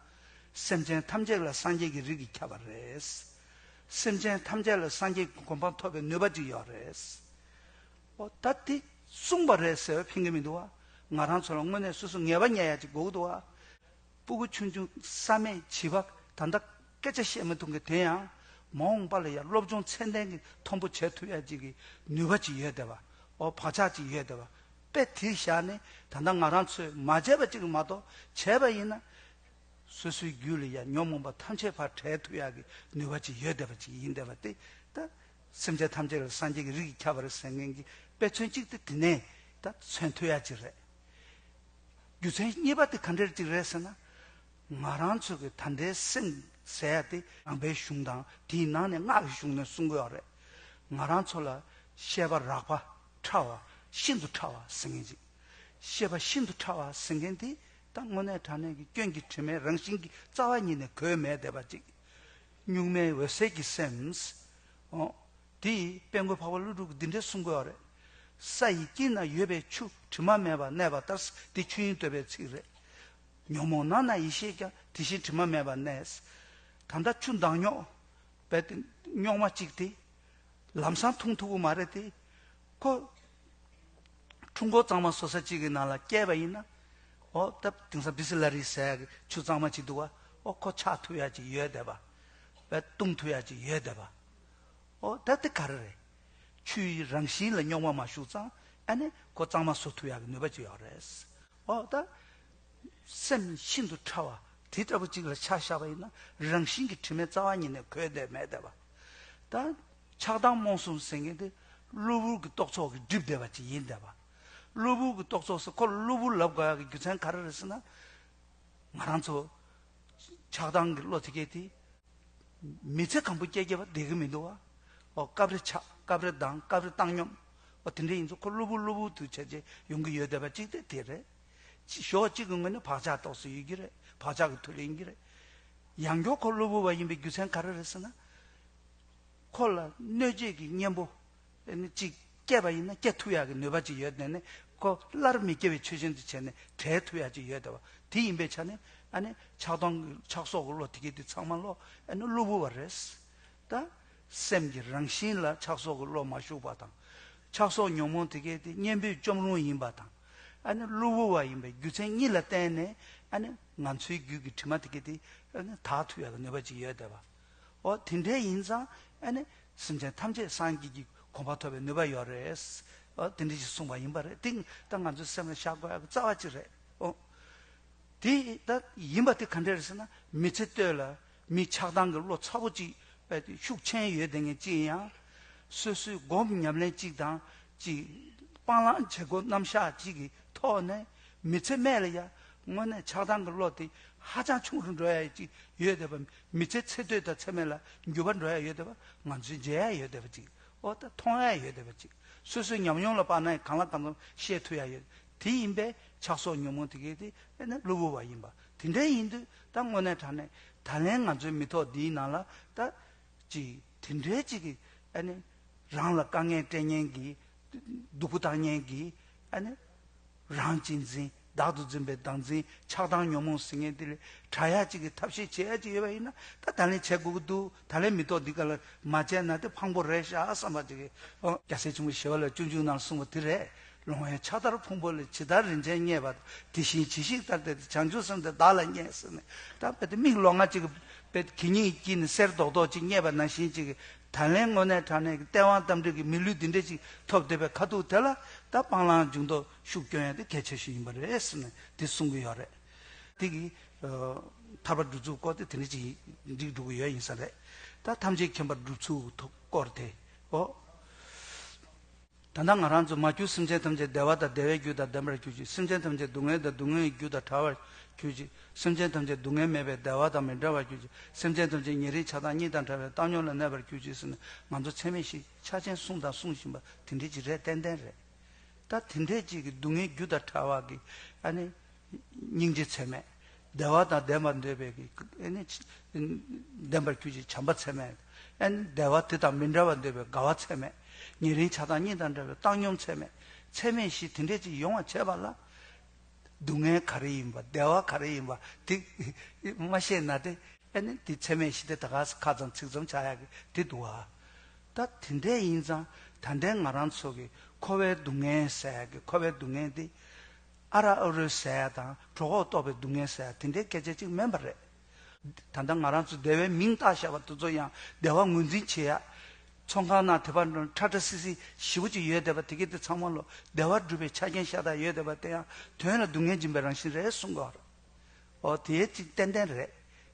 སེམས་ཅན་ཐམས་ཅད་ལ་སངས་རྒྱས་ཀྱི་རིགས་ཀྱིས་ཁྱབ་པ་རེད། སེམས་ཅན་ཐམས་ཅད་ལ་སངས་རྒྱས་ཀྱི་གོ་འཕང་ཐོབ་པའི་ནུས་པ་ཅིག་ཡོད་རེད། ཨོ། ད་དེ་གསུངས་པ་རེད་ཟེར་བ་ཕན་གྱི་མི་འདུག་བ། ང་རང་ཚོ་ལ་དངོས་གནས་སོ་སོ་ངེས་པ་རྙེད་ཡག་ཅིག་དགོས་ཀྱི་འདུག་བ། སྤུ་གུ་ཆུང་ཆུང་བསམ་མེད་བྱིས་པ་ད་ལྟ་སྐད་ཆ་བཤད་མི་ཐུབ་མཁན་དེ་ཡང་། མ་འོངས་པ་ལ་ཡང་སློབ་སྦྱོང་ཚད་ལྡན་གྱི་མཐོན་པོ་བྱེད་ཐུབ་ཡག་ཅིག་གི་ནུས་པ་ཅིག་ཡོད་བསྡད་པ། ཨོ། བག་ཆགས་ཅིག་ཡོད་བསྡད་པ། དཔེ་དེ་བཞག་ནས་ད་ལྟ་ང་རང་ཚོས་མ་བྱས་པ་ཅིག་མ་གཏོགས་བྱས་པ་ཡིན་ན། སོ་སོའི་རྒྱུད་ལ་ཡང་ཉོན་མོངས་པ་ཐམས་ཅད་ཕར་བྲལ་ཐུབ་ཡག་གི་ནུས་པ་ཅིག་ཡོད་བསྡད་པ་ཅིག་ཡིན་བསྡད་པ་དེ། ད་སེམས་ཅན་ཐམས་ཅད་ལ་སངས་རྒྱས་ཀྱི་རིགས་ཀྱིས་ཁྱབ་པ་རེད་ཟེར་མཁན་གྱི་དཔེ་མཚོན་གཅིག་དེ་དེ་ནས་ད་མཚོན་ཐུབ་ཡག་ཅིག་རེད། རྒྱུ་མཚན་གཉིས་པ་དེ་ག་འདྲ་ཅིག་རེད་ཟེར་ན། ང་རང་ཚོ་གི་ད་ལྟའི་སེམས་ཟེར་ཡག་དེ་ནང་པའི་གཞུང་དང་དེའི་ནང་ནས་སྔགས་ཀྱི་གཞུང་ནས་གསུང་གི་ཡོད་རེད། ང་རང་ཚོ་ལ་ཤེས་པ་རགས་པ་ཕྲ་བ་ཤིན་ཏུ་ཕྲ་བ་ཟེར་མཁན་ཅིག། ཤེས་པ་ཤིན་ཏུ་ཕྲ་བ་ཟེར་མཁན་དེ། ད་དངོས་གནས་དྲང་གནས་ཀྱི་སྐྱོན་གྱི་དྲི་མའི་རང་བཞིན་གྱི་རྩ་བ་ཉིད་ནས་གོས་མེད་བསྡད་པ་ཅིག་གཉུག་མའི་འོད་གསལ་གྱི་སེམས། འོ། དེ་ཡིས་དཔལ་མགོན་འཕགས་པ་ཀླུ་སྒྲུབ་ཀྱིས་འདི་འདྲས་གསུང་གི་ཡོད་རེད། ས་ཡི་དཀྱིལ་ན་ཡོད་པའི་ཆུ་དྲི་མ་མེད་པར་གནས་པ་ལྟར། འདི་ཆོས་དབྱིངས་བསྟོད་པའི་ཚིག་རེད། ཉོན་མོངས་ནང་ན་ཡེ་ཤེས་ཀྱང་། དེ་བཞིན་དྲི་མ་མེད་པར་གནས། ད་ལྟ་ཆུ་འདང་རྙོག་པའི་རྙོག་མ་གཅིག་དེ། ལམ་སང་འཐུང་ཐུབ་ཀྱི་མ་རེད་དེ། ཁོ། ཁྲུང་ཁོག་གཙང་མ་བཟོ་ས་གཅིག་གི་ནང་ལ་བསྐྱལ་བ་ཡིན་ན། ཨོ་ད་དེང་སང་བི་སི་ལ་རི་ཟེར་ཡག་གི་ཆུ་གཙང་མ་གཅིག་འདུག་བ། ཨོ་ཁོ་ཆགས་ཐུབ་ཡག་གཅིག་ཡོད་བསྡད་པ། བས་བཏུང་ཐུབ་ཡག་གཅིག་ཡོད་བསྡད་པ། ཨོ་ད་དེ་ག་རེ་རེད། ཆུ་ཡི་རང་བཞིན་ལ་རྙོག་མ་མ་ཞུགས་ཙང་ཨ་ནི་ཁོ་གཙང་མ་བཟོ་ཐུབ་ཡག་གི་ནུས་པ་ཅིག་ཡོད་རེད། ཨོ་ད། སེམས་ཤིན་ཏུ་ཕྲ་བ་དེ་ལྟ་བུ་ཅིག་ལ་ཆ་བཞག་པ་ཡིན་ན། རང་བཞིན་གྱི་དྲི་མའི་རྩ་བ་ཉིད་ནས་གོས་བསྡད་མེད་བསྡད་པ། ད་ཆགས་སྡང་རྨོངས་གསུམ་ཟེར་མཁན་དེ་གློ་བུར་གྱི་རྟོག་ཚོགས་ཀྱིས་བསྒྲིབས་བསྡད་པ་ཅིག་ཡིན་བསྡད་པ། གློ་བུར་གྱི་རྟོག་ཚོགས་ཟེར། ཁོ་གློ་བུར་ལབ་དགོས་ཡག་གི་རྒྱུ་མཚན་ག་རེ་རེད་ཟེར་ན། ང་རང་ཚོ་ཆགས་སྡང་གི་བློ་དེ་གས་དེ། མི་ཚེ་གང་པོ་སྐྱེལ་སྐྱེལ་བ་བསྡད་ཀྱི་མི་འདུག་བ། ཨོ་སྐབས་རེ་ཆགས། སྐབས་རེ་སྡང་། སྐབས་རེ་བཏང་སྙོམས། ཨོ་དེ་འདྲ་ཡིན་ཙང་ཁོ་གློ་བུར་གློ་བུར་དུ་བྱས་བྱས་ཡོང་གི་ཡོད་བསྡད་པ་གཅིག་དེ་དེ་རེད། ཕྱི་ཕྱོགས་གཅིག་གི་ངོས་ནས་བག་ཆགས་ཏོག་ཙམ་ཡོད་ཀྱི་རེད། བག་ཆགས་ཀྱི་མཐུ་ལས་ཡིན་གྱི་རེད། ཡང་སྐྱར་ཁོ་གློ་བུར་བ་ཡིན་པའི་རྒྱུ་མཚན་ག་རེ་རེད་ཟེར་ན། ཁོ་ལ་གནོད་བྱེད་ཀྱི་གཉེན་པོ་ཨ་ནི་གཅིག་སྐྱེས་པ་ཡིན་ན་སྐྱེ་ཐུབ་ཡག་གི་ནུས་པ་ཅིག་ཡོད་དེ་ནས། ཁོ་སླར་མི་སྐྱེ་བའི་ཆོས་ཅན་དུ་བྱས་ནས་བྲལ་ཐུབ་ཡག་ཅིག་ཡོད་བསྡད་པ། དེ་ཡིན་པའི་ཆ་ནས་ཨ་ནི་ཆགས་སྡང་གི་ཆགས་སོགས་ཀྱི་བློ་དེ་གས་དེ་ཚང་མ་བློ་ཨ་ནི་གློ་བུར་བ་རེད། ད་སེམས་ཀྱི་རང་བཞིན་ལ་ཆགས་སོགས་ཀྱི་བློ་མ་ཞུགས་པ་དང་། ཆགས་སོགས་ཉོན་མོངས་དེ་གས་དེ་གཉེན་པོའི་བཅོམ་རུང་ཡིན་པ་དང་། ཨ་ནི་གློ་བུར་བ་ཡིན་པའི་རྒྱུ་མཚན་གཉིས་ལ་བརྟེན་ནས་ཨ་ནི་ང་ཚོའི་རྒྱུད་ཀྱི་དྲི་མ་དེ་གས་དེ་ཨ་ནི་དག་ཐུབ་ཡག་གི་ནུས་པ་ཅིག་ཡོད་བསྡད་པ། ཨོ་དེ་འདྲའི་ཡིན་ཙང་ཨ་ནི་སེམས་ཅན་ཐམས་ཅད་སངས་རྒྱས་ཀྱི་གོ་འཕང་ཐོབ་པའི་ནུས་པ་ཡོད་རེད། ཨོ་དེ་འདྲ་ཞིག་གསུངས་པ་ཡིན་པ་རེད། དེ་ད་ང་ཚོའི་སེམས་ལ་བཞག་དགོས་ཡག་གི་རྩ་བ་ཅིག་རེད། ཨོ་དེ་ད་ཡིན་པ་དེ་ག་འདྲ་རེད་ཟེར་ན། མི་ཚེ་སྟོད་ལ་མི་ཆགས་སྡང་གི་བློ་ཚ་པོ་ཅིག་ཤུགས་ཆེན་ཡོད་བསྡད་མཁན་ཅིག་ཡང་། སོ་སོའི་སྒོམ་ཉམས་ལེན་ཅིག་དང་ཅིག་སྤང་བླང་བྱེད་སྒོ་རྣམ་གཞག་ཅིག་གི་ཐོག་ནས་མི་ཚེ་སྨད་ལ་ཡ་དངོས་གནས་ཆགས་སྡང་གི་བློ་དེ་ཧ་ཅང་ཆུང་རུ་འགྲོ་ཡ་ཅིག་ཡོད་བསྡད་པ། མི་ཚེ་ཚེ་སྟོད་དང་ཚེ་སྨད་ལ་འགྱུར་བ་འགྲོ་ཡ་ཡོད་བསྡད་པ་ང་ཚོས་མཇལ་ཡ་ཡོད་བསྡད་པ་ཅིག། ཨོ་ད་མཐོང་ཡ་ཡོད་བསྡད་པ་ཅིག། སོ་སོའི་ཉམས་མྱོང་ལ་དཔག་ན་གང་ལ་གང་འཚམ་ཤེས་ཐུབ་ཡ་ཡོད། དེ་ཡིན་པས་ཆགས་སོགས་ཉོན་མོངས་དེ་གས་དེ་ཨ་ནི་གློ་བུར་བ་ཡིན་པ། དེ་འདྲ་ཡིན་དུས་ད་དངོས་གནས་དྲང་གནས་ད་ལན་ང་ཚོའི་མི་ཐོག་འདིའི་ནང་ལ་ད་ཅིག་དེ་འདྲའི་ཅིག་གི་ཨ་ནི་རང་ལ་དཀའ་ངལ་སྤྲད་མཁན་གྱི་སྡུག་པོ་བཏང་མཁན་གྱི་ཨ་ནི་རང་གཅེས་འཛིན། བདག་ཏུ་འཛིན་པའི་བདག་འཛིན། ཆགས་སྡང་ཉོན་མོངས་ཟེར་མཁན་དེ་ལས་བྲལ་ཡག་ཅིག་གི་ཐབས་ཤེས་བྱེད་ཡག་ཅིག་ཡོད་པ་ཡིན་ན། ད་ད་ལན་བྱེད་དགོས་ཀྱི་འདུག། ད་ལན་མི་ཐོག་འདི་ག་ལ་མ་བྱས་ན་དེ་ཕངས་པོ་རེད་ཤག་བསམ་པ་ཅིག་གི། ཨོ་རྒྱལ་སྲས་ཆེན་པོ་ཞི་བ་ལྷས་སྤྱོད་འཇུག་ནང་གསུངས་པ་དེ་རེད། ལོང་བས་ཕྱག་དར་ཕུང་པོ་ལས། ཇི་ལྟར་རིན་ཆེན་རྙེད་པ་དང་། དེ་བཞིན་ཇི་ཞིག་ལྟར་བསྟན་ཏེ། བྱང་ཆུབ་སེམས་དེ་བདག་ལ་རྙེད་ཟེར་ནས། ད་དཔེ་དེ་མིག་ལོང་བ་ཅིག་གི་དཔེ་གད་སྙིགས་ཀྱིས་ནི་གསེར་རྡོག་རྡོག་ཅིག་རྙེད་པ་ནང་བཞིན་ཅིག་གི། ད་ལན་དངོས་གནས་དྲང་གནས་ཀྱི་སྟེས་དབང་རྟ་མགྲིན་གྱི་མི་ལུས་འདི་འདྲ་ཅིག་ཐོབ་བསྡད་པའི་ཁ་ཐུག་དེ་ལ་ད་སྤང་བླང་འཇུག་ལྡོག་ཤུགས་སྐྱོན་ཡ་དེ་གལ་ཆེ་ཤོས་ཡིན་པ་རེད་ཟེར་ནས་དེ་གསུང་གི་ཡོད་རེད། དེ་གི་ཐར་པ་སྒྲུབ་ཚུལ་སྐོར་དེ་དེ་འདྲ་ཅིག་འགྲིག་འགྲོ་གི་ཡོད་ཡིན་ས་རེད། ད་ཐམས་ཅད་མཁྱེན་པར་སྒྲུབ་ཚུལ་སྐོར་དེ། ཨོ། ད་ལྟ་ང་རང་ཚོ་མ་གྱུར་སེམས་ཅན་ཐམས་ཅད་བདེ་བ་དང་བདེ་བའི་རྒྱུ་དང་ལྡན་པར་གྱུར་ཅིག། སེམས་ཅན་ཐམས་ཅད་སྡུག་བསྔལ་དང་སྡུག་བསྔལ་གྱི་རྒྱུ་དང་བྲལ་བར་གྱུར་ཅིག། སེམས་ཅན་ཐམས་ཅད་སྡུག་བསྔལ་མེད་པའི་བདེ་བ་དང་མི་འབྲལ་བར་གྱུར་ཅིག། སེམས་ཅན་ཐམས་ཅད་ཉེ་རིང་ཆགས་སྡང་གཉིས་དང་བྲལ་བའི་བཏང་སྙོམས་ལ་གནས་པར་གྱུར་ཅིག་ཟེར་ནས་ང་ཚོ་ཚད་མེད་བཞི་ཆ་ཆེན་གསུངས་དང་གསུང་བཞིན་པ་དེ་འདྲ་ཅིག་རེད། ཏན་ཏན་རེད། ད་དེ་འདྲས་ཅིག་གི་སྡུག་བསྔལ་རྒྱུ་དང་བྲལ་བ་གི་ཨ་ནི་སྙིང་རྗེ་ཚད་མེད། བདེ་བ་དང་ལྡན་པར་འདོད་པའི་གི་ཨ་ནི་ལྡན་པར་གྱུར་ཅིག་བྱམས་པ་ཚད་མེད། ཨ་ནི་བདེ་བ་དེ་དང་མི་འབྲལ་བར་འདོད་པའི་དགའ་བ་ཚད་མེད། ཉེ་རིང་ཆགས་སྡང་གཉིས་དང་བྲལ་བའི་བཏང་སྙོམས་ཚད་མེད། ཚད་མེད་བཞི་དེ་འདྲས་ཅིག་ཡོང་བར་བྱེད་པ་ལ། སྡུག་བསྔལ་ག་རེ་ཡིན་པ། བདེ་བ་ག་རེ་ཡིན་པ་དེ་མ་ཤེས་ན་དེ། ཨ་ནི་དེ་ཚད་མེད་བཞི་དེ་ད་ག་ས་ཁ་ཙམ་ཚིག་ཙམ་ཆགས་ཡག་གི་དེ་འདུག་བ། ད་དེ་འདྲས་ཡིན་ཙང་ད་ལྟའི་ང་རང་ཚོ་གི་འཁོར་བའི་སྡུག་བསྔལ་ཟེར་ཡག་གི། འཁོར་བའི་སྡུག་བསྔལ་དེ་ཨ་ར་ཨ་རོ་ཟེར་ཡག་དང་གྲོད་ཁོག་ལྟོགས་པའི་སྡུག་བསྔལ་ཟེར་ཡག་དེ་འདྲའི་སྐད་ཆ་གཅིག་མིན་པ་རེད། ད་ལྟ་ང་རང་ཚོ་བདེ་བའི་མིང་བཏགས་བཞག་པ་དེ་ཚོ་ཡང་བདེ་བ་ངོས་འཛིན་བྱེད་ཡག། ཚོང་ཁང་ནང་དེ་པར་ཁྲ་ཁྲ་སིལ་སིལ་ཞེ་པོ་ཅིག་ཡོད་བསྡད་པ་དེ་གས་དེ་ཚང་མ་ལོ་བདེ་བ་སྒྲུབ་པའི་ཆ་རྐྱེན་ཤ་སྟག་ཡོད་བསྡད་པ་དེ་ཡང་དོན་ལ་སྡུག་བསྔལ་འབྱིན་པའི་རང་བཞིན་རེད་གསུང་གི་ཡོད་རེད། ཨོ་དེ་ཅིག་ཏན་ཏན་རེད།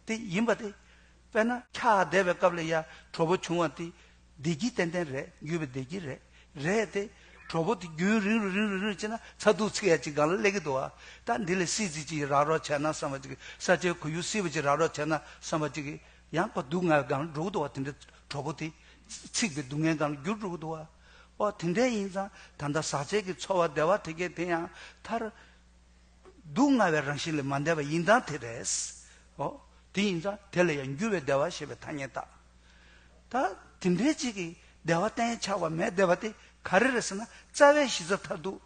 དེ་ཡིན་པ་དེ། དཔེར་ན་འཁྱག་བསྡད་པའི་སྐབས་ལ་ཡ་གྲོད་པ་བྱུང་བ་དེ་བདེ་སྐྱིད་ཏན་ཏན་རེད། འགྱུར་བའི་བདེ་སྐྱིད་རེད། རེད་དེ། གྲོད་པ་དེ་རྒྱུན་རིང་རུ་རིང་རུ་རིང་རུ་བྱས་ན་ཚ་གདུག་ཚིག་ཡ་ཅིག་སྒང་ལ་སླེབས་ཀྱི་འདུག་བ། ད་འདི་ལ་བསིལ་ཚིག་ཅིག་རག་རོགས་བྱས་ན་བསམ་པ་ཅིག། ས་ཆའི་ཁོར་ཡུག་བསིལ་བ་ཅིག་རག་རོགས་བྱས་ན་བསམ་པ་ཅིག། ཡང་ཁོ་སྡུག་བསྔལ་སྒང་ལ་འགྲོ་གི་འདུག་བ། དེ་འདྲ་གྲོད་པ་དེ་ཚིག་པའི་སྡུག་བསྔལ་སྒང་ལ་འགྱུར་འགྲོ་གི་འདུག་བ། ཨོ་དེ་འདྲ་ཡིན་ཙང་ད་ལྟ་ཟག་བཅས་ཀྱི་ཚོར་བ་བདེ་བ་དེ་གས་དེ་ཡང་མཐར། སྡུག་བསྔལ་བའི་རང་བཞིན་ལས་མ་འདས་པ་ཡིན་སྟངས་དེ་རེད། ཨོ། དེ་ཡིན་ཙང་དེ་ལ་ཡང་འགྱུར་བའི་བདེ་བ་ཞེས་པའི་ཐ་སྙད་བཏགས། ད་དེ་འདྲའི་ཅིག་གི་བདེ་བ་གཏན་ཆགས་པ་མེད་བདེ་བ་དེ་ག་རེ་རེད་ཟེར་ན། རྩ་བའི་གཞི་རྩ་མཐར་ཐུག་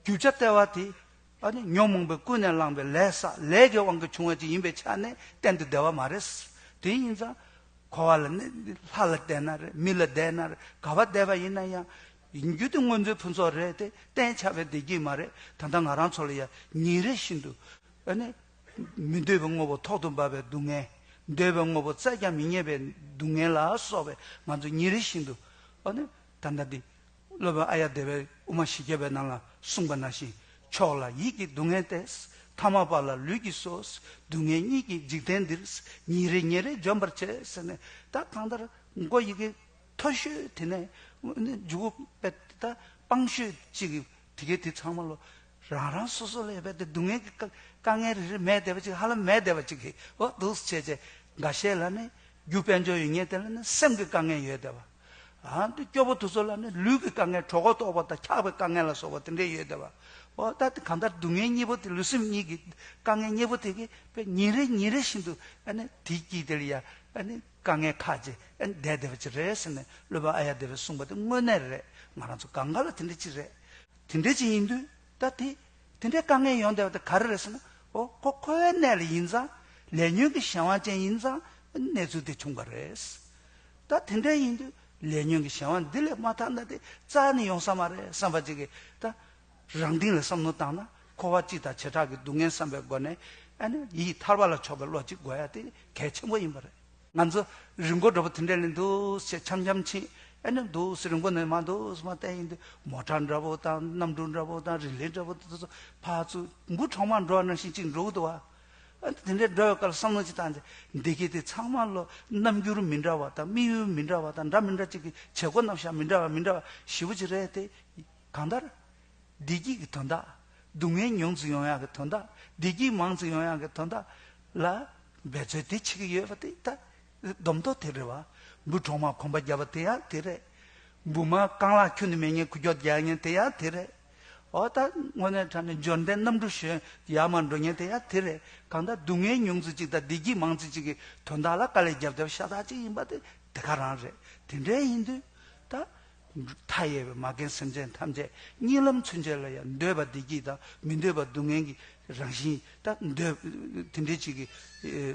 རྒྱུ་ཆ་ལྟེ་བ་དེ་ཨ་ནི་ཉོན་མོངས་པས་ཀུན་ནས་བསླངས་པའི་ལས་བསགས་ལས་ཀྱི་དབང་གིས་བྱུང་བ་ཅིག་ཡིན་པའི་ཆ་ནས་གཏན་དུ་བདེ་བ་མ་རེད། དེ་ཡིན་ཙང་འཁོར་བ་ལ་ནི་ལྷ་ལ་བསྡད་ན་རེད། མི་ལ་བསྡད་ན་རེད། ག་བ་བསྡད་པ་ཡིན་ན་ཡང་ཡིན་རྒྱུ་དེ་མངོན་མཐོའི་ཕུན་ཚོགས་རེད་དེ། གཏན་ཆགས་པའི་བདེ་སྐྱིད་མ་རེད། ད་ལྟ་ང་རང་ཚོ་ལ་ཡང་ཉིན་རེ་བཞིན་དུ་ཨ་ནི་མི་འདོད་པའི་དངོས་པོ་ཐོག་ཏུ་འབབ་པའི་སྡུག་བསྔལ། འདོད་པའི་དངོས་པོ་བཙལ་ཀྱང་མི་རྙེད་པའི་སྡུག་བསྔལ་ལ་སོགས་པའི་ང་ཚོ་ཉིན་རེ་བཞིན་དུ་ཨ་ནི་ད་ལྟ་འདི། སློབ་དཔོན་ཨཱརྱ་དེ་བས་དབུ་མ་བཞི་བརྒྱ་པའི་ནང་ལ་གསུངས་པ་ནང་བཞིན། མཆོག་ལ་ཡིད་ཀྱི་སྡུག་བསྔལ་ཏེ། ཐ་མལ་པ་ལ་ལུས་ཀྱིས་སོ། སྡུག་བསྔལ་གཉིས་ཀྱི་འཇིག་རྟེན་འདིར། ཉིན་རེ་ཉིན་རེ་འཇོམས་པར་བྱེད་ཟེར་ནས། ད་གང་ལྟར་མགོ་ཡི་གེ་མཐོ་ཤོས་དེ་ནས་མཇུག་གུ་པའི་ད་སྤང་ཤོས་གཅིག་གི་དེ་གའི་དེ་ཚང་མ་ལོ། རང་རང་སོ་སོ་ལ་ཡོད་པའི་དེ་སྡུག་བསྔལ་གྱི་དཀའ་དཀའ་ངལ་རེ་རེ་མེད་བསྡད་པ་ཅིག་ཧ་ལམ་མེད་བསྡད་པ་ཅིག་གིས་འོ་འདུག་སེ་བྱས་བྱས། འགའ་ཤས་ལ་ནི་རྒྱུ་དཔལ་འབྱོར་ཡོད་མཁན་དེ་ལ་ནི་སེམས་ཀྱི་དཀའ་ངལ་ཡོད་བསྡད་པ། ཨ་འདི་སྐྱོ་པོ་དེ་ཚོ་ལ་ནི་ལུས་ཀྱི་དཀའ་ངལ། གྲོད་ཁོག་ལྟོགས་པ་དང་འཁྱགས་པའི་དཀའ་ངལ་ལ་སོགས་པ་དེ་འདྲས་ཡོད་བསྡད་པ། འོ་ད་དེ་གང་ལྟར་སྡུག་བསྔལ་གཉིས་པོ་དེ། ལུས་སེམས་གཉིས་ཀྱི་དཀའ་ངལ་གཉིས་པོ་དེ་གིས་དཔེ་ཉིན་རེ་ཉིན་རེ་བཞིན་དུ་ཨ་ནི་དེའི་དཀྱིལ་དེ་ལ་ཡ་ཨ་ནི་དཀའ་ངལ་ཁག་ཅིག་ཨ་ནི་བསྡད་བསྡད་པ་ཅིག་རེད་ཟེར་ནས་སློབ་དཔོན་ཨཱརྱ་དེ་བས་གསུངས་པ་དེ་དངོས་གནས་རེད། ང་རང་ཚོ་གང་ག་ལ་དེ་འདྲས་ཅིག་རེད། དེ་འདྲས་ཅིག་ཡིན་དུས་ད་དེ་དེ་འདྲས་དཀའ་ངལ་ཡོང་བསྡད་པ་དེ་ག་རེ་རེད་ཟེར་ན། འོ་ཁོ་འཁོར་བའི་གནས་ལ་ཡིན་ཙང་། ལས་ཉོན་གྱི་གཞན་དབང་ཅན་ཡིན་ཙང་གནས་ཚུལ་དེ་བྱུང་བ་རེད། ད་དེ་འདྲས་ཡིན་དུས་ལས་ཉོན་གྱི་གཞན་དབང་འདི་ལས་མ་ཐར་ན་དེ་རྩ་ནས་ཡོང་ས་མ་རེད་བསམ་པ་ཅིག་གིས། ད་རང་སྟེང་ལ་བསམ་བློ་བཏང་ན། འཁོར་བ་སྤྱི་དང་བྱེ་བྲག་གི་སྡུག་བསྔལ་བསམ་པའི་སྒོ་ནས་ཨ་ནི་ཡིད་ཐར་པ་ལ་ཕྱོགས་པའི་བློ་གཅིག་དགོས་ཡ་དེ་གལ་ཆེན་པོ་ཡིན་པ་རེད། ང་ཚོ་རི་མགོ་འདྲ་པོ་དེ་འདྲས་ལ་འདུག་སེ་འཆམ་འཆམ་ཕྱིན། ཨ་ནི་འདུག་སེ་རི་མགོ་ནས་མར་འདུག་སེ་མར་བལྟས་ཡིན་དུས། མོ་ཊ་འདྲ་པོ་དང་གནམ་གྲུ་འདྲ་པོ་དང་རི་ལི་འདྲ་པོ་དེ་ཚོ་ཕར་ཚུར་འབུ་གྲོག་མ་འགྲོ་བ་ནང་བཞིན་གཅིག་འགྲོ་གི་འདུག་བ། ཨ་ནི་དེ་འདྲས་འགྲོ་བའི་སྐབས་ལ་བསམ་བློ་ཅིག་བཏང་སྟེ། འདི་གི་དེ་ཚང་མ་ལོ་རྣམ་འགྱུར་མི་འདྲ་བ་དང་། དམིགས་ཡུལ་མི་འདྲ་བ་དང་། འདྲ་མི་འདྲ་ཅིག་གི་བྱེད་སྒོ་རྣམ་གཞག་མི་འདྲ་བ་མི་འདྲ་བ་ཞེ་པོ་ཅིག་རེད་དེ། གང་ལྟར། བདེ་སྐྱིད་ཀྱི་དོན་དག་སྡུག་བསྔལ་ཉུང་ཙམ་ཡོང་ཡག་གི་དོན་དག་བདེ་སྐྱིད་མང་ཙམ་ཡོང་ཡག་གི་དོན་དག་ལ་འབད་རྩོལ་དེ་བྱེད་ཀྱི་ཡོད་པ་དེ་ད་སྡོམ་ཐོག་དེ་རེད་བ། འབུ་གྲོག་མ་གོམ་པ་བརྒྱབ་པ་དེ་ཡང་དེ་རེད། འབུ་མ་རྐང་ལག་ཁྱོན་ནས་མེད་མཁན་ཁུ་སྐྱོག་རྒྱག་མཁན་དེ་ཡང་དེ་རེད། འོ་ད་དངོས་གནས་དྲང་གནས་འབྱོར་ལྡན་གནམ་གྲུ་གཞོན་ཡར་མར་འགྲོ་མཁན་དེ་ཡང་དེ་རེད། གང་ལྟར་སྡུག་བསྔལ་ཉུང་ཙམ་ཅིག་དང་བདེ་སྐྱིད་མང་ཙམ་ཅིག་གི་དོན་དག་ལ་དཀའ་ལས་རྒྱབ་བསྡད་པ་ཤ་སྟག་ཅིག་ཡིན་པ་དེ་དེ་ག་རང་རེད། དེ་འདྲའི་ཡིན་དུས་ད། མཐའ་ཡས་པའི་མ་རྒན་སེམས་ཅན་ཐམས་ཅད་གཉིད་ལམ་ཚུན་ཆད་ལ་ཡང་འདོད་པ་བདེ་སྐྱིད་དང་མི་འདོད་པ་སྡུག་བསྔལ་གྱི་རང་བཞིན། ད་འདོད་དེ་འདྲའི་ཅིག་གི་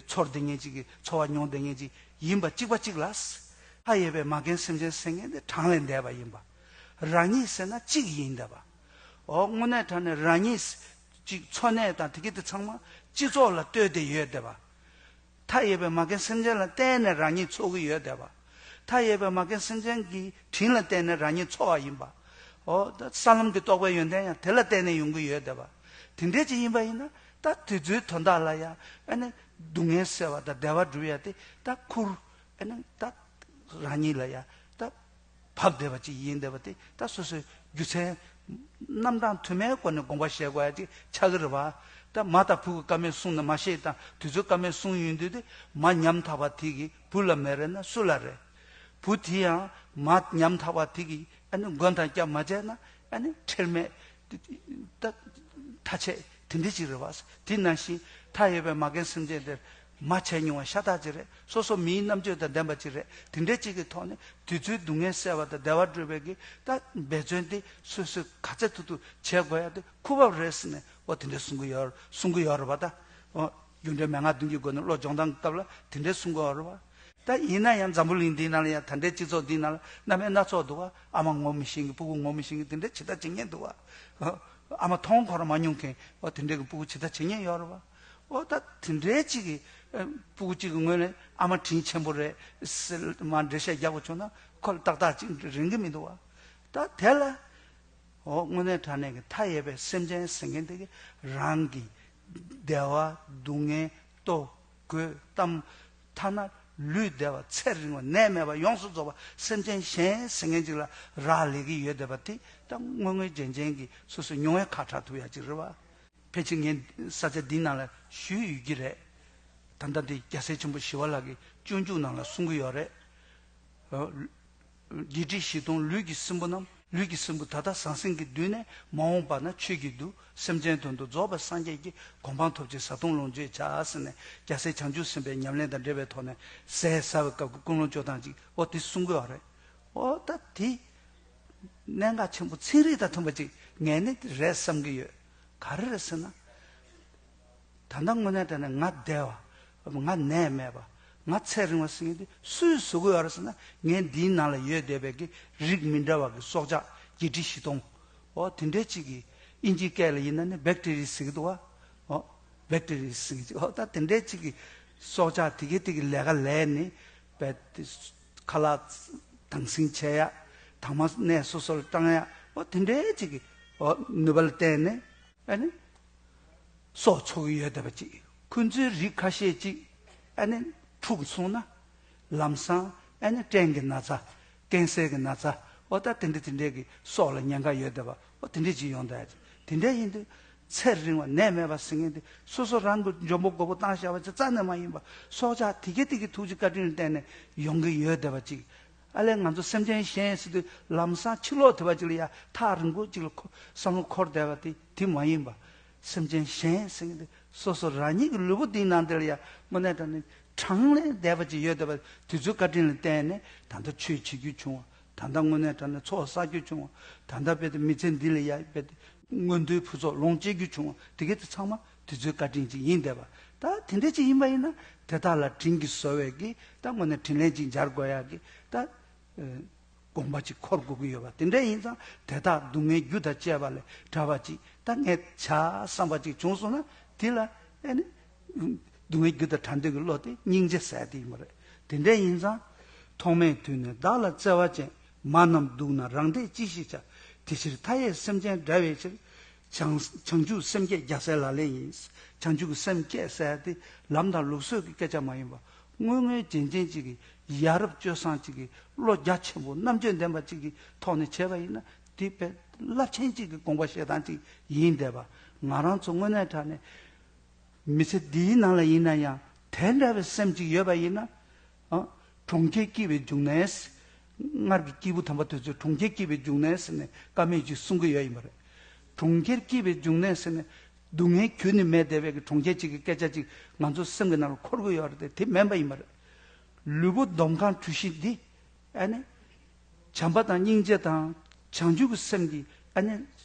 ཚོར་བསྡད་མཁན་ཅིག་གི་ཚོར་བ་མྱོང་བསྡད་མཁན་ཅིག་ཡིན་པ་གཅིག་པ་གཅིག་ལ། མཐའ་ཡས་པའི་མ་རྒན་སེམས་ཅན་ཟེར་མཁན་དེ་གྲངས་ལས་འདས་པ་ཡིན་པ། རང་ཉིད་ཟེར་ན་གཅིག་ཡིན་བསྡད་པ། འོ་དངོས་གནས་དྲང་གནས་རང་ཉིད་ཅིག་འཚོ་གནས་དང་དེ་གི་དེ་ཚང་མ་སྤྱི་ཚོགས་ལ་ལྟོས་ཏེ་ཡོད་བསྡད་པ། མཐའ་ཡས་པའི་མ་རྒན་སེམས་ཅན་ལ་བརྟེན་ནས་རང་ཉིད་འཚོ་གི་ཡོད་བསྡད་པ། མཐའ་ཡས་པའི་མ་རྒན་སེམས་ཅན་གྱི་དྲིན་ལ་བརྟེན་ནས་རང་ཉིད་འཚོ་བ་ཡིན་པ། འོ་ད་ས་ལམ་གྱི་རྟོགས་པའི་ཡོན་ཏན་ཡང་དེ་ལ་བརྟེན་ནས་ཡོང་གི་ཡོད་བསྡད་པ། དེ་འདྲས་ཅིག་ཡིན་པ་ཡིན་ན། ད་དེ་ཚོའི་དོན་དག་ལ་ཡང་ཨ་ནི་སྡུག་བསྔལ་སེལ་བ་དང་བདེ་བ་སྒྲུབ་ཡ་དེ་ད་ཁུར་ཨ་ནི་ད་རང་ཉིད་ལ་ཡང་ད། བབས་བསྡད་པ་ཅིག་ཡིན་བསྡད་པ་དེ་ད་སོ་སོའི་རྒྱུ་མཚན་རྣམ་གྲངས་དུ་མའི་སྒོ་ནས་དགོངས་པ་བཞེས་དགོས་ཡ་ཅིག་ཆགས་ཀྱི་རེད་བ། ད་མ་དང་བུ་གི་བཀའ་མོལ་གསུངས་ན་མ་ཤེས་དང་དེ་ཚོའི་བཀའ་མོལ་གསུངས་ཡོང་དུས་དེ། མ་ཉམ་ཐག་པ་དེ་གིས་བུ་ལ་མི་རེ་ན་སུ་ལ་རེ། བུ་དེ་ཡང་མ་ཉམ་ཐག་པ་དེ་གིས་ཨ་ནི་མགོན་དང་སྐྱབས་མ་བྱས་ན་ཨ་ནི་ཁྲེལ་མེད། ད་ཐ་ཆད་དེ་འདྲ་ཅིག་རེད་བ། དེ་ནང་བཞིན་མཐའ་ཡས་པའི་མ་རྒན་སེམས་ཅན་དེར་མ་བྱས་མྱོང་བ་ཤ་སྟག་ཅིག་རེད། སོ་སོ་མིའི་རྣམ་དཔྱོད་དང་ལྡན་པ་ཅིག་རེད། དེ་འདྲ་ཅིག་གི་ཐོག་ནས་དེ་ཚོའི་སྡུག་བསྔལ་སེལ་བ་དང་བདེ་བ་སྒྲུབ་པའི་གི་ད་འབད་བརྩོན་དེ་སོ་སོས་ག་ཚད་ཐུབ་ཐུབ་བྱེད་དགོས་ཡ་དེ་ཁུར་བབས་རེད་ཟེར་ནས་འོ་དེ་འདྲ་གསུང་གི་ཡོད་གསུང་གི་ཡོད་རེད་པ། ད་འོ་རྒྱུ་འབྲས་མན་ངག་བདུན་གྱི་སྒོ་ནས་བློ་སྦྱོང་སྟངས་སྐབས་ལ་དེ་འདྲ་གསུང་གི་ཡོད་རེད་པ། ད་ཡིན་ན་ཡང་འཛམ་བུ་གླིང་འདིའི་ནང་ལ་ཡང་ད་ལྟའི་སྤྱི་ཚོགས་འདིའི་ནང་ལ་རྣམ་པ་སྣ་ཚོགས་འདུག་བ། ཨ་མ་ངོ་མི་ཤེས་མཁན། སྤུ་གུ་ངོ་མི་ཤེས་མཁན། དེ་འདྲ་ཇི་ལྟར་བྱེད་མཁན་འདུག་བ། ཨ་མ་མཐོང་ཁོ་རང་མ་མྱོང་མཁན། འོ་དེ་འདྲའི་གི་སྤུ་གུ་ཇི་ལྟར་བྱེད་མཁན་ཡོད་རེད་བ། འོ་ད་དེ་འདྲའི་ཅིག་གི་ཨ་སྤུ་གུ་གཅིག་གི་ངོས་ནས་ཨ་མ་དྲིན་ཆེན་པོ་རེད་ཟེར་མར་འགྲེལ་བཤད་རྒྱག་དགོས་བྱུང་ན་ཁོ་ལ་ཏག་ཏག་ཅིག་རན་གི་མི་འདུག་བ། ད་དེ་ལ། འོ་དངོས་གནས་དྲང་གནས་ཀྱི་མཐའ་ཡས་པའི་སེམས་ཅན་ཟེར་མཁན་དེ་གི་རང་གི་བདེ་བ་སྡུག་བསྔལ་ལྟོ་གོས་གཏམ། ཐ་ན་ལུས་བདེ་བ་ཚེ་རིང་བ་ནད་མེད་པ་ཡོངས་སུ་རྫོགས་པ་སེམས་ཅན་གཞན་ཟེར་མཁན་ཅིག་ལ་རག་ལས་ཀྱི་ཡོད་བསྡད་པ་དེ་ད་དངོས་དངོས་རྗེན་རྗེན་གྱི་སོ་སོའི་མྱོང་བས་ཁ་གྲགས་ཐུབ་ཡ་ཅིག་རེད་བ། ཕལ་ཆེར་ངས་ས་ཆ་འདིའི་ནང་ལ་ཞུས་ཡོད་ཀྱི་རེད། ད་ལྟ་འདི་རྒྱལ་སྲས་ཆེན་པོ་ཞི་བ་ལྷ་གིས་སྤྱོད་འཇུག་ནང་ལ་གསུང་གི་ཡོད་རེད། བརྒྱད་ཁྲི་བཞི་སྟོང་ལུས་ཀྱི་སྲིན་པོ་རྣམས། ལུས་ཀྱི་སྲིན་བུ་ད་ལྟ་ཟང་ཟིང་གིས་བསྡུས་ནས། མ་འོངས་པ་ན་ཆོས་ཀྱིས་བསྡུ། སེམས་ཅན་དོན་དུ་རྫོགས་པའི་སངས་རྒྱས་ཀྱིས། གོ་འཕང་ཐོབ་ཕྱིར་བཟའ་བཏུང་ལོངས་སྤྱོད་བྱ། ཟེར་ནས་རྒྱལ་སྲས་བྱང་ཆུབ་སེམས་དཔའི་ཉམས་ལེན་དང་འབྲེལ་བའི་ཐོག་ནས་ཟས་ཟ་བའི་སྐབས་ཀྱི་ཀུན་སློང་བཅོ་སྟངས་ཅིག་འོ་དེ་གསུང་གི་ཡོད་རེད། འོ་ད་དེ་གནད་འགག་ཆེན་པོ། ཚན་རིག་དང་མཐུན་པ་ཅིག་ངས་ནི་རེད་བསམ་གྱི་ཡོད། ག་རེ་རེད་ཟེར་ན། ད་ལྟ་དངོས་གནས་དྲང་གནས་ང་བདེ་བ། ང་ནད་མེད་པ། ང་ཚེ་རིང་བ་ཟེར་མཁན་དེ་སུས་བཟོ་གི་ཡོད་རེད་ཟེར་ན། ངའི་འདིའི་ནང་ལ་ཡོད་བསྡད་པའི་གི་རིགས་མི་འདྲ་བ་གི་སྲོག་ཆགས་བརྒྱད་ཁྲི་བཞི་སྟོང་། འོ་དེ་འདྲའི་ཅིག་གི་དབྱིན་ཇིའི་སྐད་ལ་ཡིན་ན་ནི་བེག་ཊི་རི་ཡ་ཟེར་གི་འདུག་བ། འོ་བེག་ཊི་རི་ཡ་ཟེར་གི་ཅིག་འོ་ད་དེ་འདྲའི་ཅིག་གི་སྲོག་ཆགས་དེ་གའི་དེ་གི་ལས་ཀ་ལས་ནི་བེད་དེ་ཁ་ལག་དྭངས་སིང་བྱེད་ཡ། དྭངས་མ་གནས་སོ་སོ་ལ་སྐྲངས་ཡ། འོ་དེ་འདྲའི་ཅིག་གི་འོ་ནུས་པ་ལ་བརྟེན་ནས། ཨ་ནི། སྲོག་འཚོ་གི་ཡོད་བསྡད་པ་ཅིག་ཁོ་ཚོའི་རིགས་ཁ་ཤས་ཅིག་ཨ་ནི་འཁྲུག་སོང་ན། ལམ་སང་ཨ་ནི་སྐྲན་གྱི་ན་ཚ། ཀན་སར་གྱི་ན་ཚ། འོ་ད་དེ་འདྲ་དེ་འདྲའི་གི་སྲོག་ལ་ཉེན་ཁ་ཡོད་བསྡད་པ། འོ་དེ་འདྲ་ཅིག་ཡོང་བསྡད་ཅིག་དེ་འདྲ་ཡིན་དུས་ཚེ་རིང་བ་ནད་མེད་པ་ཟེར་མཁན་དེ་སོ་སོ་རང་གི་འཇོན་པོ་རྒོད་པོ་བཏང་བཞག་པ་ཅིག་རྩ་ནས་མ་ཡིན་པ། སྲོག་ཆགས་དེ་གའི་དེ་གི་ཐུགས་རྗེ་བཀའ་དྲིན་ལ་བརྟེན་ནས་ཡོང་གི་ཡོད་བསྡད་པ་ཅིག་ཨ་ལས་ང་ཚོ་སེམས་ཅན་གཞན་ཟེར་དུས་ལམ་སང་ཕྱི་ལོགས་དེ་བ་ཅིག་ལ་ཡ་ཐག་རིང་པོ་ཅིག་ལ་འཁོར་བསམ་བློ་འཁོར་བསྡད་པ་དེ་དེ་མ་ཡིན་པ། སེམས་ཅན་གཞན་ཟེར་མཁན་དེ་སོ་སོ་རང་ཉིད་ཀྱི་ལུས་པོ་འདིའི་ནང་དེ་ལ་ཡ་དངོས་གནས་དྲང་གནས་གྲངས་ལས་འདས་པ་ཅིག་ཡོད་བསྡད་པ། དེ་ཚོའི་བཀའ་དྲིན་ལ་བརྟེན་ནས་ད་ལྟ་ཆོས་བྱེད་རྒྱུ་བྱུང་བ། ད་ལྟ་དངོས་གནས་དྲང་གནས་ཚོགས་བསགས་རྒྱུ་བྱུང་བ། ད་ལྟ་དཔེ་དེ་མི་ཚེ་འདི་ལ་ཡ་དཔེ་དེ་མངོན་མཐོའི་ཕུན་ཚོགས་ལོངས་སྤྱད་རྒྱུ་བྱུང་བ། དེ་གའི་དེ་ཚང་མ་དེ་ཚོའི་བཀའ་དྲིན་ཅིག་ཡིན་བསྡད་པ། ད་དེ་འདྲ་ཅིག་ཡིན་པ་ཡིན་ན་དེ་དག་ལ་དྲིན་གྱིས་གཟོ་བའི་གི་ད་དངོས་གནས་དྲིན་ལན་ཅིག་འཇལ་དགོས་ཡག་གི་ད་ཨ་དགོངས་པ་ཅིག་འཁོར་དགོས་ཀྱི་ཡོད་པ། དེ་འདྲ་ཡིན་ཙང་དེ་དག་སྡུག་བསྔལ་རྒྱུ་དང་བཅས་པ་ལས་བྲལ་བ་ཅིག་ད་ངས་བྱ་བསམ་པ་ཅིག་བྱུང་སོང་ན་དེ་ལ་ཨ་ནི། སྡུག་བསྔལ་རྒྱུ་དང་བྲལ་འདོད་ཀྱི་བློ་དེ་སྙིང་རྗེ་ཟེར་དེ་ཡིན་པ་རེད། དེ་འདྲ་ཡིན་ཙང་། ཐོག་མེད་དུས་ནས་བདག་ལ་བརྩེ་བ་ཅན། མ་རྣམས་སྡུག་ན་རང་བདེ་ཅི་ཞིག་བྱ། དེ་ཕྱིར་མཐའ་ཡས་སེམས་ཅན་བསྒྲལ་བའི་ཕྱིར། བྱང་བྱང་ཆུབ་སེམས་བསྐྱེད་རྒྱལ་སྲས་ལག་ལེན་ཡིན། བྱང་ཆུབ་ཀྱི་སེམས་བསྐྱེད་ཟེར་དེ་ལམ་དང་ལུགས་སྲོལ་གྱི་སྐད་ཆ་མ་ཡིན་པ། དངོས་དངོས་རྗེན་རྗེན་ཅིག་གི་ཡ་རབས་སྤྱོད་བཟང་ཅིག་གི་བློ་རྒྱ་ཆེན་པོ་རྣམ་དཔྱོད་ལྡན་པ་ཅིག་གི་ཐོག་ནས་བྱས་པ་ཡིན་ན་དེ་དཔེ་རླབས་ཆེན་ཅིག་གི་དགོངས་པ་བཞེས་སྟངས་ཅིག་ཡིན་བསྡད་པ། ང་རང་ཚོ་དངོས་གནས་དྲང་གནས། མི་ཚེ་འདིའི་ནང་ལ་ཡིན་ན་ཡང་དེ་འདྲ་བའི་སེམས་ཅིག་ཡོད་པ་ཡིན་ན། ཨ། གྲོང་ཁྱེར་སྐྱིད་པའི་འབྱུང་གནས། སྔར་གྱི་སྐྱེས་བུ་དམ་པ་དེ་ཚོས་གྲོང་ཁྱེར་སྐྱིད་པའི་འབྱུང་གནས་ཟེར་ནས་བཀའ་མོལ་ཅིག་གསུང་གི་ཡོད་ཡིན་པ་རེད། གྲོང་ཁྱེར་སྐྱིད་པའི་འབྱུང་གནས་ཟེར་ནས་སྡུག་བསྔལ་ཁྱོན་ནས་མེད་བསྡད་པའི་གི་གྲོང་ཁྱེར་ཅིག་གི་སྐད་ཆ་ཅིག་ང་ཚོ་སེམས་ཀྱི་ནང་ལ་འཁོར་གི་ཡོད་རེད་དེ། དེ་མིན་པ་ཡིན་པ་རེད། ལུས་པོ་འདོམ་ཁང་གྲུ་བཞི་འདི། ཨ་ནི། བྱམས་པ་དང་སྙིང་རྗེ་དང་བྱང་ཆུབ་ཀྱི་སེམས་ཀྱི་ཨ་ནི།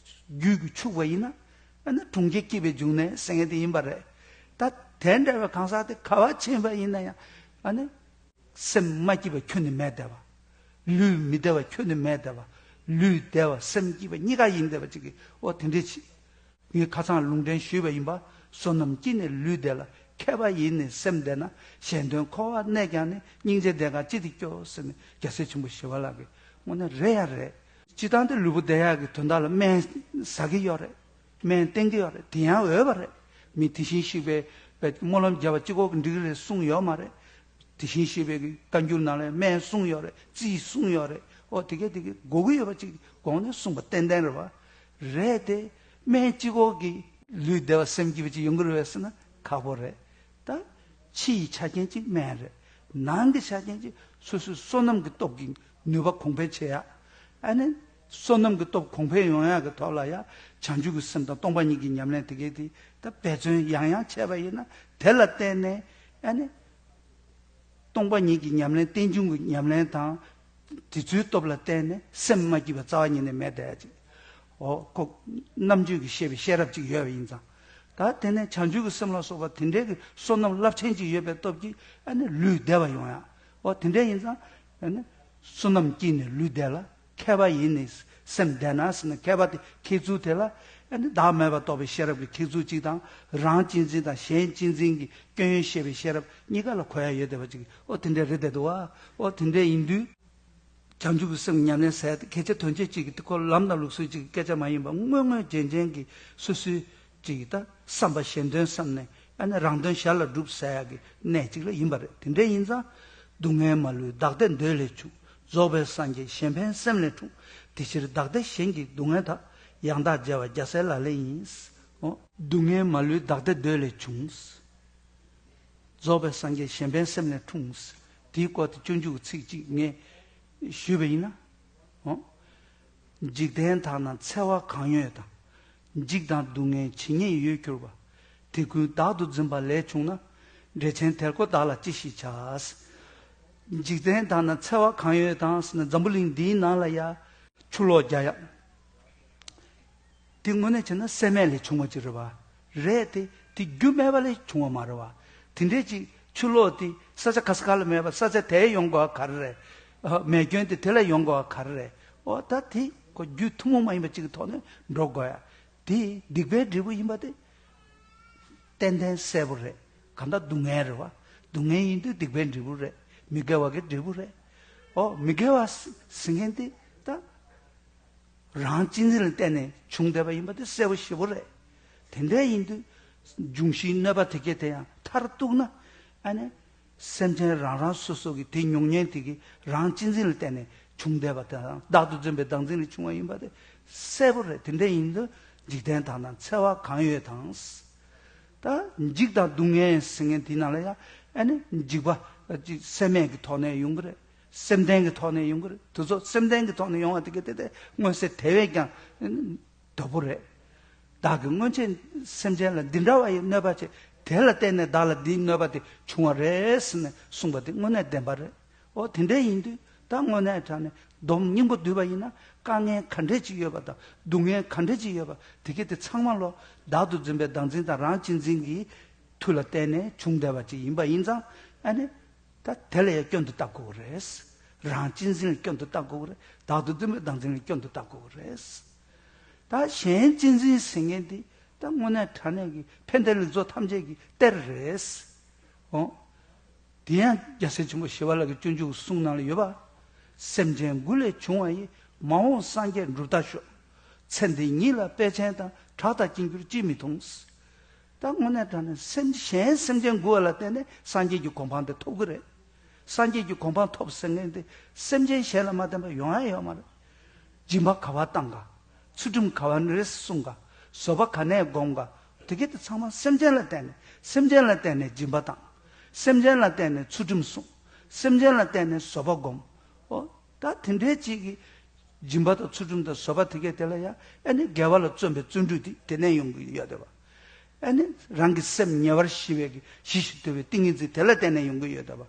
རྒྱུད་ཀྱིས་ཕྱུག་པ་ཡིན་ན། ཨ་ནི་གྲོང་ཁྱེར་སྐྱིད་པའི་འབྱུང་གནས་ཟེར་མཁན་དེ་ཡིན་པ་རེད། ད་དེ་འདྲ་བའི་གང་ཟག་དེ་ག་བ་ཕྱིན་པ་ཡིན་ན་ཡང་ཨ་ནི། སེམས་མ་སྐྱིད་པ་ཁྱོན་ནས་མེད་བསྡད་པ། ལུས་མི་བདེ་བ་ཁྱོན་ནས་མེད་བསྡད་པ། ལུས་བདེ་བ་སེམས་སྐྱིད་པ་གཉིས་ཀ་ཡིན་བསྡད་པ་ཅིག་གི་འོ་དེ་འདྲའི་ཆེད། ངས་ཁ་སང་ལུང་འདྲེན་ཞུས་པ་ཡིན་པ། བསོད་ནམས་སྐྱིད་ནས་ལུས་བདེ་ལ། མཁས་པ་ཡིས་ནི་སེམས་བདེ་ན། གཞན་དོན་འཁོར་བར་གནས་ཀྱང་ནི། སྙིང་རྗེ་ལྡན་གང་ཅི་སྟེ་སྐྱོ། ཟེར་ནས་རྒྱལ་སྲས་ཆེན་པོ་ཞི་བ་ལྷ་གིས་དངོས་གནས་རེད་ཡ་རེད། སྤྱིར་བཏང་དེ་ལུས་པོ་བདེ་ཡག་གི་དོན་དག་ལ་སྨན་ཟ་གི་ཡོད་རེད། སྨན་བསྟེན་གི་ཡོད་རེད། དེ་ཡང་འོས་པ་རེད། མི་དེ་བཞིན་གཤེགས་པའི་སྨོན་ལམ་བརྒྱབ་པ་གཅིག་པོ་གིས་འགྲིག་གི་རེད་གསུངས་ཡོད་མ་རེད། དེ་བཞིན་གཤེགས་པའི་བཀའ་འགྱུར་ནང་ལ་སྨན་གསུངས་ཡོད་རེད། རྩིས་གསུངས་ཡོད་རེད། ཨོ་དེ་གས་དེ་གས་དགོས་ཀྱི་ཡོད་པ་ཅིག་གོང་ནས་གསུངས་པ་ཏན་ཏན་རེད་བ། རེད་དེ། སྨན་གཅིག་པོ་གིས་ལུས་བདེ་བ་སེམས་སྐྱིད་པ་ཅིག་ཡོང་གི་རེད་བས་ཟེར་ན་ཁག་པོ་རེད། ད་ཕྱི་ཡི་ཆ་རྐྱེན་གཅིག་སྨན་རེད། ནང་གི་ཆ་རྐྱེན་གཅིག་སོ་སོའི་བསོད་ནམས་ཀྱི་སྟོབས་ཀྱིས་ནུས་པ་གོང་འཕེལ་བྱེད་ཡ། ཨ་ནི། བསོད་ནམས་ཀྱི་སྟོབས་གོང་འཕེལ་ཡོང་ཡ་གི་ཐོག་ལ་ཡ། བྱང་ཆུབ་ཀྱི་སེམས་དང་སྟོང་པ་ཉིད་ཀྱི་ཉམས་ལེན་དེ་གས་དེ་ད་འབད་བརྩོན་ཡང་ཡང་བྱས་པ་ཡིན་ན་དེ་ལ་བརྟེན་ནས་ཨ་ནི། སྟོང་པ་ཉིད་ཀྱི་ཉམས་ལེན་རྟེན་འབྱུང་གི་ཉམས་ལེན་དང་། དེ་ཚོའི་སྟོབས་ལ་བརྟེན་ནས་སེམས་མ་སྐྱིད་པ་རྩ་བ་ཉིད་ནས་མེད་བསྡད་ཅིག་འོ་ཁོ། རྣམ་དཔྱོད་ཀྱིས་ཤེས་པའི་ཤེས་རབ་ཅིག་ཡོད་པ་ཡིན་ཙང་། ད་དེ་ནས་བྱང་ཆུབ་ཀྱི་སེམས་ལ་སོགས་པ་དེ་འདྲའི་གི་བསོད་ནམས་རླབས་ཆེན་ཅིག་ཡོད་པའི་སྟོབས་ཀྱིས་ཨ་ནི་ལུས་བདེ་བ་ཡོང་ཡ། འོ་དེ་འདྲ་ཡིན་ཙང་། ཨ་ནི། བསོད་ནམས་སྐྱིད་ནས་ལུས་བདེ་ལ། མཁས་པ་ཡིས་ནི་སེམས་བདེ་ན་ཟེར་ན་མཁས་པ་དེ་མཁས་ཚུལ་དེ་ལ། ཨ་ནི་བདག་མེད་པ་རྟོགས་པའི་ཤེས་རབ་ཀྱི་མཁས་ཚུལ་གཅིག་དང་། རང་གཅེས་འཛིན་དང་གཞན་གཅེས་འཛིན་གྱི་སྐྱོན་ཡོན་ཤེས་པའི་ཤེས་རབ་གཉིས་ཀ་ལ་གོ་ཡ་ཡོད་བསྡད་པ་ཅིག་འོ་དེ་འདྲ་རེད་བསྡད་འདུག་བ། འོ་དེ་འདྲ་ཡིན་དུས། བྱང་ཆུབ་ཀྱི་སེམས་ཉམས་ལེན་ཟེར་ཏེ་གལ་ཆེ་དོན་ཆེ་གཅིག་གི་དེ་ཁོ་ལམ་དང་ལུགས་སྲོལ་གཅིག་གི་སྐད་ཆ་མ་ཡིན་པ་དངོས་དངོས་རྗེན་རྗེན་གྱི་སོ་སོའི་གཅིག་གི་ད་བསམ་པ་གཞན་དོན་བསམ་ནས་ཨ་ནི་རང་དོན་གཞན་ལ་སྒྲུབ་ཟེར་ཡག་གི་གནས་གཅིག་ལ་ཡིན་པ་རེད། དེ་འདྲ་ཡིན་ཙང་། སྡུག་བསྔལ་མ་ལུས་བདག་བདེ་འདོད་ལས་བྱུང་། རྫོགས་པའི་སངས་རྒྱས་གཞན་ཕན་སེམས་ལས་འཁྲུངས། དེ་ཕྱིར་བདག་བདེ་གཞན་གྱི་སྡུག་བསྔལ་དག། ཡང་དག་བརྗེ་བ་རྒྱལ་སྲས་ལག་ལེན་ཡིན། འོ། སྡུག་བསྔལ་མ་ལུས་བདག་བདེ་འདོད་ལས་བྱུང་། རྫོགས་པའི་སངས་རྒྱས་གཞན་ཕན་སེམས་ལས་འཁྲུངས། དེའི་སྐོར་དུ་སྤྱོད་འཇུག་གི་ཚིག་གཅིག་ངས་ཞུས་པ་ཡིན་ན། འོ། འཇིག་རྟེན་དག་ན་འཚེ་བ་གང་ཡོད་དང་། འཇིག་དང་སྡུག་བསྔལ་ཇི་སྙེད་ཡོད་གྱུར་པ། དེ་ཀུན་བདག་ཏུ་འཛིན་པ་ལས་བྱུང་ན། འགྲེལ་ཆེན་དེར་ཀོ་བདག་ལ་ཅི་ཞིག་བྱ། འཇིག་རྟེན་དག་ན་འཚེ་བ་གང་ཡོད་དང་ཟེར་ན། འཛམ་བུ་གླིང་འདིའི་ནང་ལ་ཡ་ཆུ་ལོག་རྒྱག་ཡག་དེ་དངོས་གནས་བྱས་ན་སེམས་མེད་ལས་བྱུང་བ་ཅིག་རེད་བ། རེད་དེ། དེ་རྒྱུ་མེད་པ་ལས་བྱུང་བ་མ་རེད་བ། དེ་འདྲས་ཅིག་ཆུ་ལོག་དེ་ས་ཆ་ག་ས་ག་ལ་མེད་པ། ས་ཆ་དེར་ཡོང་དགོས་པ་ག་རེ་རེད། མེ་སྐྱོན་དེ་དེ་ལ་ཡོང་དགོས་པ་ག་རེ་རེད། འོ་ད་དེ་ཁོ་རྒྱུ་ཐུན་མོང་མ་ཡིན་པ་ཅིག་གི་ཐོག་ནས་འགྲོ་དགོས་ཡ། དེ་སྡིག་པའི་འབྲས་བུ་ཡིན་པ་དེ་ཏན་ཏན་གསལ་པོ་རེད། གང་ལྟར་སྡུག་བསྔལ་རེད་བ། སྡུག་བསྔལ་ཡིན་དུས་སྡིག་པའི་འབྲས་བུ་རེད། མི་དགེ་བ་གི་འབྲས་བུ་རེད། འོ་མི་དགེ་བ་ཟེར་མཁན་དེ་ད་རང་གཅེས་འཛིན་ལ་བརྟེན་ནས་བྱུང་བསྡད་པ་ཡིན་པ་དེ་གསལ་པོ་ཞེ་པོ་རེད། དེ་འདྲ་ཡིན་དུས་འབྱུང་བཞིའི་གནོད་པ་དེ་གས་དེ་ཡང་མཐར་གཏུགས་ན། ཨ་ནི་སེམས་ཅན་རང་རང་སོ་སོ་གི་དེ་མྱོང་མཁན་དེ་གི་རང་གཅེས་འཛིན་ལ་བརྟེན་ནས་བྱུང་བསྡད་པ་དང་། བདག་ཏུ་འཛིན་པའི་བདག་འཛིན་ལས་བྱུང་བ་ཡིན་པ་དེ་གསལ་པོ་རེད། དེ་འདྲ་ཡིན་དུས་འཇིག་རྟེན་དག་ན་འཚེ་བ་གང་ཡོད་དང་། ད་འཇིགས་དང་སྡུག་བསྔལ་ཟེར་མཁན་དེའི་ནང་ལ་ཡང་ཨ་ནི་འཇིགས་པ་ཅིག་སེམས་མེད་ཀྱི་ཐོག་ནས་ཡོང་གི་རེད། སེམས་ལྡན་གྱི་ཐོག་ནས་ཡོང་གི་རེད། དེ་ཚོ་སེམས་ལྡན་གྱི་ཐོག་ནས་ཡོང་བ་དེ་གི་དེ་དེ་མངོན་གསལ་དེ་བས་ཀྱང་དོད་པོ་རེད། བདག་གིས་སྔོན་ཆད་སེམས་ཅན་ལ་འདི་འདྲ་བ་ཡི་གནོད་པ་བྱས། དེ་ལ་བརྟེན་ནས་བདག་ལ་འདིའི་གནོད་པ་དེ་བྱུང་བ་རེད་ཟེར་ནས་གསུངས་པ་དེ་དངོས་གནས་བདེན་པ་རེད། འོ་དེ་འདྲ་ཡིན་དུས་ད་དངོས་གནས་དྲང་ནས་སྡོམ་སྙིང་པོ་བསྡུས་པ་ཡིན་ན། དཀའ་ངལ་ག་འདྲས་ཅིག་ཡོད་པ་དང་། སྡུག་བསྔལ་ག་འདྲས་ཅིག་ཡོད་པ་དེ་གས་དེ་ཚང་མ་ལོ་བདག་ཏུ་འཛིན་པའི་བདག་འཛིན་དང་རང་གཅེས་འཛིན་གྱི་མཐུ་ལ་བརྟེན་ནས་བྱུང་བསྡད་པ་ཅིག་ཡིན་པ་ཡིན་ཙང་། ཨ་ནི་ད་དེ་ལ་ཡང་སྐྱོན་དུ་བལྟ་དགོས་ཀྱི་རེད། རང་གཅེས་འཛིན་ལ་སྐྱོན་དུ་བལྟ་དགོས་ཀྱི་རེད། བདག་ཏུ་འཛིན་པའི་བདག་འཛིན་ལ་སྐྱོན་དུ་བལྟ་དགོས་ཀྱི་རེད། ད་གཞན་གཅེས་འཛིན་ཟེར་མཁན་འདི་ད་དངོས་གནས་དྲང་གནས་ཀྱི་ཕན་བདེ་ལེགས་ཚོགས་ཐམས་ཅད་ཀྱི་གཏེར་རེད། འོ། དེ་ཡང་རྒྱལ་སྲས་ཆེན་པོ་ཞི་བ་ལྷ་གི་སྤྱོད་འཇུག་གསུང་ནང་ལ་ཡོད་པ། སེམས་ཅན་མགུ་ལས་བྱུང་བ་ཡི། མ་འོངས་སངས་རྒྱས་འགྲུབ་ལྟ་ཤོག། ཚེ་འདི་ཉིད་ལ་དཔལ་ཆེན་དང་། གྲགས་དང་དབྱིངས་གྱུར་ཅིས་མི་མཐོང་། ད་དངོས་གནས་དྲང་གནས་སེམས་གཞན་སེམས་ཅན་མགུ་བ་ལ་བརྟེན་ནས་སངས་རྒྱས་ཀྱི་གོ་འཕང་དེ་ཐོབ་ཀྱི་རེད། སངས་རྒྱས་ཀྱི་གོ་འཕང་ཐོབ་ཟེར་མཁན་དེ་སེམས་ཅན་གཞན་ལ་མ་བརྟེན་པ་ཡོང་ཡ་ཡོད་མ་རེད། སྦྱིན་པ་ག་པར་བཏང་ག། ཚུལ་ཁྲིམས་ག་པར་རེ་སྲུང་ག། བཟོད་པ་ག་ནས་སྒོམ་ག། དེ་གས་དེ་ཚང་མ་སེམས་ཅན་ལ་བརྟེན་ནས། སེམས་ཅན་ལ་བརྟེན་ནས་སྦྱིན་པ་བཏང་། སེམས་ཅན་ལ་བརྟེན་ནས་ཚུལ་ཁྲིམས་སྲུང་། སེམས་ཅན་ལ་བརྟེན་ནས་བཟོད་པ་སྒོམ། འོ། ད་དེ་འདྲའི་ཅིག་གི་སྦྱིན་པ་དང་ཚུལ་ཁྲིམས་དང་བཟོད་པ་དེ་གས་དེ་ལ་ཡང་ཨ་ནི་དགེ་བ་ལ་བརྩོན་པའི་བརྩོན་འགྲུས་དེ་དེ་ནས་ཡོང་གི་ཡོད་བསྡད་པ། ཨ་ནི་རང་གི་སེམས་ཉེ་བར་ཞི་བའི་གི་ཞི་ཞིང་དུལ་བའི་ཏིང་ངེ་འཛིན་དེ་ལ་བརྟེན་ནས་ཡོང་གི་ཡོད་བསྡད་པ།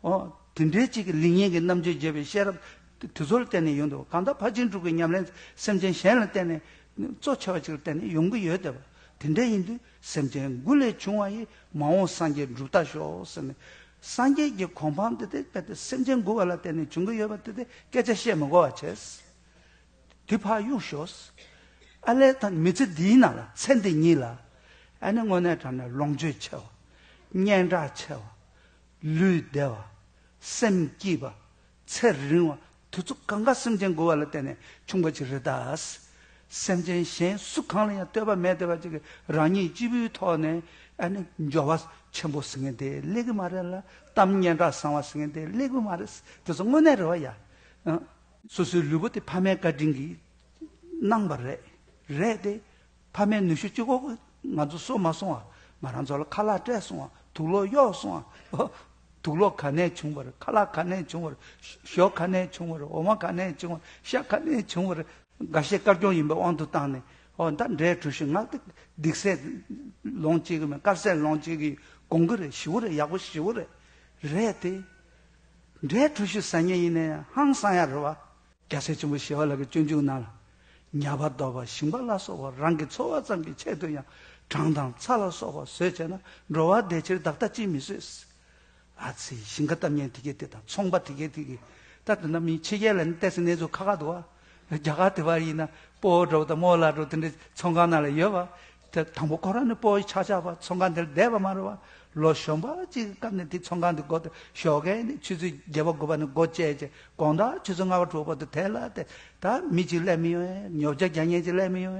འོ། དེ་འདྲའི་ཅིག་གི་ལེགས་ཉེས་ཀྱི་རྣམ་དཔྱོད་འབྱེད་པའི་ཤེས་རབ་དེ་ཚོ་ལ་བརྟེན་ནས་ཡོང་བསྡད་པ། གང་ལྟར་ཕར་ཕྱིན་དྲུག་གི་ཉམས་ལེན་སེམས་ཅན་གཞན་ལ་བརྟེན་ནས། གཙོ་ཆེ་བ་ཅིག་ལ་བརྟེན་ནས་ཡོང་གི་ཡོད་བསྡད་པ། དེ་འདྲ་ཡིན་དུས་སེམས་ཅན་མགུ་ལས་བྱུང་བ་ཡི། མ་འོངས་སངས་རྒྱས་འགྲུབ་ལྟ་ཤོག་ཟེར་ནས། སངས་རྒྱས་ཀྱི་གོ་འཕང་དེ་དེ་དཔེ་དེ་སེམས་ཅན་མགུ་བ་ལ་བརྟེན་ནས་བྱུང་གི་ཡོད་པ་དེ་དེ་སྐད་ཆ་བཤད་མི་དགོས་པ་བྱས། དེ་ཕར་གཡུག་ཞོག། ཨ་ལས་ད་མི་ཚེ་འདིའི་ནང་ལ། ཚེ་འདི་ཉིད་ལ། ཨ་ནི་དངོས་གནས་དྲང་གནས་ལོངས་སྤྱོད་ཆེ་བ། སྙན་གྲགས་ཆེ་བ། ལུས་བདེ་བ། སེམས་སྐྱིད་པ། ཚེ་རིང་བ། དེ་ཚོ་གང་ག་སེམས་ཅན་མགུ་བ་ལ་བརྟེན་ནས་བྱུང་བ་ཅིག་རེད་ད། སེམས་ཅན་གཞན་སུ་གང་ལ་ཡང་ལྟོས་པ་མེད་བསྡད་པ་ཅིག་གིས་རང་ཉིད་སྐྱིད་པོའི་ཐོག་ནས་ཨ་ནི་འབྱོར་བ་ཆེན་པོ་ཟེར་མཁན་དེ་སླེབས་ཀྱི་མ་རེད་ལ། གཏམ་སྙན་གྲགས་བཟང་བ་ཟེར་མཁན་དེ་སླེབས་ཀྱི་མ་རེད། དེ་ཚོ་དངོས་གནས་རེད་བ་ཡ། ཨ། སོ་སོའི་ལུས་པོ་དེ་ཕ་མའི་བཀའ་དྲིན་གྱིས་གནང་བ་རེད། རེད་དེ། ཕ་མའི་ནུས་ཤུགས་གཅིག་པོ་ང་ཚོ་གསོ་མ་སོང་བ། ང་རང་ཚོ་ལ་ཁ་ལག་སྤྲད་སོང་བ། དུག་ལོག་གཡོགས་སོང་བ། དུག་ལོག་ག་ནས་བྱུང་བ་རེད། ཁ་ལག་ག་ནས་བྱུང་བ་རེད། ཞོ་ག་ནས་བྱུང་བ་རེད། འོ་མ་ག་ནས་བྱུང་བ་རེད། ཤ་ག་ནས་བྱུང་བ་རེད། འགའ་ཤས་དཀར་སྐྱོང་ཡིན་པའི་དབང་དུ་བཏང་ནས། འོ་ད་འབྲས་གྲུ་བཞི་ང་སྡིག་སྲིན་ལོངས་སྤྱད་ཀྱི་མེད། དཀར་ཟས་ལོངས་སྤྱད་ཀྱི་དགོངས་ཀྱི་རེད། ཞི་བོ་རེད། ཡག་པོ་ཞི་བོ་རེད། རེད་དེ། འབྲས་གྲུ་བཞི་ཟ་མཁན་ཡིན་ནའི་ཧང་སང་ཡ་རེད་བ། རྒྱལ་སྲས་ཆེན་པོ་ཞི་བ་ལྷ་གི་སྤྱོད་འཇུག་ནང་ལ། ཉ་པ་རྡོ་པ་ཞིང་པ་ལ་སོགས་པ། རང་གི་འཚོ་བ་ཙམ་གྱི་ཆེད་དུ་ཡང་། གྲང་དང་ཚ་ལ་སོགས་པ་བཟོད་བྱས་ན། འགྲོ་བ་བདེ་ཕྱིར་བདག་ལྟ་ཅིས་མི་བཟོད། ཨ་ཙི། ཞིང་ཁ་བཏབ་མཁན་དེ་གས་དེ་དང་། ཚོང་པ་དེ་གས་དེ་གས། ད་དེ་ན་མི་ཕྱི་རྒྱལ་ལ་ནི་ཏོག་ཙམ་གནས་ཚུལ་ཁག་ཁག་འདུག་བ། རྒྱ་གར་དེ་བ་ཡིན་ན་སྤོ་བོ་འདྲ་བོ་དང་རྨོ་ལགས་འདྲ་བོ་དེ་འདྲའི་ཚོང་ཁང་ནང་ལ་ཡོད་བ། དེ་དང་པོ་ཁོ་རང་ནི་སྤོ་བོ་ཆགས་ཆགས་པ་ཚོང་ཁང་དེར་བསྡད་པ་མ་རེད་བ། ལོ་གཞོན་པ་གཅིག་གི་སྐབས་ནས་དེ་ཚོང་ཁང་དེ་སྒོ་དེ་ཞོགས་ཀས་ནི་ཆུ་ཚོད་བརྒྱད་པ་དགུ་པ་ནས་སྒོ་བཅད་བྱས། དགོང་དག་ཆུ་ཚོད་ལྔ་པ་དྲུག་པ་དུ་དེ་ལ་དེ་ད་མི་གཅིག་སླེབས་མི་ཡོང་བས། ཉོ་ཆ་རྒྱག་མཁན་གཅིག་སླེབས་མི་ཡོང་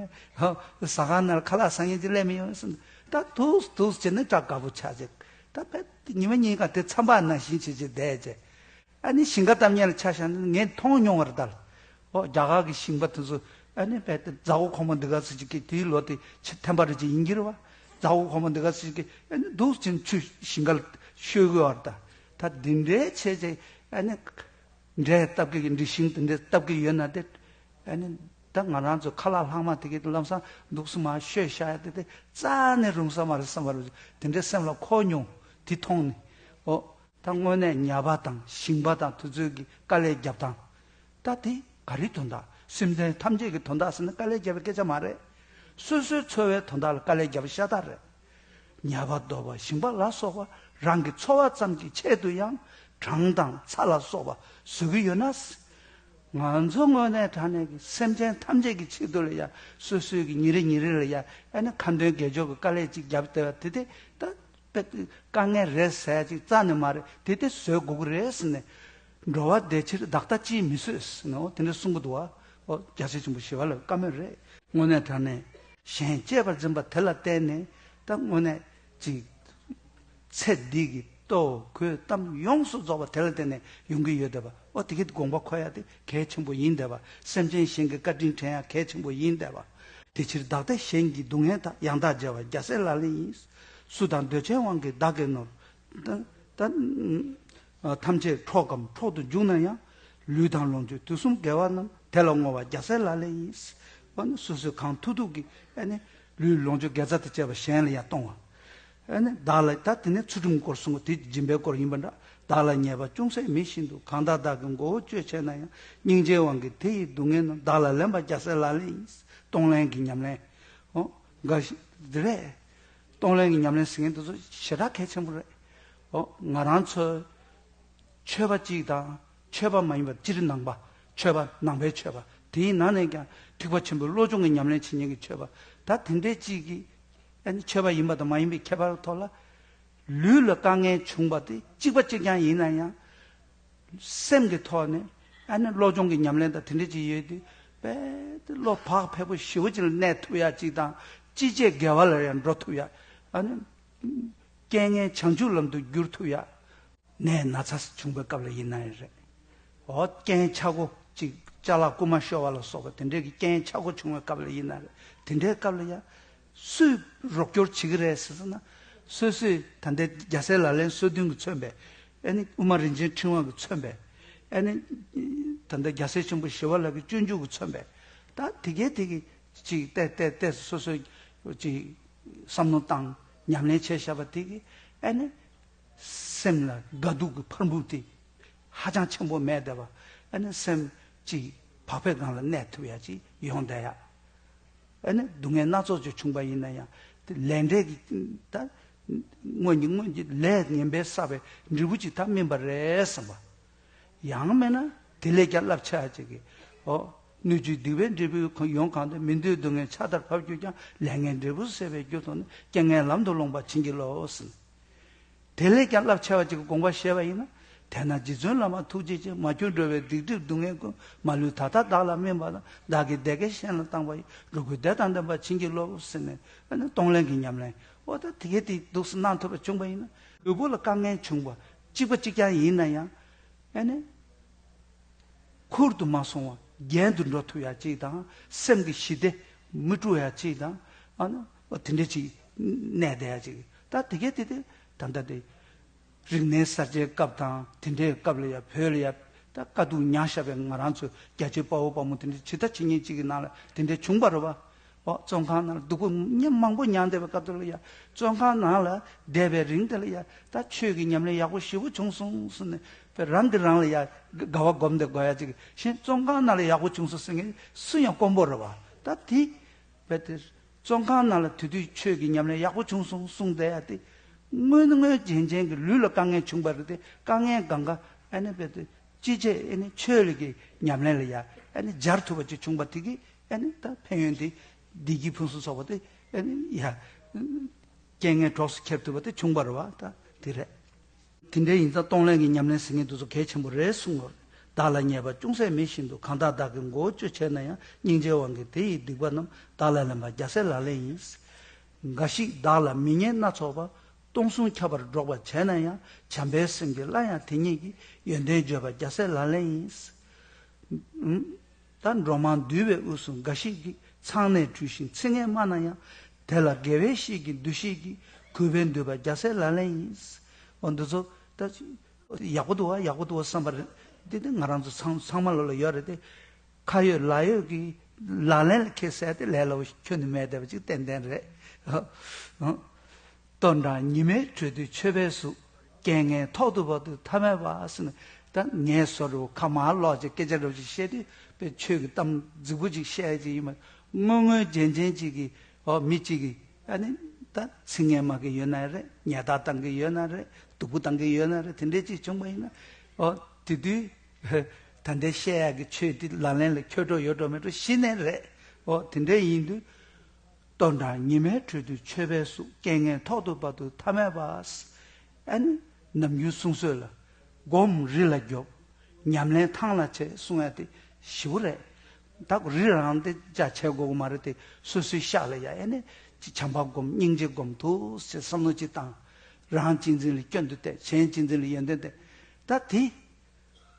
བས། ཟ་ཁང་ནང་ལ་ཁ་ལག་ཟ་མཁན་གཅིག་སླེབས་མི་ཡོང་བས་ཟེར། ད་འདུག་འདུག་བྱས་ནས་སྐྲག་དགའ་པོ་ཆགས་བྱས། ད་དཔེ་ཉི་མ་གཉིས་ཀ་དེ་མཚམས་པ་ནང་བཞིན་བྱས་བྱས་བསྡད་བྱས། ཨ་ནི་ཞིང་ཁ་བཏབ་མཁན་ལ་ཆ་བཞག་ན་ངས་མཐོང་མྱོང་བ་རེད་ད། ཨོ། རྒྱ་གར་གྱི་ཞིང་པ་དེ་ཚོ་ཨ་ནི་དཔེ་དེ་མཛའ་བོ་ཁོང་མོ་འདི་ག་ཚོད་ཅིག་གིས། དེའི་ལོ་དེ་ཆ་ཐེམ་པ་རེ་ཅིག་ཡིན་གྱི་རེད་བ། མཛའ་བོ་ཁོང་མོ་འདི་ག་ཚོད་ཅིག་གིས་ཨ་ནི་འདུག་ཅིང་ཆུ་ཞིང་ཁ་ལ་ཤོད་གི་ཡོད་རེད་ད། ད་འདི་འདྲའི་བྱས་བྱས་ཨ་ནི་འབྲས་བཏབ་གི། འབྲས་ཞིང་དེ་འདྲའི་བཏབ་གི་ཡོད་ན་དེ། ཨ་ནི་ད་ང་རང་ཚོ་ཁ་ལག་ལྷག་མ་དེ་གི་ལམ་སང་འདུག་སེ་མར་བཤོས་བཞག་ཡ་དེ་དེ་རྩ་ནས་རུང་ས་མ་རེད་བསམ་པ་རེད། དེ་འདྲའི་སེམས་ལ་འཁོར་མྱོང་། དེ་མཐོང་ནས། ཨོ། ད་དངོས་གནས་ཉ་པ་དང་ཞིང་པ་དང་དེ་ཚོའི་གི་དཀའ་ལས་རྒྱབ་སྟངས། ད་དེ་ག་རེའི་དོན་དག་སེམས་ཅན་ཐམས་ཅད་ཀྱི་དོན་དག་ཟེར་ན་དཀའ་ལས་རྒྱབ་པའི་སྐད་ཆ་མ་རེད། སོ་སོའི་འཚོ་བའི་དོན་དག་ལ་དཀའ་ལས་རྒྱབ་པ་ཤ་སྟག་རེད། ཉ་པ་རྡོ་པ་ཞིང་པ་ལ་སོགས་པ་རང་གི་འཚོ་བ་ཙམ་གྱི་ཆེད་དུ་ཡང་གྲང་དང་ཚ་ལ་སོགས་པ་བཟོ་གི་ཡོད་ན། ང་ཚོ་དངོས་གནས་དྲང་གནས་ཀྱི་སེམས་ཅན་ཐམས་ཅད་ཀྱི་ཆེད་དུ་ལ་ཡ་སོ་སོའི་གི་ཉིན་རེ་ཉིན་རེ་ལ་ཡ་ཨ་ནི་ཁ་འདོན་དགེ་སྦྱོར་གྱི་དཀའ་ལས་ཅིག་བརྒྱབ་བསྡད་པ་དེ་དེ་ད་དཀའ་ངལ་རེད་ཟེར་ཡ་ཅིག་རྩ་ནས་མ་རེད། དེ་དེ་བཟོ་དགོས་ཀྱི་རེད་ཟེར་ནས། འགྲོ་བ་བདེ་ཕྱིར་བདག་ལྟ་ཅིས་མི་བཟོད་ཟེར་ནས་འོ་དེ་འདྲ་གསུང་གི་འདུག་བ། འོ་རྒྱལ་སྲས་ཆེན་པོ་ཞི་བ་ལྷ་བཀའ་མོལ་རེད། དངོས་གནས་དྲང་གནས་གཞན་གཅེས་པར་འཛིན་པ་དེ་ལ་བརྟེན་ནས་ད་དངོས་གནས་ཅིག་ཚེ་འདི་གི་ལྟོ་གོས་གཏམ་ཡོངས་སུ་རྫོགས་པ་དེ་ལ་བརྟེན་ནས་ཡོང་གི་ཡོད་བསྡད་པ། ཨོ་དེ་གི་དགོངས་པ་འཁོར་ཡ་དེ་གལ་ཆེན་པོ་ཡིན་བསྡད་པ། སེམས་ཅན་གཞན་གྱི་བཀའ་དྲིན་དྲན་ཡ་གལ་ཆེན་པོ་ཡིན་བསྡད་པ། དེ་ཕྱིར་བདག་བདེ་གཞན་གྱི་སྡུག་བསྔལ་དག་ཡང་དག་བརྗེ་བ་རྒྱལ་སྲས་ལག་ལེན་ཡིན། སུ་དང་འདོད་ཆེན་དབང་གིས་བདག་གིས་ནོར། ད་ད་ཨ་ཐམས་ཅད་འཕྲོག་གམ་འཕྲོག་ཏུ་འཇུག་ན་ཡང་། ལུས་དང་ལོངས་སྤྱོད་དུས་གསུམ་དགེ་བ་རྣམས། དེ་ལ་བསྔོ་བ་རྒྱལ་སྲས་ལག་ལེན་ཡིན། ཨ་ནི་སོ་སོས་གང་ཐུབ་ཐུབ་ཀྱིས་ཨ་ནི་ལུས་ལོངས་སྤྱོད་དགེ་རྩ་དང་བཅས་པ་གཞན་ལ་ཡང་གཏོང་བ། ཨ་ནི་བདག་ལ་ད་དེ་ནས་ཚུལ་ཁྲིམས་སྐོར་གསུང་གི། དེ་སྦྱིན་པའི་སྐོར་ཡིན་པ་འདྲ། བདག་ལ་ཉེས་པ་ཅུང་ཟད་མེད་བཞིན་དུ། གང་དག་བདག་གི་མགོ་བོ་གཅོད་བྱས་ན་ཡང་། སྙིང་རྗེའི་དབང་གིས་དེ་ཡི་སྡུག་བསྔལ་རྣམས། བདག་ལ་ལེན་པ་རྒྱལ་སྲས་ལག་ལེན་ཡིན། གཏོང་ལེན་གྱི་ཉམས་ལེན། ཨོ། འགའ་ཞིག་འདི་རེད། གཏོང་ལེན་གྱི་ཉམས་ལེན་ཟེར་མཁན་དེ་ཚོ་ཞེ་དྲག་གལ་ཆེན་པོ་རེད། ཨོ། ང་རང་ཚོའི་ཆོས་པ་གཅིག་དང་ཆོས་པ་མ་ཡིན་པ་སྤྱིར་ནང་པ། ཆོས་པ་ནང་པའི་ཆོས་པ་དེའི་ནང་ནས་ཀྱང་ཐེག་པ་ཆེན་པོའི་བློ་སྦྱོང་གི་ཉམས་ལེན་བྱེད་མཁན་གྱི་ཆོས་པ། ད་དེ་འདྲའི་གཅིག་གིས་ཨ་ནི་ཆོས་པ་ཡིན་པ་དང་མ་ཡིན་པའི་ཁྱད་པར་ཐོག་ལ། ལུས་ལ་དཀའ་ངལ་བྱུང་བ་དེ་གཅིག་པ་གཅིག་རྐྱང་ཡིན་ན་ཡང་། སེམས་ཀྱི་ཐོག་ནས་ཨ་ནི་བློ་སྦྱོང་གི་ཉམས་ལེན་དང་དེ་འདྲ་ཅིག་ཡོད་དུས་དཔེ་དེ་བློ་བག་ཕེབས་པོ་ཞེ་པོ་ཅིག་ལ་གནས་ཐུབ་ཡ་ཅིག་དང་། ཅི་བྱེད་དགེ་བ་ལ་ཡང་འགྲོ་ཐུབ་ཡ། ཨ་ནི་རྐྱེན་ངན་བྱང་ཆུབ་ལམ་དུ་བསྒྱུར་ཐུབ་ཡ། ནད་ན་ཚ་བྱུང་བའི་སྐབས་ལ་ཡིན་ན་ཡང་རེད། འོ་རྐྱེན་ཆག་སྒོ་ཅིག་ཅ་ལག་རྐུ་མ་ཤོར་བ་ལ་སོགས་པ་དེ་འདྲའི་གི་རྐྱེན་ཆག་སྒོ་བྱུང་བའི་སྐབས་ལ་ཡིན་ན་རེད། དེ་འདྲའི་སྐབས་ལ་ཡ། སུས་རོགས་སྐྱོར་བྱེད་ཀྱི་རེད་ཟེར་ན། སོ་སོས་ད་ལྟའི་རྒྱལ་སྲས་ལག་ལེན་སོ་བདུན་གྱིས་མཚོན་པའི། ཨ་ནི་དབུ་མ་རིན་ཆེན་ཕྲེང་བ་གིས་མཚོན་པའི། ཨ་ནི་ད་ལྟ་རྒྱལ་སྲས་ཆེན་པོ་ཞི་བ་ལྷ་གི་སྤྱོད་འཇུག་གིས་མཚོན་པའི། ད་དེ་གས་དེ་གས་ཅིག་བལྟས་བལྟས་བལྟས་སོ་སོས་ཅིག་བསམ་བློ་བཏང་ཉམས་ལེན་བྱས་བཞག་པ་དེ་གིས་ཨ་ནི། སེམས་ལ་དགའ་སྡུག་གི་ཕུང་པོ་དེ་ཧ་ཅང་ཆེན་པོ་མེད་བསྡད་པ། ཨ་ནི་སེམས་ཀྱི་བག་ཕེབས་སྒང་ལ་གནས་ཐུབ་ཡ་ཅིག་ཡོང་བསྡད་ཡ། ཨ་ནི་སྡུག་བསྔལ་སྣ་ཚོགས་ཅིག་བྱུང་པ་ཡིན་ན་ཡང་དེ་ལས་འབྲས་ཀྱི་ད་སྔོན་གྱི་སྔོན་གྱི་ལས་ངན་པས་བསགས་པའི་འབྲས་བུ་ཅིག་ད་སྨིན་པ་རེད་བསམ་པ། ཡང་མིན་ན་དེ་ལས་ཀྱང་རླབས་ཆེ་བ་ཅིག་གི། ཨོ། སྣོད་བཅུད་སྡིག་པའི་འབྲས་བུ་ཡོངས་གང་དེ། མི་འདོད་སྡུག་བསྔལ་ཕྱག་དར་བབས་གྱུར་ཀྱང་། ལས་ངན་འབྲས་བུ་ཟད་པའི་རྒྱུར་མཐོང་ནས། རྐྱེན་ངན་ལམ་དུ་སློང་བ་བྱིན་གྱིས་རློབས་ཟེར། དེ་ལས་ཀྱང་རླབས་ཆེ་བ་ཅིག་གི་དགོངས་པ་བཞེས་པ་ཡིན་ན། དེས་ན་རྗེ་བཙུན་བླ་མ་ཐུགས་རྗེ་ཆེ། མ་གྱུར་འགྲོ་བའི་སྡིག་སྒྲིབ་སྡུག་བསྔལ་ཀུན། མ་ལུས་ད་ལྟ་བདག་ལ་སྨིན་པ་དང་། བདག་གི་བདེ་དགེ་གཞན་ལ་བཏང་བ་ཡི། འགྲོ་ཀུན་བདེ་དང་ལྡན་པ་བྱིན་གྱིས་རློབས་ཟེར་ནས། ཨ་ནི་གཏོང་ལེན་གྱི་ཉམས་ལེན། འོ་ད་དེ་གས་དེ་འདུག་སེ་གནང་ཐུབ་པ་བྱུང་བ་ཡིན་ན། ལུས་པོ་ལ་དཀའ་ངལ་བྱུང་བ་གཅིག་པ་གཅིག་རྐྱང་ཡིན་ན་ཡང་། ཨ་ནི། ཁུར་དུ་མ་སོང་བ་རྒྱན་དུ་འགྲོ་ཐུབ་ཡ་གཅིག་དང་། སེམས་ཀྱི་ཞི་བདེ་མི་སྤྲོ་ཡ་གཅིག་དང་། ཨ་ནི་དེ་འདྲ་ཅིག་གནས་བསྡད་ཡ་གཅིག་ད་དེ་གས་དེ་དེ་ད་ལྟ་དེ་རིག་གནས་གསར་བརྗེའི་སྐབས་དང་དེ་འདྲའི་སྐབས་ལ་ཡ་བོད་ལ་ཡ་ད་དཀའ་སྡུག་མྱངས་བཞག་པའི་ང་རང་ཚོ་རྒྱ་ཆེའི་དཔའ་བོ་དཔའ་མོ་དེ་འདྲ་ཇི་ལྟ་ཇི་སྙེད་ཅིག་གི་ནང་ལ་དེ་འདྲ་བྱུང་བ་རེད་བ། ཨོ། བཙོན་ཁང་ནང་ལ་སྡུག་པོ་མྱི་མང་པོ་མྱངས་བསྡད་པའི་སྐབས་དེ་ལ་ཡ། བཙོན་ཁང་ནང་ལ་བསྡད་པའི་རིང་དེ་ལ་ཡ། ད་ཆོས་ཀྱི་ཉམས་ལེན་ཡག་པོ་ཞེ་པོ་བྱུང་སོང་ཟེར་ནས་དཔེ་རང་གིས་རང་ལ་ཡ་དགའ་བ་སྒོམ་བསྡད་དགོས་ཡ་ཅིག་གཞན་བཙོན་ཁང་ནང་ལ་ཡག་པོ་བྱུང་སོང་ཟེར་མཁན་སུ་ཡང་དཀོན་པོ་རེད་བ། ད་དེ་དཔེ་དེ་བཙོན་ཁང་ནང་ལ་དེ་དུས་ཆོས་ཀྱི་ཉམས་ལེན་ཡག་པོ་བྱུང་སོང་གསུངས་བསྡད་ཡ་དེ། དངོས་དངོས་རྗེན་རྗེན་གྱི་ལུས་ལ་དཀའ་ངལ་བྱུང་བ་རེད་དེ། དཀའ་ངལ་གང་ག་ཨ་ནི་དཔེ་དེ་ཅི་བྱས་ཨ་ནི་ཆོས་ལ་གི་ཉམས་ལེན་ལ་ཡ་ཨ་ནི་སྦྱར་ཐུབ་པ་ཅིག་བྱུང་བ་དེ་གིས། ཨ་ནི་ད་ཕན་ཡོན་དེ་བདེ་སྐྱིད་ཕུན་སུམ་ཚོགས་པ་དེ་ཨ་ནི་ཡ། རྐྱེན་ངན་གྲོགས་སུ་འཁྱེར་ཐུབ་པ་དེ་བྱུང་བ་རེད་བ། ད་དེ་རེད། དེ་འདྲ་ཡིན་ཙང་གཏོང་ལེན་གྱི་ཉམས་ལེན་ཟེར་མཁན་དེ་ཚོ་གལ་ཆེན་པོ་རེད་གསུངས་ཡོད། བདག་ལ་ཉེས་པ་ཅུང་ཟད་མེད་བཞིན་དུ། གང་དག་བདག་གི་མགོ་བོ་གཅོད་བྱས་ན་ཡང་། སྙིང་རྗེའི་དབང་གིས་དེ་ཡི་སྡིག་པ་རྣམས། བདག་ལ་ལེན་པ་རྒྱལ་སྲས་ལག་ལེན་ཡིན། འགའ་ཞིག་བདག་ལ་མི་ཉེས་སྣ་ཚོགས་པ། སྟོང་གསུམ་ཁྱབ་པར་སྒྲོག་པར་བྱས་ན་ཡང་། བྱམས་པའི་སེམས་ཀྱིས་སླར་ཡང་དེ་ཉིད་ཀྱི། ཡོན་ཏན་བརྗོད་པ་རྒྱལ་སྲས་ལག་ལེན་ཡིན། ད་འགྲོ་མང་འདུས་པའི་དབུས་སུ་འགའ་ཞིག་གིས། མཚང་ནས་འཁྲུལ་ཞིང་ཚིག་ངན་སྨྲ་ན་ཡང་། དེ་ལ་དགེ་བའི་བཤེས་ཀྱི་འདུ་ཤེས་ཀྱིས། གུས་པས་འདུད་པ་རྒྱལ་སྲས་ལག་ལེན་ཡིན། འོ་འདི་ཚོ་ད་ཡག་པོ་འདུག་བ། ཡག་པོ་འདུག་བ་བསམ་པ་རེད། འདི་ནི་ང་རང་ཚོ་ཚང་ཚང་མ་ལོ་ལ་ཡོད་རེད་དེ། ཁ་ཡོད་ལག་ཡོད་ཀྱི་ལག་ལེན་ལ་འཁེལ་ཟེར་དེ་ལས་སླ་པོ་ཁྱོན་ནས་མེད་བསྡད་པ་ཅིག་ཏན་ཏན་རེད། ལྟོ་འགྲངས་ཉི་མའི་དྲོད་དུ་མཆོད་པའི་གཟུགས། རྐྱེན་ངན་ཐོག་ཏུ་བབ་དུས་ཐ་མལ་པ་ཟེར་ནས། ད་ངས་བཟོ་འདྲ་པོ་ཁ་མར་ལོག་ཅིག་སྐད་ཆ་འདྲ་པོ་ཅིག་བཤད་དུས་དཔེ་ཆོས་ཀྱི་གཏམ་རྫིག་པོ་ཅིག་བཤད་ཡ་ཅིག་ཡིན་པ། དངོས་དངོས་རྗེན་རྗེན་ཅིག་གིས། ཨོ། མི་གཅིག་གིས་ཨ་ནི་ད་ཚིག་ངན་སྨྲ་གི་ཡོད་ན་རེད། ཉེས་རྡུང་བཏང་གི་ཡོད་ན་རེད། སྡུག་པོ་བཏང་གི་ཡོད་ན་རེད། དེ་འདྲས་ཅིག་བྱུང་བ་ཡིན་ན། ཨོ། དེ་དུས་ད་ལྟའི་བཤད་ཡག་གི་ཆོས་དེ་ལག་ལེན་ལ་འཁྱོལ་འགྲོ་ཡོད་འགྲོ་མེད་འགྲོ་གཞི་ནས་རེད། ཨོ། དེ་འདྲས་ཡིན་དུས། ལྟོ་འགྲངས་ཉི་མའི་དྲོད་དུ་མཆོད་པའི་གཟུགས། རྐྱེན་ངན་ཐོག་ཏུ་བབ་དུས་ཐ་མལ་པ། ཨ་ནི་ནམ་རྒྱུན་གསུང་སྲོལ་ལ། སྒོམ་རི་ལ་རྒྱོབ། ཉམས་ལེན་ཐང་ལ་བྱེད་གསུང་ཡ་དེ་ཞེ་པོ་རེད། ད་རི་རང་དེ་ཅག་བྱེད་དགོས་ཀྱི་མ་རེད་དེ། སོ་སོའི་ཤག་ལ་ཡ་ཨེ་ནས་ཅིག་བྱམས་པ་སྒོམ། སྙིང་རྗེ་སྒོམ། ཐུགས་སེ་བསམ་བློ་ཅིག་བཏང་། རང་གཅེས་འཛིན་ལ་སྐྱོན་དུ་བལྟས། གཞན་གཅེས་འཛིན་ལ་ཡོན་ཏན་བལྟས། ད་དེ་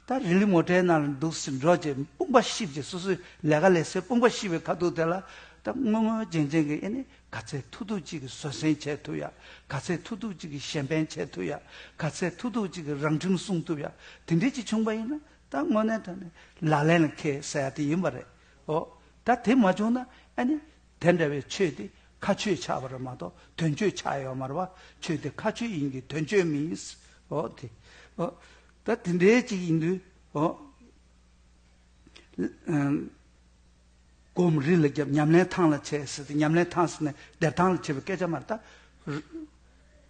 ད་རི་ལི་མོ་ཊའི་ནང་ལ་འདུག་སེ་འགྲོ་བྱས། དཔུང་པ་བཤིབ་བྱས། སོ་སོའི་ལས་ཀ་ལས་སའི་དཔུང་པ་བཤིབ་པའི་ཁ་ཐུག་དེ་ལ། ད་དངོས་དངོས་རྗེན་རྗེན་གྱི་ཨེ་ནས་ག་ཚད་ཐུབ་ཐུབ་ཅིག་གིས་བཟོད་བསྲན་བྱེད་ཐུབ་ཡ། ག་ཚད་ཐུབ་ཐུབ་ཅིག་གིས་གཞན་ཕན་བྱེད་ཐུབ་ཡ། ག་ཚད་ཐུབ་ཐུབ་ཅིག་གིས་རང་ཁྲིམས་སྲུང་ཐུབ་ཡ། དེ་འདྲས་ཅིག་བྱུང་པ་ཡིན་ན། ད་དངོས་གནས་དྲང་གནས་ལག་ལེན་ལ་འཁེལ་ཟེར་ཡ་དེ་ཡིན་པ་རེད། ཨོ། ད་དེ་མ་བྱུང་ན་ཨ་ནི་དེ་འདྲ་བའི་ཆོས་དེ་ཁ་ཆོས་ཆགས་པ་རེད་མ་གཏོགས་དོན་གཅོད་ཆགས་ཡོད་མ་རེད་པ། ཆོས་དེ་ཁ་ཆོས་ཡིན་གྱི་དོན་གཅོད་མིན། ཨོ་དེ། ཨོ། ད་དེ་འདྲའི་ཅིག་ཡིན་དུས། ཨོ། སྒོམ་རི་ལ་རྒྱོབ། ཉམས་ལེན་ཐང་ལ་བྱེད་ཟེར་ཏེ། ཉམས་ལེན་ཐང་ཟེར་ནས་སྡེབ་ཐང་ལ་བྱེད་པའི་སྐད་ཆ་མ་རེད། ད་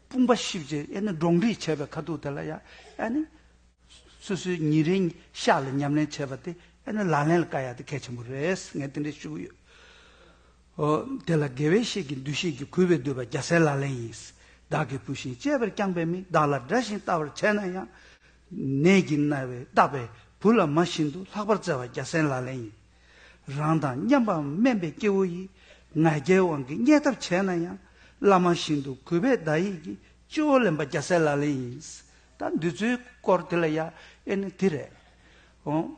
དཔུང་པ་བཤིབ་བྱས་ཨེ་ནི་འགྲོ་འདྲིས་བྱས་པའི་ཁ་ཐུག་དེ་ལ་ཡ་ཨེ་ནི། སོ་སོའི་ཉིན་རེའི་ཤག་ལ་ཉམས་ལེན་བྱས་པ་དེ་ཨ་ནི་ལག་ལེན་ལ་བཀལ་ཡག་དེ་གལ་ཆེན་པོ་རེད། ངས་དེ་འདྲ་ཞུ་གི་ཡོད། ཨོ། དེ་ལ་དགེ་བའི་བཤེས་ཀྱི་འདུ་ཤེས་ཀྱིས། གུས་པས་འདུད་པ་རྒྱལ་སྲས་ལག་ལེན་ཡིན། བདག་གི་བུ་བཞིན་གཅེས་པར་བསྐྱངས་པའི་མི། བདག་ལ་དགྲ་བཞིན་ལྟ་བར་བྱས་ན་ཡང་། ནད་ཀྱིས་མནར་བའི་བརྟག་པའི་བུ་ལ་མ་བཞིན་དུ། ལྷག་པར་བརྩེ་བ་རྒྱལ་སྲས་ལག་ལེན་ཡིན། རང་དང་མཉམ་པ་དམན་པའི་སྐྱེ་བོ་ཡིས། ང་རྒྱལ་དབང་གིས་བརྙས་ཐབས་བྱས་ན་ཡང་། བླ་མ་བཞིན་དུ་གུས་པས་བདག་ཡིད་ཀྱིས། སྤྱི་བོར་ལེན་པ་རྒྱལ་སྲས་ལག་ལེན་ཡིན། ད་འདི་ཚོའི་སྐོར་དེ་ལ་ཡ་ཨེ་ནི་དེ་རེད། ཨོ།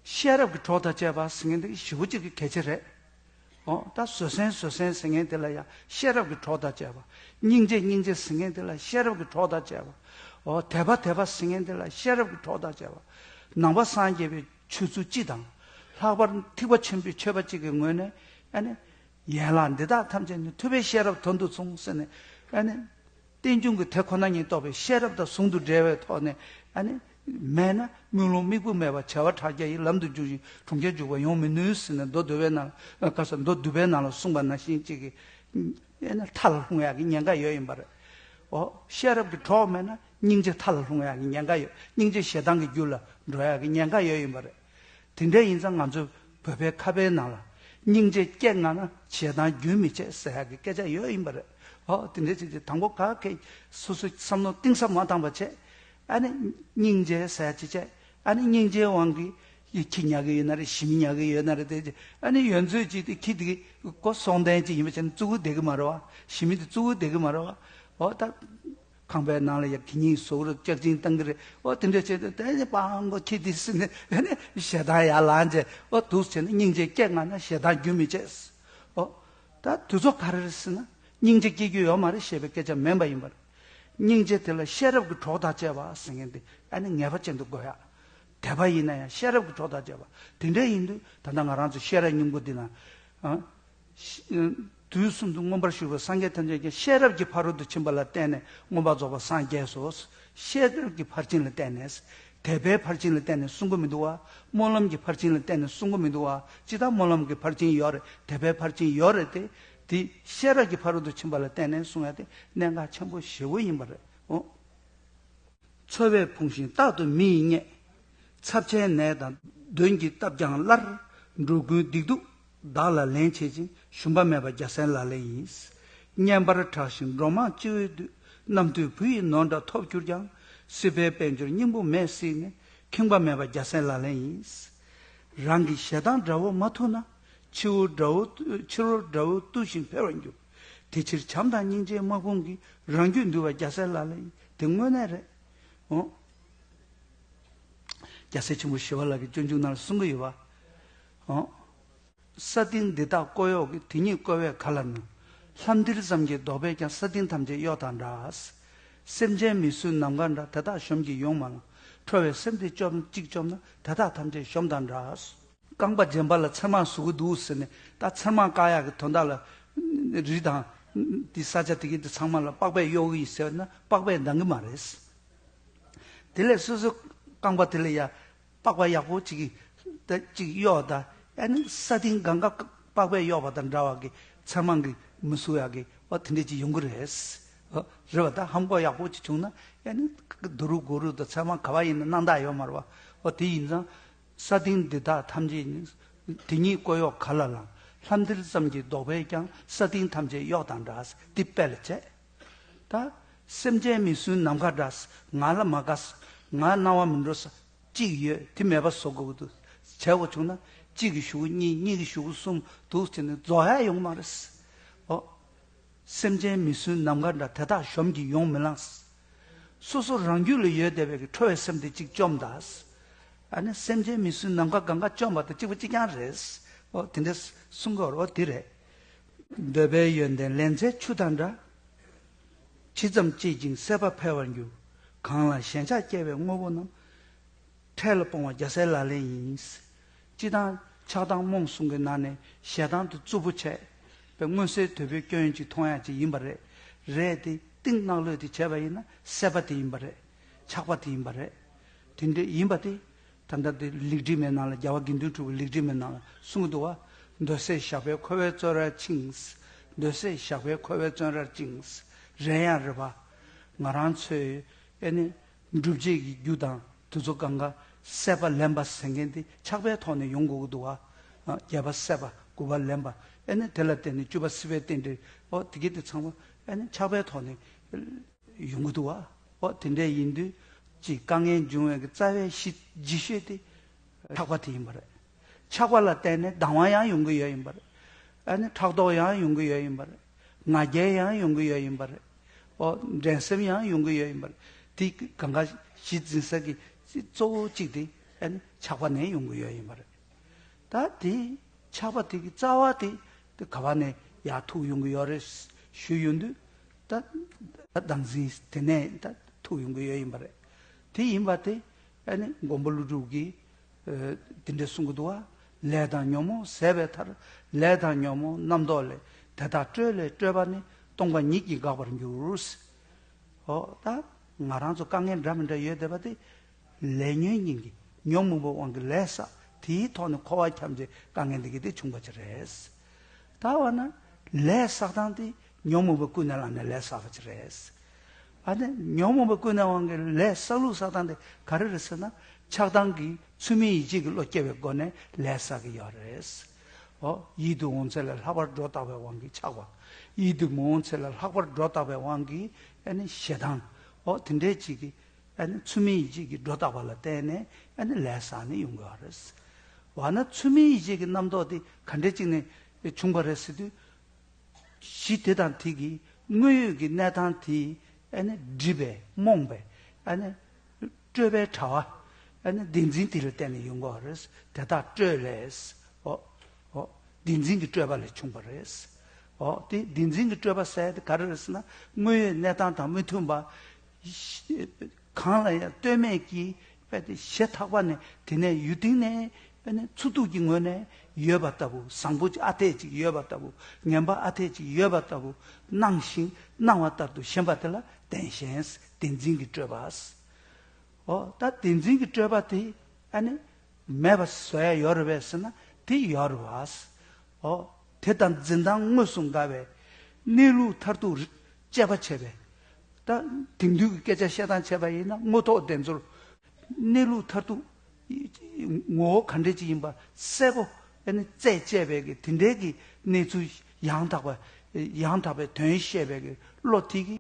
ཤེས་རབ་ཀྱི་གྲོགས་དང་བཅས་པ་ཟེར་མཁན་དེ་ཞེ་པོ་ཅིག་གི་གལ་ཆེ་རེད། ཨོ། ད་བཟོད་བསྲན་བཟོད་བསྲན་ཟེར་མཁན་དེ་ལ་ཡ་ཤེས་རབ་ཀྱི་གྲོགས་དང་བཅས་པ། སྙིང་རྗེ་སྙིང་རྗེ་ཟེར་མཁན་དེ་ལ་ཤེས་རབ་ཀྱི་གྲོགས་དང་བཅས་པ། ཨོ། དད་པ་དད་པ་ཟེར་མཁན་དེ་ལ་ཤེས་རབ་ཀྱི་གྲོགས་དང་བཅས་པ། ནང་པ་སངས་རྒྱས་པའི་ཆོས་ཚུལ་སྤྱི་དང་། ལྷག་པར་ཐེག་པ་ཆེན་པོའི་ཆོས་པ་གཅིག་གི་ངོས་ནས་ཨ་ནི། ཡན་ལག་འདི་དག་ཐམས་ཅད་ནི། ཐུབ་པའི་ཤེས་རབ་དོན་དུ་མཚུངས་ཟེར་ནས། ཨ་ནི། རྟེན་འབྱུང་གི་དེ་ཁོ་ན་ཉིད་རྟོགས་པའི་ཤེས་རབ་དང་ཟུང་དུ་འབྲེལ་བའི་ཐོག་ནས། ཨ་ནི། མེད་ན་དམུས་ལོང་དམིགས་བུ་མེད་པ། བྱ་བ་ཕྲ་རྒྱས་ཡིན། ལམ་དུ་འཇུག་ཅིང་གྲོང་ཁྱེར་འཇུག་པ་ཡོང་མི་ནུས་ཟེར་ནས་མདོ་སྡུད་པའི་ནང་། ཨ། ཁ་ས་མདོ་སྡུད་པའི་ནང་ལ་གསུངས་པ་ནང་བཞིན་གཅིག་གིས། ཨེ་ནི་མཐའ་ལ་ལྷུང་ཡག་གི་ཉེན་ཁ་ཡོད་ཡིན་པ་རེད། ཨོ། ཤེས་རབ་ཀྱི་གྲོགས་མེད་ན་སྙིང་རྗེ་མཐའ་ལ་ལྷུང་ཡག་གི་ཉེན་ཁ་ཡོད། སྙིང་རྗེ་ཞེ་སྡང་གི་རྒྱུ་ལ་འགྲོ་ཡག་གི་ཉེན་ཁ་ཡོད་ཡིན་པ་རེད། དེ་འདྲ་ཡིན་ཙང་ང་ཚོའི་བོད་པའི་ཁ་དཔེའི་ནང་ལ། སྙིང་རྗེ་སྐྱེ་སྔ་ན་ཞེ་སྡང་རྒྱུན་མི་ཆད་ཟེར་ཡག་གི་སྐད་ཆ་ཡོད་ཡིན་པ་རེད། ཨོ། དེ་འདྲ་བྱས་ཏེ་དང་པོ་ག་གེ་སོ་སོས་བསམ་བློ་གཏིང་ཟབ་མ་བཏང་བ་བྱས། ཨ་ནི་སྙིང་རྗེ་ཟེར་ཡག་ཅིག་བྱས། ཨ་ནི་སྙིང་རྗེའི་དབང་གིས་ཁྱི་ཉར་གི་ཡོད་ན་རེད། ཞི་མི་ཉར་གི་ཡོད་ན་རེད། དེ་ཨ་ནི་ཡོད་ཚོད་ཅིག་དེ་ཁྱི་དེ་གི་སྒོ་སྲུང་མཁན་ཅིག་ཡིན་པ་བྱས་ན་བཙུགས་བསྡད་གི་མ་རེད་པ། ཞི་མི་དེ་བཙུགས་བསྡད་གི་མ་རེད་པ། ཨོ། ད། ཁང་པའི་ནང་ལ་ཡ་གད་སྙིགས་བཟོ་གི་རེད། ལྕགས་ཅིང་བཏང་གི་རེད། ཨོ། དེ་འདྲ་བྱས་ཏེ་དེ་ནི་སྤང་གོ་ཁྱི་དེ་ཟེར་ནས། ཨ་ནི་ཞེ་སྡང་ཡར་ལངས་བྱས། ཨོ། འདུག་བྱས་ན་སྙིང་རྗེ་སྐྱེ་སྔ་ན་ཞེ་སྡང་རྒྱུན་མི་ཆད། ཨོ། ད་དུས་ཚོད་ག་རེ་རེད་ཟེར་ན། སྙིང་རྗེ་སྐྱེ་རྒྱུ་ཡོད་མ་རེད་ཞེས་པའི་སྐད་ཆ་མིན་པ་ཡིན་པར། སྙིང་རྗེ་དེ་ལ་ཤེས་རབ་ཀྱི་གྲོགས་དང་བཅས་པ་ཟེར་མཁན་དེ་ཨ་ནི་ངེས་པ་ཅན་དུ་དགོས་ཡ། དད་པ་ཡིན་ན་ཡང་ཤེས་རབ་ཀྱི་གྲོགས་དང་བཅས་པ། དེ་འདྲ་ཡིན་དུས་ད་ལྟ་ང་རང་ཚོ་ཤེས་རབ་སྙིང་པོ་འདི་ན། ཨ། དུས་གསུམ་དུ་མངོན་པར་བཞུགས་པའི་སངས་རྒྱས་ཐམས་ཅད་ཀྱང་ཤེས་རབ་ཀྱི་ཕ་རོལ་ཏུ་ཕྱིན་པ་ལ་བརྟེན་ནས་མངོན་པར་རྫོགས་པར་སངས་རྒྱས་སོ། ཤེས་རབ་ཀྱི་ཕར་ཕྱིན་ལ་བརྟེན་ནས། དད་པའི་ཕར་ཕྱིན་ལ་བརྟེན་ནས་གསུང་གི་མི་འདུག་པ། སྨོན་ལམ་གྱི་ཕར་ཕྱིན་ལ་བརྟེན་ནས་གསུང་གི་མི་འདུག་པ། ཅི་ལྟར་སྨོན་ལམ་གྱི་ཕར་ཕྱིན་ཡོད་རེད། དད་པའི་ཕར་ཕྱིན་ཡོད་རེད་དེ། དེ་ཤེས་རབ་ཀྱི་ཕ་རོལ་ཏུ་ཕྱིན་པ་ལ་བརྟེན་ནས་གསུང་ཡ་དེ་གནད་འགག་ཆེན་པོ་ཞེ་པོ་ཡིན་པ་རེད། འོ། འཚོ་བས་ཕུང་ཞིང་རྟག་ཏུ་མི་ཡིས་བརྙས། ཚབས་ཆེན་ནད་དང་གདོན་གྱིས་བཏབ་ཀྱང་སླར། འགྲོ་ཀུན་སྡིག་སྡུག་བདག་ལ་ལན་བྱེད་ཅིང་། ཞུམ་པ་མེད་པ་རྒྱལ་སྲས་ལག་ལེན་ཡིན། བསྙེན་པར་གྲགས་ཤིང་འགྲོ་མང་སྤྱི་བོས་བསྡུས། རྣམ་ཐོས་བུ་ཡི་ནོར་འདྲ་ཐོབ་གྱུར་ཀྱང་། སྲིད་པའི་དཔལ་འབྱོར་སྙིང་པོ་མེད་སྲིད་ནས། ཁེངས་པ་མེད་པ་རྒྱལ་སྲས་ལག་ལེན་ཡིན། རང་གི་ཞེ་སྡང་དགྲ་བོ་མ་ཐུལ་ན། ཕྱི་རོལ་དགྲ་བོ་ཕྱི་རོལ་དགྲ་བོ་བཏུལ་ཞིང་འཕེལ་བར་འགྱུར། དེ་ཕྱིར་བྱམས་དང་སྙིང་རྗེའི་དམག་དཔུང་གིས། རང་རྒྱུད་འདུལ་བ་རྒྱལ་སྲས་ལག་ལེན་ཡིན། དེ་དངོས་གནས་རེད། འོ། རྒྱལ་སྲས་ཆེན་པོ་ཞི་བ་ལྷ་གིས་སྤྱོད་འཇུག་ནང་ལ་གསུང་གི་ཡོད་པ། འོ། ས་སྟེང་འདི་དག་ཀོ་གཡོག་གི། དེ་ཉིད་ཀོ་བས་ག་ལ་ནུས། ལྷམ་མདེལ་ཙམ་གྱི་རྡོག་པས་ཀྱང་། ས་སྟེང་ཐམས་ཅད་གཡོགས་དང་འདྲ། སེམས་ཅན་མི་སྲུན་ནམ་མཁའ་འདྲ། དེ་དག་གཞོམ་གྱིས་ཡོང་མ་ལང་། ཁྲོ་བའི་སེམས་དེ་སྐྱོབ་གཅིག་སྐྱོབ་ན། དེ་དག་ཐམས་ཅད་གཞོམ་དང་འདྲ། རྐང་པ་རྗེན་པ་ལ་ཚེར་མ་ཟུག་གི་འདུག་ཟེར་ནས། ད་ཚེར་མ་བཀག་ཡག་གི་དོན་དག་ལ་རི་དང་དེ་ས་ཆ་དེ་གི་དེ་ཚང་མ་ལ་པགས་པས་གཡོག་གི་ཡིན་ཟེར་ན་པགས་པས་འདང་གི་མ་རེད། དེ་ལས་སོ་སོ་རྐང་པ་དེ་ལ་ཡ་པགས་པ་ཡག་པོ་ཅིག་གིས་ད་ཅིག་གཡོག་ད། ཨ་ནི་ས་སྟེང་གང་ག་པགས་པས་གཡོག་པ་དང་འདྲ་བ་གི་ཚེར་མ་གི་མི་ཟུག་ཡག་གི་འོ་དེ་འདྲས་ཅིག་ཡོང་གི་རེད། འོ་རེད་བ། ད་ཧམ་གོ་ཡག་པོ་ཅིག་བྱུང་ན་ཨ་ནི་དུ་རུ་གོ་རུ་དང་ཚེར་མ་ག་བ་ཡིན་ན་སྣང་དག་ཡོད་མ་རེད་བ། འོ་དེ་ཡིན་ཙང་། ས་སྟེང་འདི་དག་ཐམས་ཅད་ནི། དེ་ཉིད་ཀོ་གཡོག་ག་ལ་ལ། ལྷམ་མཐིལ་ཙམ་གྱི་རྡོག་པས་ཀྱང་། ས་སྟེང་ཐམས་ཅད་གཡོགས་དང་འདྲ། འདི་དཔེ་ལ་བྱས། ད་སེམས་ཅན་མི་སྲུན་ནམ་མཁའ་འདྲ། ང་ལ་མ་དགའ། ང་སྣང་བ་མི་འགྲོ་ས་གཅིག་ཡོད། དེ་མེད་པ་བཟོ་དགོས་ཀྱི་འདུག་བྱས་པ་བྱུང་ན་གཅིག་གི་གཞུག་གུ་གཉིས། གཉིས་ཀྱི་གཞུག་གུ་གསུམ་འདུག་བྱས་ནས་རྫོགས་ཡ་ཡོང་མ་རེད། འོ། སེམས་ཅན་མི་སྲུན་ནམ་མཁའ་འདྲ། དེ་དག་གཞོམ་གྱིས་ཡོང་མི་ལང་། སོ་སོ་རང་རྒྱུད་ལ་ཡོད་བསྡད་པའི་གི་ཁྲོ་བའི་སེམས་དེ་གཅིག་བཅོམ་ད། ཨ་ནི་སེམས་ཅན་མི་སྲུན་ནམ་མཁའ་གང་ག་བཅོམ་པ་དང་གཅིག་པ་གཅིག་རྐྱང་རེད། འོ་དེ་འདྲ་གསུང་གི་ཡོད་རེད། འོ་དེ་རེད། འདོད་པའི་ཡོན་ཏན་ལན་ཚྭའི་ཆུ་དང་འདྲ། ཇི་ཙམ་བསྐྱེད་ཅིང་སྲེད་པ་འཕེལ་བར་འགྱུར། གང་ལ་ཞེན་ཆགས་སྐྱེ་བའི་དངོས་པོ་རྣམས། འཕྲལ་ལ་སྤོང་བ་རྒྱལ་སྲས་ལག་ལེན་ཡིན། སྤྱིར་བཏང་ཆགས་སྡང་རྨོངས་གསུམ་གྱི་ནང་ནས་ཞེ་སྡང་དེ་རྩུབ་པོ་བྱས། པའི་མངོན་གསལ་དོད་པོའི་སྐྱོན་ཅིག་མཐོང་ཡག་ཅིག་ཡིན་པ་རེད། རེད་དེ་གཏིང་གནག་ལོས་དེ་བྱས་པ་ཡིན་ན་སྲེད་པ་དེ་ཡིན་པ་རེད། ཆགས་པ་དེ་ཡིན་པ་རེད། དེ་འདྲ་ཡིན་པ་དེ། ད་ལྟ་དེ་ལེགས་བྲིས་མའི་ནང་ལ། རྒྱལ་བ་དགེ་འདུན་གྲུབ་ཀྱི་ལེགས་བྲིས་མའི་ནང་ལ་གསུངས་འདུག་བ། འདོད་སྲེད་ཞགས་པས་འཁོར་བའི་བཙོན་རར་བཅིངས། འདོད་སྲེད་ཞགས་པས་འཁོར་བའི་བཙོན་རར་བཅིངས། རེད་ཡང་རེད་པ། ང་རང་ཚོའི་ཨེ་ནི། སྒྲུབ་བྱེད་ཀྱི་རྒྱུ་དང་དེ་ཚོ་གང་ག་སྲེད་པ་ལེན་པ་ཟེར་མཁན་དེ་ཆགས་པའི་ཐོག་ནས་ཡོང་དགོས་ཀྱི་འདུག་བ། ཨ། རྒྱས་པ་སྲེད་པ། དགུ་པ་ལེན་པ། ཨེ་ནི་དེ་ལ་བརྟེན་ནས་བཅུ་པ་སྲིད་པའི་རྟེན་འབྲེལ། འོ་དེ་གི་དེ་ཚང་མ་ཨེ་ནི་ཆགས་པའི་ཐོག་ནས་ཡོང་གི་འདུག་བ། འོ་དེ་འདྲ་ཡིན་དུས་ཀྱི་དཀའ་ངལ་འབྱུང་བའི་གི་རྩ་བའི་གཞི་རྗེས་ཤོས་དེ་ཆགས་པ་དེ་ཡིན་པ་རེད། ཆགས་པ་ལ་བརྟེན་ནས་སྡང་བ་ཡང་ཡོང་གི་ཡོད་ཡིན་པ་རེད། ཨ་ནི་ཕྲག་དོག་ཡང་ཡོང་གི་ཡོད་ཡིན་པ་རེད། ང་རྒྱལ་ཡང་ཡོང་གི་ཡོད་ཡིན་པ་རེད། ཨོ། འགྲན་སེམས་ཡང་ཡོང་གི་ཡོད་ཡིན་པ་རེད། དེ་གང་ག་གཞི་འཛིན་ས་གི་གཙོ་བོ་གཅིག་དེ་ཨ་ནི་ཆགས་པ་ནས་ཡོང་གི་ཡོད་ཡིན་པ་རེད། ད་དེ་ཆགས་པ་དེ་གི་རྩ་བ་དེ་དེ་ག་བ་ནས་ཡར་ཐུག་ཡོང་གི་ཡོད་རེད་ཞུས་ཡོང་དུས། ད་ད་བདག་འཛིན་དེ་ནས་ད་ཐུག་ཡོང་གི་ཡོད་ཡིན་པ་རེད། དེ་ཡིན་པ་དེ་ཨ་ནི་མགོན་པོ་ཀླུ་སྒྲུབ་ཀྱིས། ཨ། དེ་འདྲ་གསུང་གི་འདུག་བ། ལས་དང་ཉོན་མོངས་ཟད་པའི་མཐར། ལས་དང་ཉོན་མོངས་རྣམ་རྟོག་ལས། དེ་དག་སྤྲོས་ལས་སྤྲོས་པ་ནི། སྟོང་པ་ཉིད་ཀྱིས་འགག་པར་འགྱུར། འོ། ད་ང་རང་ཚོ་དཀའ་ངལ་འདྲ་མི་འདྲ་ཡོད་བསྡད་པ་དེ། ལས་ཉོན་གཉིས་ཀྱིས། ཉོན་མོངས་པའི་དབང་གིས་ལས་བསགས། དེའི་ཐོག་ནས་འཁོར་བ་འཁྱམས་བྱས་དཀའ་ངལ་འདི་གི་དེ་བྱུང་བ་ཅིག་རེད། ད་འོ་ན་ལས་བསགས་སྟངས་དེ་ཉོན་མོངས་པ་ཀུན་ནས་བསླངས་ནས་ལས་བསགས་པ་ཅིག་རེད། ཨ་ནི་ཉོན་མོངས་པ་ཀུན་ནས་དབང་གིས་ལས་བསགས་ལུགས་བསགས་སྟངས་དེ་ག་རེ་རེད་ཟེར་ན། ཆགས་སྡང་གི་ཚུལ་མིན་ཡིད་བྱེད་ཀྱི་བློ་སྐྱེ་བའི་སྒོ་ནས་ལས་བསགས་ཀྱི་ཡོད་རེད། འོ། ཡིད་དུ་འོང་ཚད་ལས་ལྷག་པར་སྒྲོ་བཏགས་པའི་དབང་གིས་ཆགས་པ། ཡིད་དུ་མི་འོང་ཚད་ལས་ལྷག་པར་སྒྲོ་བཏགས་པའི་དབང་གིས་ཨ་ནི་ཞེ་སྡང་། འོ། དེ་འདྲའི་ཅིག་གིས་ཨ་ནི་ཚུལ་མིན་ཡིད་བྱེད་ཀྱི་སྒྲོ་བཏགས་པ་ལ་བརྟེན་ནས་ཨ་ནི་ལས་བསགས་ནས་ཡོང་གི་ཡོད་རེད། འོ་ན་ཚུལ་མིན་ཡིད་བྱེད་ཀྱི་རྣམ་རྟོག་དེ་ག་འདྲ་ཅིག་ནས་བྱུང་བ་རེད་ཟེར་དུས། གཞི་དེ་དང་དེ་གི་དངོས་ཡོད་ཀྱི་གནས་སྟངས་དེ་ཨ་ནི་སྒྲིབ་པས་རྨོངས་པས་ཨ་ནི་སྤྲོས་པའི་དྲ་བ། ཨ་ནི་བདེན་འཛིན་དེ་ལ་བརྟེན་ནས་ཡོང་གི་ཡོད་རེད། དེ་དག་སྤྲོས་ལས། འོ། འོ། བདེན་འཛིན་གྱི་སྤྲོས་པ་ལས་བྱུང་བ་རེད། འོ། དེ་བདེན་འཛིན་གྱི་སྤྲོས་པ་ཟེར་དེ་ག་རེ་རེད་ཟེར་ན། དངོས་ཡོད་གནས་སྟངས་དང་མི་མཐུན་པ། གང་ལ་ཡང་ལྟོས་མེད་ཀྱིས་དཔེ་དེ་ཞེ་ཐག་པ་ནས་དེ་ནས་ཡུལ་སྟེང་ནས་དཔེ་ནས་འཚོ་སྡུག་གི་ངོས་ནས་ཡོད་པ་ལྟ་བུ། བཟང་པོ་ཨ་འཐས་ཅིག་ཡོད་པ་ལྟ་བུ། ངན་པ་ཨ་འཐས་ཅིག་ཡོད་པ་ལྟ་བུ་སྣང་ཞིང་སྣང་བ་ལྟར་དུ་ཞེན་པ་དེ་ལ་བདེན་ཞེན། བདེན་འཛིན་གྱི་སྤྲོས་པ། འོ། ད་བདེན་འཛིན་གྱི་སྤྲོས་པ་དེ་ཨ་ནི་མེད་པ་བཟོ་ཡ་ཡོད་རེད་པས་ཟེར་ན་དེ་ཡོད་རེད་པ། འོ། དེ་དང་འཛིན་སྟངས་དངོས་སུ་འགལ་བའི་གནས་ལུགས་མཐར་ཐུག་དཔྱད་པ་བྱས་པས། ད་དེང་དུས་ཀྱི་སྐད་ཆ་བཤད་སྟངས་བྱས་པ་ཡིན་ན་དངོས་ཐོག་བདེན་འཚོལ། གནས་ལུགས་མཐར་ཐུག་ངོ་བོ་ག་འདྲས་ཅིག་ཡིན་པ་གསལ་པོ་ཨ་ནི་རྩད་བཅད་པའི་གི་དེ་འདྲའི་གི་གནས་ཚུལ་ཡང་དག་པ། ཡང་དག་པའི་དོན་བཤད་པའི་གི་བློ་དེ་གི